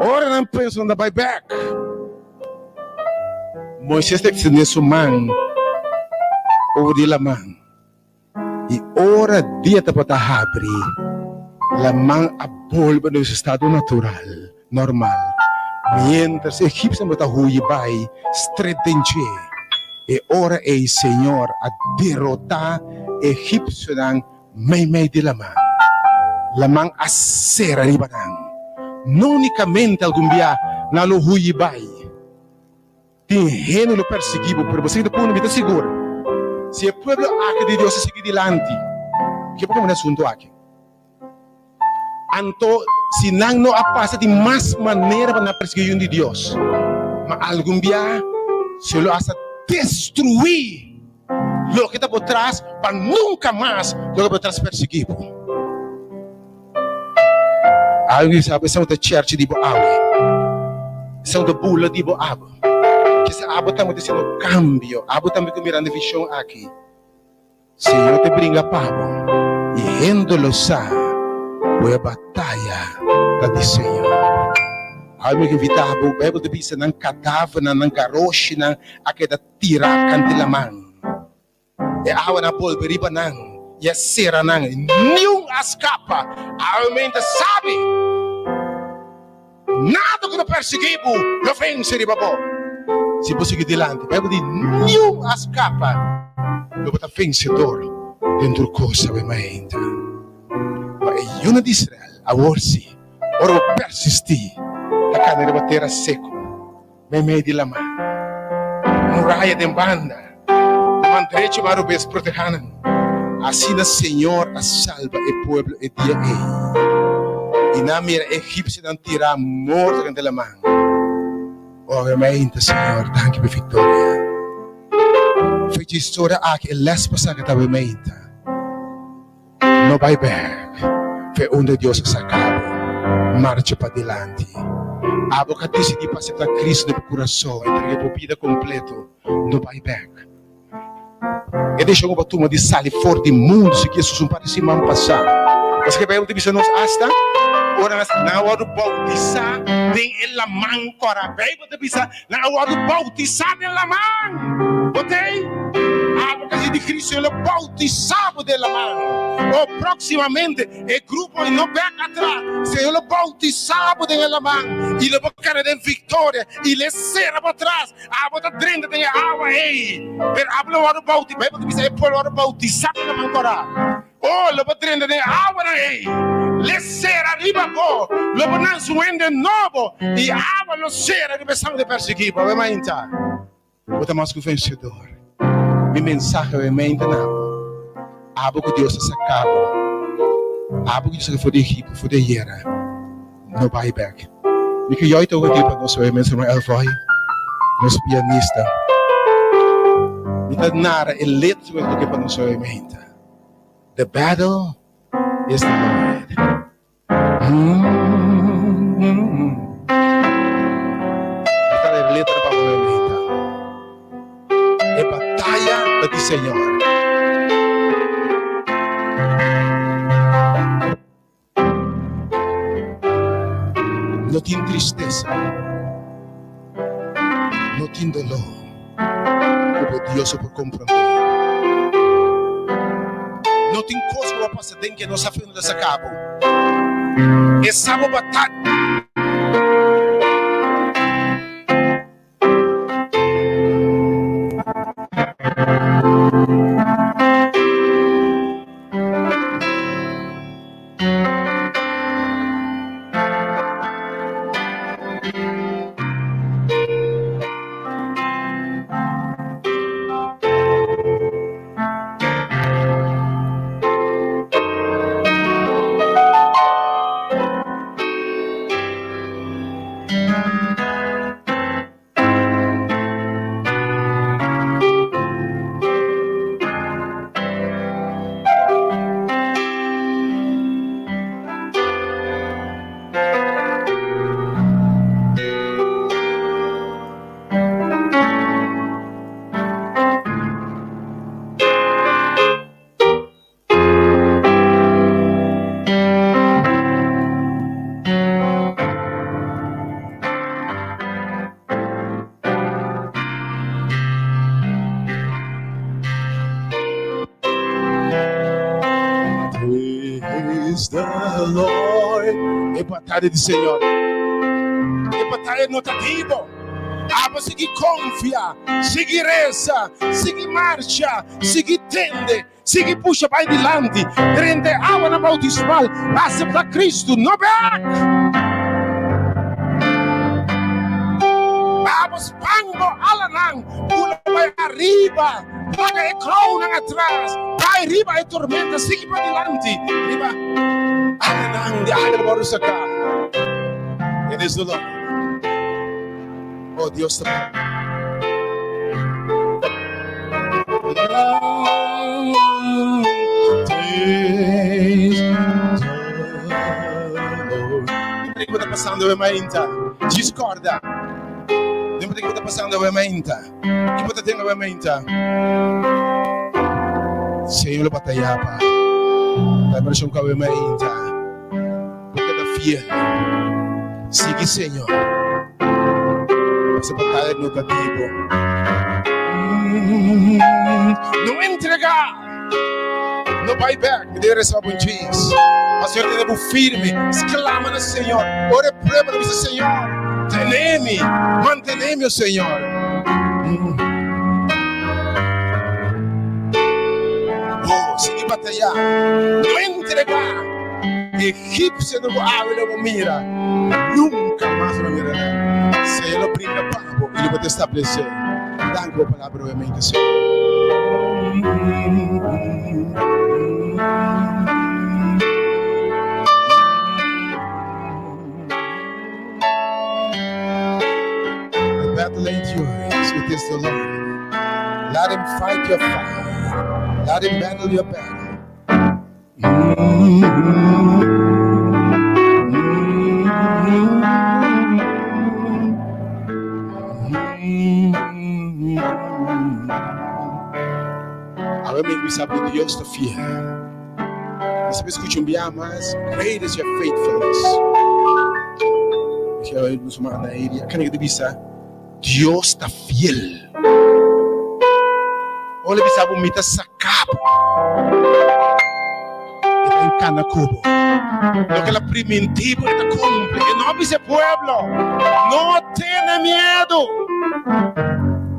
ora nan pensa nan ta bai bek. Moises ta extendé su man over di laman, i ora dia tabata habri, laman a bolbe na su estado natural, normal. Miéntras e egipsionan tabata huyi bai stret den dje, e ora ei Señor a derotá e egipsionan meimei di laman. Laman a sera riba nan. No únikamente algun bia nan lo huyi bai. Tin hende lo persiguí bo, pero bo sigui ta pone, mi ta sigur, si e pueblo aki di Dios a sigui dilanti, ke por kaba na e asuntu aki? Anto, si nan no a pasa, tin mas manera pa nan persiguí yu di Dios. Ma algun bia, Señor lo hasta destruí Loke ta bo tras pa nunka mas loke bo tras persiguí bo. Algu di sabi esei ta chèrchi di bo awe. Esei ta bula di bo abo. Kisa abo tambe ta hasiendo kambio. Abo tambe ku mirando e vishon aki. Señor ta bringa pa bo i hende lo sa ku e bataya ta di Señor. Awe mi ke invitá bo, Beibel ta bisa nan kadavernan, nan garoshinan a keda tirá kant'i laman. E awanan a bolbe riba nan i a sera nan, i niun a skapa. Awe mi ta sabi, nada ku ta persiguí bo lo vense riba bo. Si bo sigui dilanti, Beibel di, niun a skapa, lo bo ta vensedor den tur kos. Awe mainta, pa e yunan di Israel, awor si, ora bo persistí, ta kana riba tera seku. Meimei di laman. Muraya den banda, man drechi man robes protehá nan. Asina Señor a salba e pueblo e dia ei, i nan a mira e egipsionan tirá morto den laman. Obviamente, Señor, danki pa e viktoria. Fecha historia aki e lès pa saka ta obviamente. No bai bek fe unda Dios a saca bo. Marcha padilanti. Abo ca dicidi pa acepta Cristo den bo curason, entrega bo bida completo, no bai bek. E decision cu bo a tuma di sali for di mundo sigui Jesus un par di siman pasa. Pasobra e Bijbel ta bisa nos hasta ora nan a wordo bautisa den e laman cora. Bijbel ta bisa Nan a wòrdu boutisá den laman. Bo t'ei? Abo ku a di Cristo, el a boutisá bo den laman. O próksimamente e grupo ei no bèk atras. Señor lo boutisá bo den e laman i lo bo keda den viktoria i lo e sera bo atras. Abo ta drenta den e awa ei, pero abo lo wòrdu boutisá. Beibel ta bisa e pueblo wòrdu boutisá den laman kòrá. Oh, lo bo drenta den e awanan ei, l'e sera riba bo, lo bo nanse un hende nobo, i awa lo sera riba esnan ku ta persiguí bo. Awe mainta, bo ta mas ku vensedor. Mi mensahe awe mainta na bo, abo ku Dios a saka bo, abo ku Dios a saka for di Egipto, for di ayera, no bai bèk. Mi ke yòi ta hopi pa nos awe mester Herman Elroy, nos pianista. Mi ta nara e letra ku el toke pa nos awe mainta. The battle is the Lord. Mi ta lei letra pa bo meta. E bataya ta di Señor. No tin tristesa, no tin doló ku bo Dios no por komprondé. No tin kos ku bo a pasa den ke no sa fe unda ta saka bo. E sa bo bataya. Praise the Lord. E batalla di Señor. E batalla no ta di bo. Abo sigui confia, sigui reza, sigui marcha, sigui tende. Sigui pusha bai dilanti, drenta e awanan bautismal, aseptá Kristu, no bèk! Abo span bo alanan, bula bai ariba, laga e krounan atras, bai riba e tormenta, sigui pa dilanti, riba alanan di águila bo a saká. It is the Lord. Oh, Dios ta Kiko ta pasando awe mainta? Djis kòrda. No importa kiko ta pasando awe mainta. Kiko ta den awe mainta? Señor lo batayá pa ta versión ku awe mainta. Bo keda fiel. Sigui Señor. Pasobra bataya no ta di bo. No entregá! No bai bek! Mi debe resa pa bo djis. Pa Señor tene bo firme. Sklama na Señor. Ora e prueba ta bisa, Señor, tene mi, mantene mi, o Señor. Oh, sigui batayá. No entregá! Egipsionan ku awe lo bo mira, nunka mas lo mira nan. Señor lo bringa pa bo i lo bo ta establesé. Danki pa bo palabra nuevamente, Señor. The battle ain't yours, it is the Lord. Let him fight your fight. Let him battle your battle. Awe mi bisa ku Dios ta fiel. Mi sabi skucha un bia mas, Great is your faithfulness. Mi quiero oír nos hermana Nairi. Kan ik bisa, Dios ta fiel. Ora el bisa bo, Mi ta saká bo. E ta enkana ku bo. Loke el a primintí bo, e ta kumpli. E no a bisa e pueblo, No tene miedu,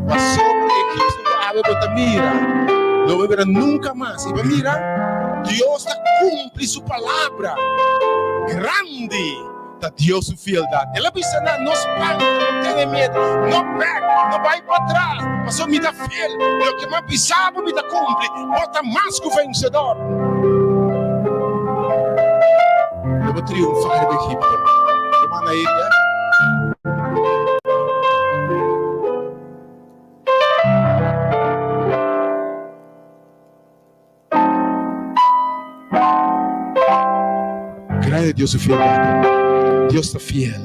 pasobra e Cristo ku awe bo ta mira, lo bo mira nunka mas. I bo mira, Dios ta kumpli su palabra. Grandi! Ta Dios su fieldad. El a bisa nan, No spanta, no tene miedu, no bek, no bai patras, pasobra mi ta fiel. Loke mi a bisa bo mi ta cumpli. Bo ta mas cu vencedor. Lo bo triunfa riba Egipto. Ruman Aelia. Grandi Dios su fieldad. Dios ta fiel.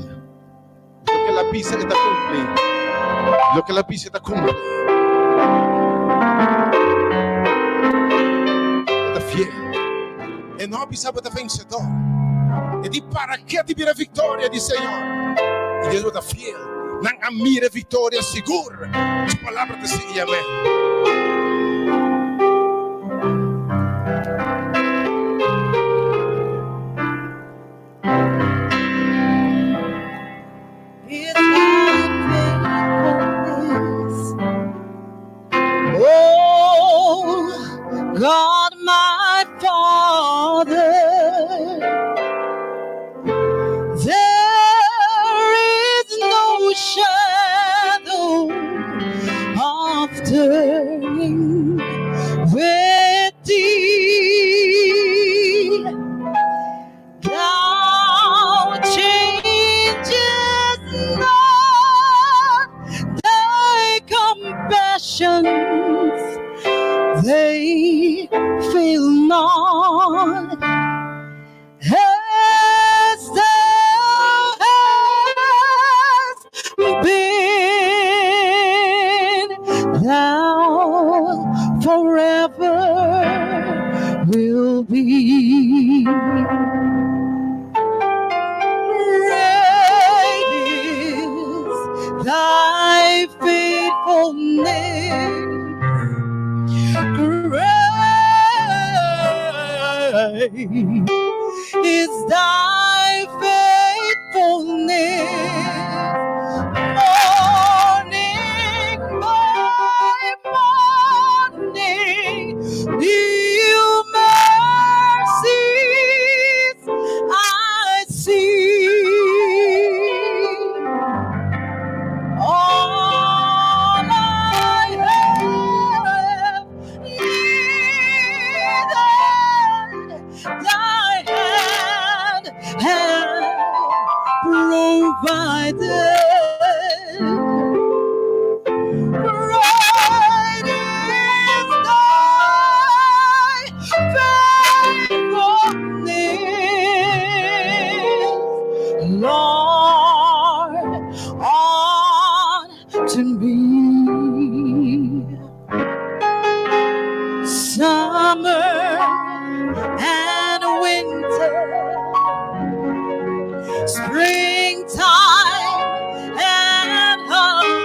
Loke el a bisa e ta cumpli. Loke el a bisa e ta cumpli. E ta fiel. E no a bisa bo ta vencedor. E di para ke ti bira victoria di Señor. Y Dios bo ta fiel. Nan a mira e victoria sigur. Su palabra ta sigui amen. Is thy faithfulness, oh God, my Father. There is no shadow of turning with thee. Thou changest not thy compassions, they fail not. As thou hast been, thou forever will be. Great is thy faithfulness. Great is thy faithfulness. Morning by morning, new mercies I see. All I have needed, thy hand hath provided. Great is thy faithfulness, Lord, unto me. Summer and winter, springtime and harvest.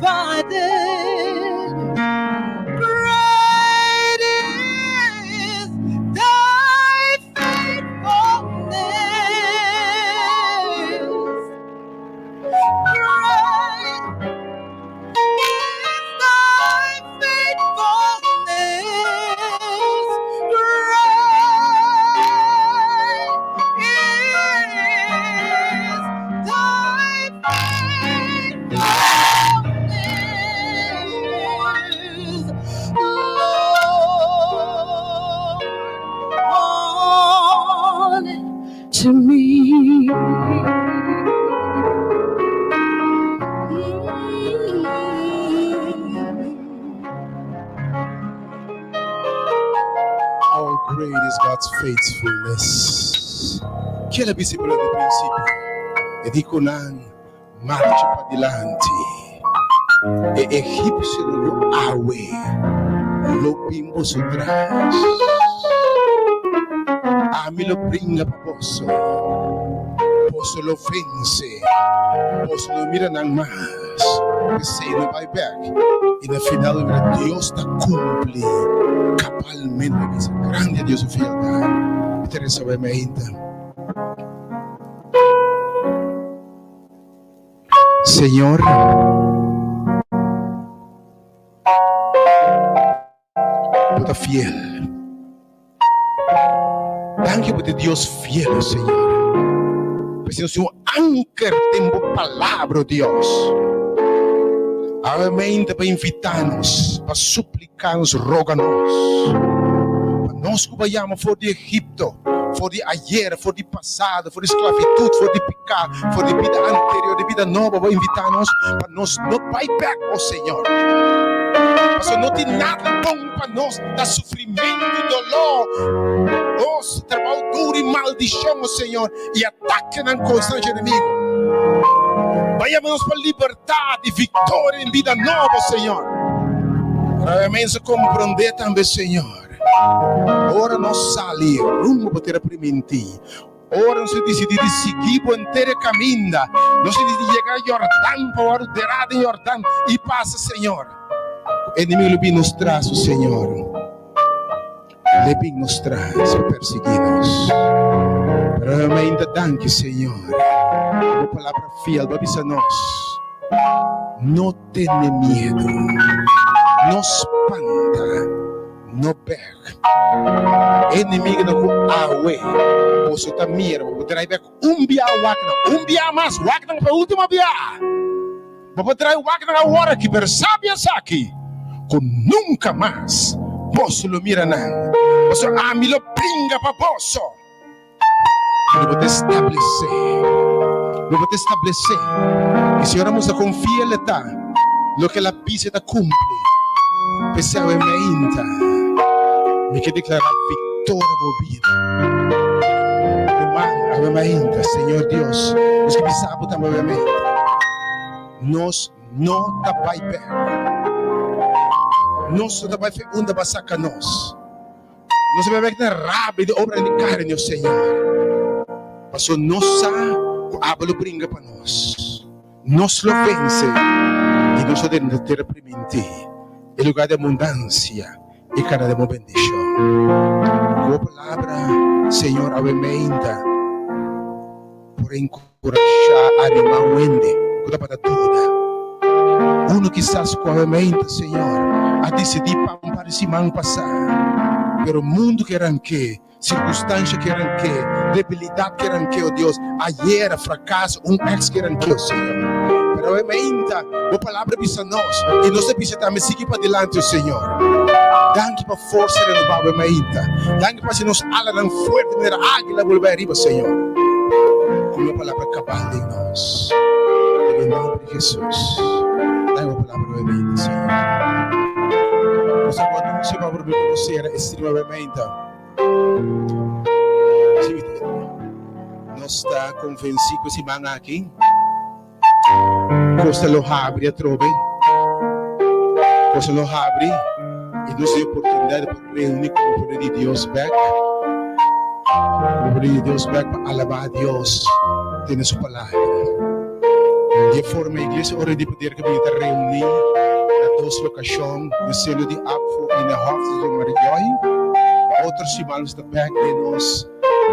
provided. Great is thy faithfulness. Great is thy faithfulness. Great is thy faithfulness, Lord, to me. How great is God's faithfulness. Kiel a bisa di prinsipio? E di ku nan marcha padilanti. E egipsionan lo awe lo bin boso tras. Ami lo bringa pa boso. Boso lo vense. Boso lo mira nan mas. P'esei no bai bek. I na final lo mira Dios ta kumpli kabalmente. Bisa grandi a Dios su fieldat. Mi ta resa bai mainta. Señor, Bo ta fiel. Danki bo ta Dios fiel, Señor. P'esei nos tin un anker den bo palabra, oh Dios. Awe mente pa invitá nos, pa supliká nos, roga nos, pa nos ku bo a yama for di Egipto, for di ayer, for di pasado, for di sklabitut, for di piká, for di bida anterior, di bida nobo, bo a invitá nos pa nos no bai bèk, oh Señor. Pasobra no tin nada bon pa nos ta sufrimentu, doló, oh trabou duru i maldishon, oh Señor, i atakenan kontra nos enemigu. Bo a yama nos pa libertat i viktoria den bida nobo, Señor. Realmente komprondé tambe, Señor. Ora nos sali rumbo pa tera primintí, ora nos a disidí di sigui bo henter e kaminda, nos a disidí yega Yordan pa wòrdu derá den Yordan i pasa, Señor. Ku enemigu lo bin nos tras, o Señor, le bin nos tras pa persiguí nos. Pero ainda danki, Señor, pa bo palabra fiel, bo a bisa nos, No tene miedu, no spanta, no bèk. E enemigunan ku awe boso ta mira, bo por drai bèk un bia wak nan, un bia mas, wak nan pa e último bia. Bo por drai wak nan awor aki, pero sabi esaki, ku nunka mas boso lo mira nan, pasobra ami lo bringa pa boso. Lo bo ta establesé. Lo bo ta establesé. I Señor a mustra kon fiel e ta. Loke el a bisa e ta kumpli. P'esei awe meinta mi ke deklará viktoria bo bida. Ruman, awe meinta, Señor Dios, nos ke bisa bo tambe awe meinta. Nos no ta bai bèk. Nos no ta bai fe unda bo a saka nos. Nos a bebe den rabia di obra di carni, o Señor, pasobra nos sa cu abo lo bringa pa nos. Nos lo vence y nos lo drenta tera primintí, e lugar di abundancia y cara di bo bendicion. Cu bo palabra, Señor, awe meinta por encurasha, anima un hende cu tabata duda. Uno kisas cu awe meinta, Señor, a dicidi pa un par di siman pasa, pero mundo ke ranke, circunstancia ke ranke, debilidad ke ranke, oh Dios, ayera, fracaso, un ex ke ranke, oh Señor. Pero awe meinta, Bo palabra bisa nos, y nos ta bisa tambe, sigui padilanti, oh Señor. Danki pa forsa renobá awe meinta. Danki pa hasi nos alanan fuerte manera águila bolbe ariba, Señor. Ku bo palabra kabal den nos. Den e nomber di Jesus. Danki pa bo palabra awe meinta, Señor. Nos ta wòrdu anunsiá pa bo konosé e stream awe meinta. Nos ta konvensí ku e siman aki. Cosa lo habri atrobe, cosa lo habri y nos tin oportunidad pa reuni como pueblo di Dios bek, como pueblo di Dios bek pa alaba a Dios, tene su palabra. Di e forma Iglesia Ora di Poder ke bini ta reuní na dos lokashon, na seno di APFO i na Hòf di Marijoy. Pa otro siman nos ta bèk den nos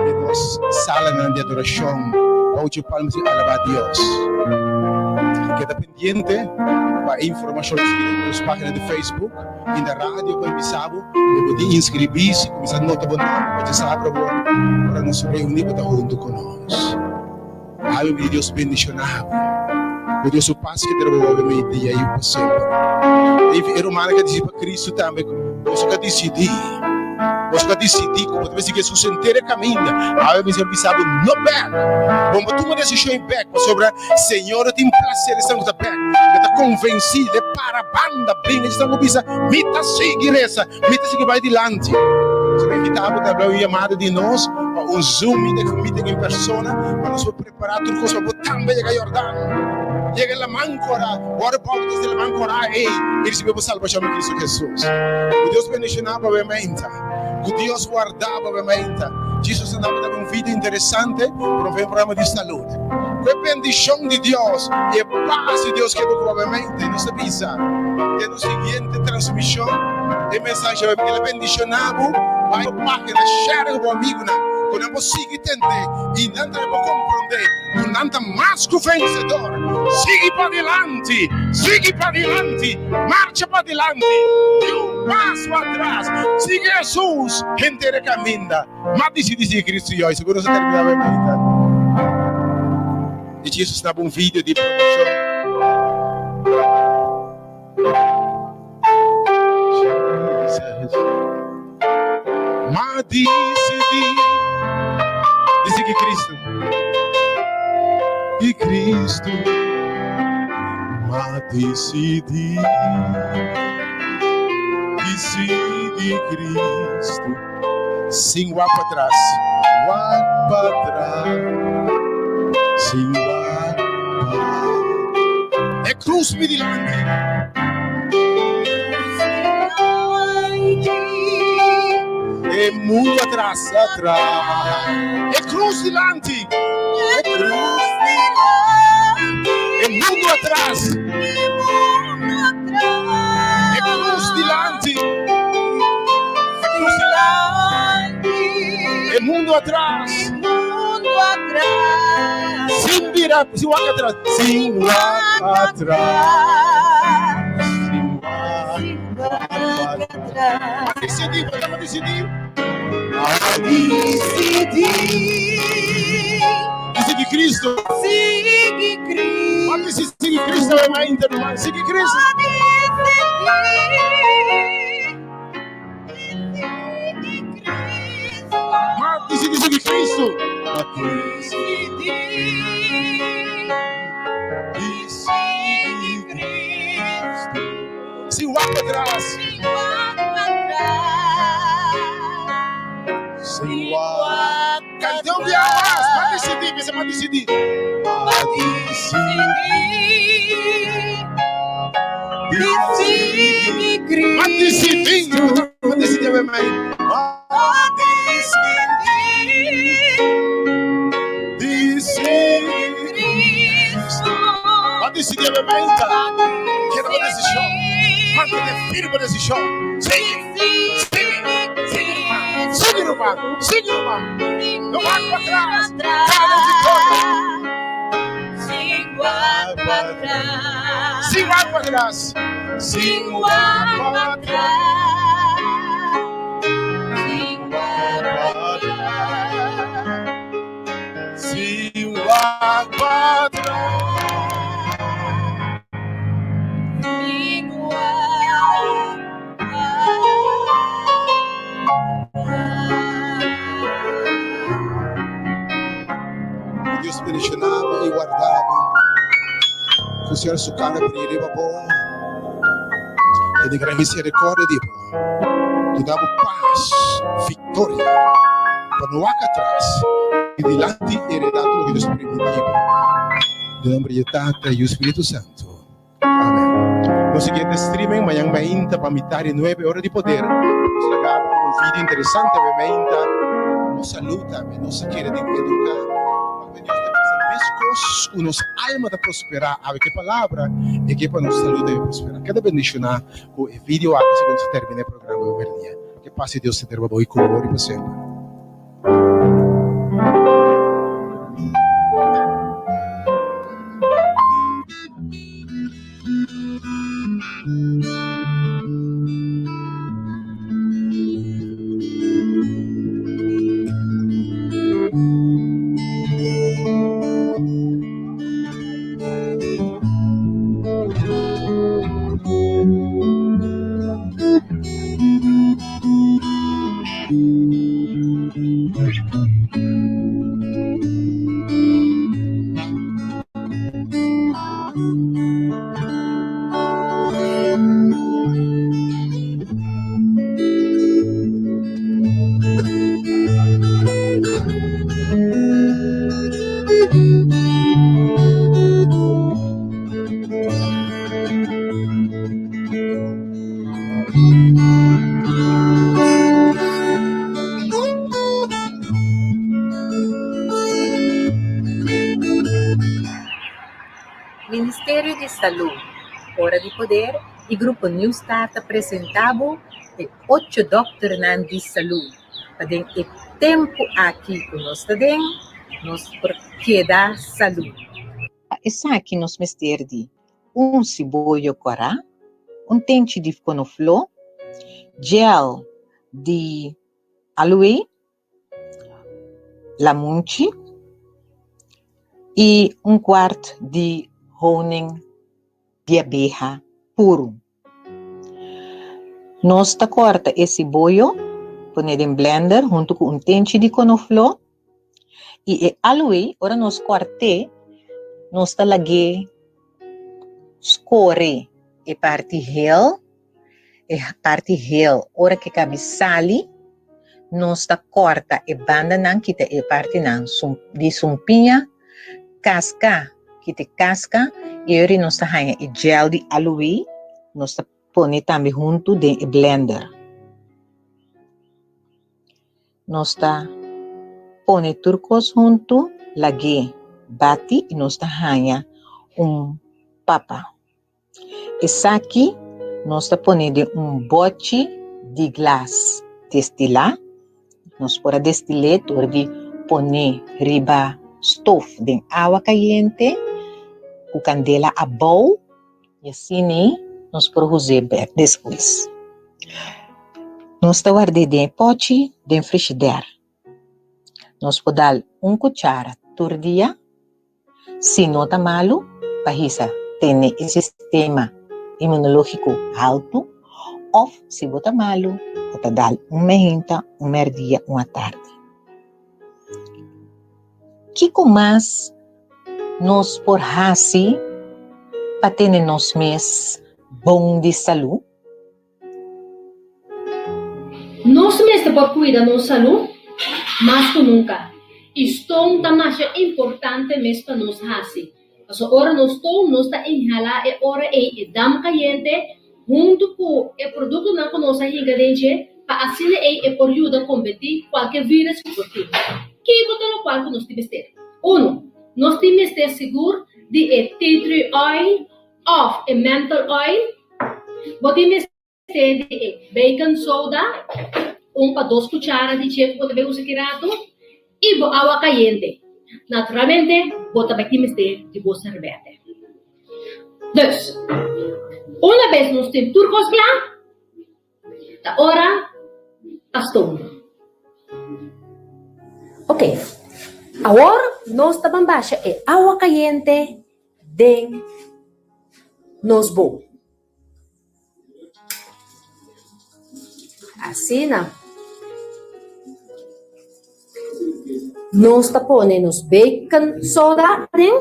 den nos salanan di adorashon bou dje palmas i alabá Dios. Keda pendiente pa e informashon nos bini riba nos página di Facebook i na radio pa bisa bo lo bo tin inskribí si kuminsá nota bo nòmber pa djasabra bo ora nos reuní bo ta huntu ku nos. Awe mi Dios bendiciona bo. Cu Dios su paz keda riba bo awe mei dia y pa semper. David e rumannan cu a dicidi pa Cristo tambe boso cu a dicidi boso cu a dicidi cu bo ta bay sigui Jesus henter e caminda awe mi Señor bisa bo no bek bo no tuma decision y bek pasobra Señor no tin placer esnan cu ta bek e ta convenci de para banda bringa esnan cu bisa mi ta sigui reza Mi ta sigui bai dilanti. Nos ta invitá bo ta habla un yamada di nos pa un Zoom meeting of un meeting en persona pa nos por prepará tur kos pa bo tambe yega Yordan, yega Laman Korá, wòrdu boutis den Laman Korá ei i risibí bo salbashon den Kristu Hesus. Ku Dios bendishoná bo awe mainta. Ku Dios wardá bo awe mainta. Jesus a daba tambe un video interesante promové un programa di salud. Ku e bendishon di Dios i e pas di Dios keda ku bo awe mainta i nos ta bisa den nos siguiente transmishon e mensahe awe el a bendishoná bo bai bo página share ku bo amigunan ku nan por sigui tende i nan tambe por komprondé ku nan ta mas ku vensedor. Sigui padilanti, sigui padilanti, marcha padilanti, ni un paso atras. Sigui Hesus henter e kaminda. M'a disidí sigui Kristu yòi. Sigur nos a terminá awe mainta. I Jesus na bo un video di promoshon. Jesus. M'a disidí di sigui Kristu. Di Kristu. M'a disidí di sigui Kristu. Sin wak patras, wak patras, sin wak patras. E krus mi dilanti. E mundu atras, atras. E krus dilanti. E krus dilanti. E mundu atras. E krus dilanti. E krus dilanti. E mundu atras. Sin bira, sin wak atras. Sin wak atras. Sin wak atras. A disidí, bo ta disidí. A disidí. Di sigui Cristo. Sigui Cristo. Wak di sigui Cristo e mainta ruman. Sigui Cristo. A disidí. Di sigui Cristo. Ma disidí sigui Cristo. A disidí. Di sigui Cristo. Sin wak patras. Sin wak patras. Sin wak. Canta un bia mas. M'a disidí, bisa m'a disidí. M'a disidí di sigui Cristo. M'a disidí, m'a disidí awe mai. M'a disidí di sigui Cristo. M'a disidí awe mainta. Keda bo desishon. Mantene firme bo desishon. Sigui. Sigui, sigui ruman, sigui ruman, sigui ruman. No wak patras, kada viktoria. Sin wak patras. Sin wak patras. Sin wak patras. Sin wak patras. Sin wak patras. Sin wak Ku Dios bendiciona bo y warda bo. Ku Señor su cara bria riba bo y di gran misericordia di bo. Duna bo paz, victoria, pa no wak atras y dilanti hereda tur loke Dios a primiti bo. Den nomber di e Tata, Yu, Spiritu Santo. Amen. Nos siguiente streaming mañan mainta pa mitad di nuebe ora di poder. Nos laga bo un video interesante awe mainta. Nos salud tambe. Nos a kere den educa. Pasobra Dios ta bisa mescos. Meskos ku nos alma ta prosperá, awe ku e palabra e ke pa nos salú debe prosperá. Keda bendishoná ku e video aki segun nos ta terminá e programa di merdia. Ke pas di Dios ta ter pa bo i ku bo ora i pa semper. Ministerio di Salú, Ora di Poder y Grupo New Star ta presenta bo e ocho Dòkternan di Salú pa den e tempu aki ku nos ta den, nos por keda salú. Pa esaki nos mester di un siboyo kòrá, un tenchi di konofló, gel di aloe, lamunchi i un kuart di honing di abeha puru. Nos ta kòrta e siboyo, pone den blender huntu ku un tenchi di konofló i e aloe ora nos kòrt'é nos ta lag'é skore e parti hel, e parti hel ora ke kabi sali nos ta kòrta e bandanan kita e partinan di sumpiña. Kaska, kita e kaska i ori nos ta haña e gel di aloe, nos ta pone tambe huntu den e blender. Nos ta pone tur kos huntu, lag'é bati i nos ta haña un papa. Esaki nos ta pone den un bochi di glas destilá. Nos por a destil'é dor di pone riba stof den awa kayente ku kandela abou i asina nos por us'é bèk despues. Nos ta ward'é den e pochi den frishider. Nos por dal un kuchara tur dia. Si no ta malu pa hisa tene e sistema inmunológiko haltu òf si bo ta malu bo ta dal un meinta, un mèrdia, un atardi. Kiko mas nos por hasi pa tene nos mes bon di salú? Nos mester por cuida nos salud mas cu nunca y stoom ta masha importante mes pa nos haci. Pasobra ora nos stoom nos ta inhala e ora ey e dam cayente hunto cu e productonan cu nos a hinca den dje pa asina ey e por yuda combeti cualke virus cu por tin. Kico ta locual cu nos tin mester? Uno, nos tin mester sigur di e tea tree oil Of e menthol oil. Bo tin mester di e baking soda, un pa dos cuchara di dje cu bo ta bay usa ki rato, y bo awa cayente. Naturalmente bo ta bay tin mester di bo serbete. Dus, una bes nos tin tur cos cla, Ta ora pa stoom. Ok, awor nos ta ban basha e awa kayente den nos bowl. Asina nos ta pone nos baking soda aden.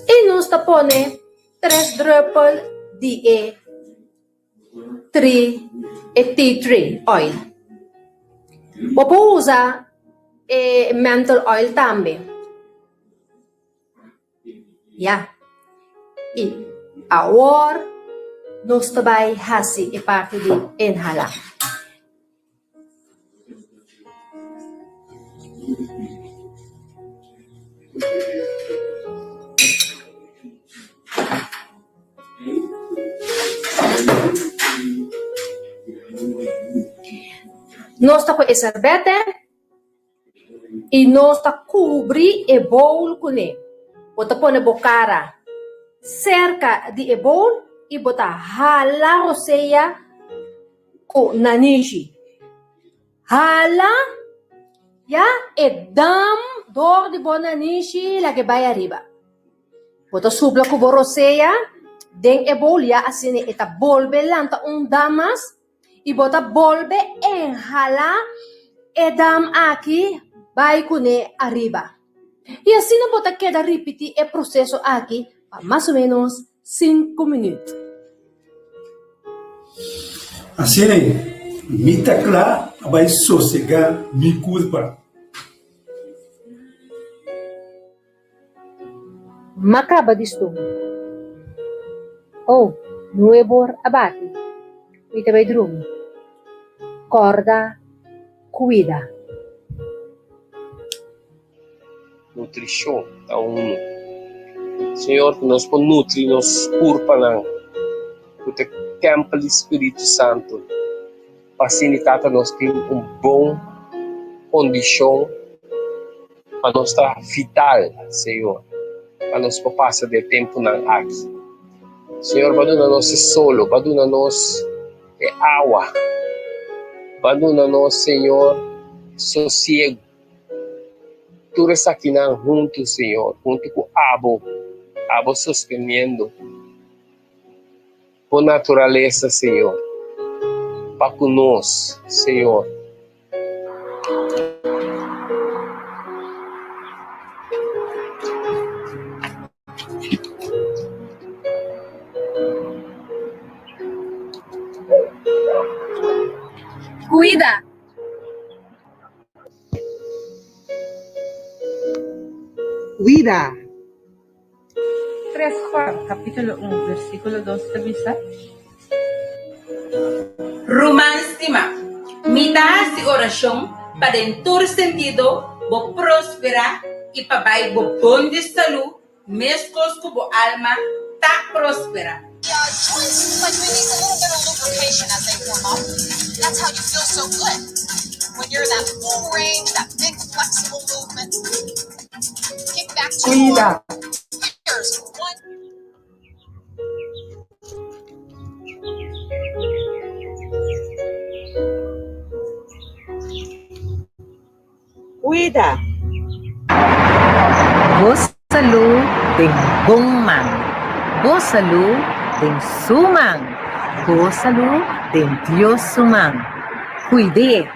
I nos ta pone tres drùpel di e tree e tea tree oil. Bo por usa e menthol oil tambe. Ya. I awor nos ta bai hasi e parti di inhalá. Nos ta ku e serbete i nos ta kubri e bowl kuné. Bo ta pone bo kara serka di e bowl i bo ta hala rosea ku nanishi. Hala ya e dam dor di bo nanishi laga e bai ariba. Bo ta supla ku bo rosea den e bowl ya asina e ta bolbe lanta un dam mas i bo ta bolbe enhalá e dam aki bai kuné ariba. I asina bo ta keda ripití e proseso aki pa mas o ménos sinku minüt. Asina mi ta kla pa bai sosegá mi kurpa. M'a kaba di stoma. Oh, nuebor a bati. Mi ta bai drumi. Kòrda kuida. Nutrishon ta unu. Señor, ku nos por nutri nos kurpanan ku ta e tèmpel di Spiritu Santu, pa asina Tata nos tin un bon kondishon. Pa nos ta vital, Señor, pa nos por pasa den e tempunan aki. Señor, bo a duna nos e solo, bo a duna nos e awa, bo a duna nos, Señor, sosiegu. Tur esakinan huntu, Señor, huntu ku abo, abo sosteniendo bo naturalesa, Señor, pa ku nos, Señor. Cuida. Cuida. Tres Juan capítulo un versículo dos ta bisa. Ruman stimá, mi ta hasi orashon pa den tur sentido bo prosperá i pa bai bo bon di salú meskos ku bo alma ta prosperá. Cuida. Cuida. Bo salú den bon man. Bo salú den su man. Bo salú den Dios su man. Cuid'é.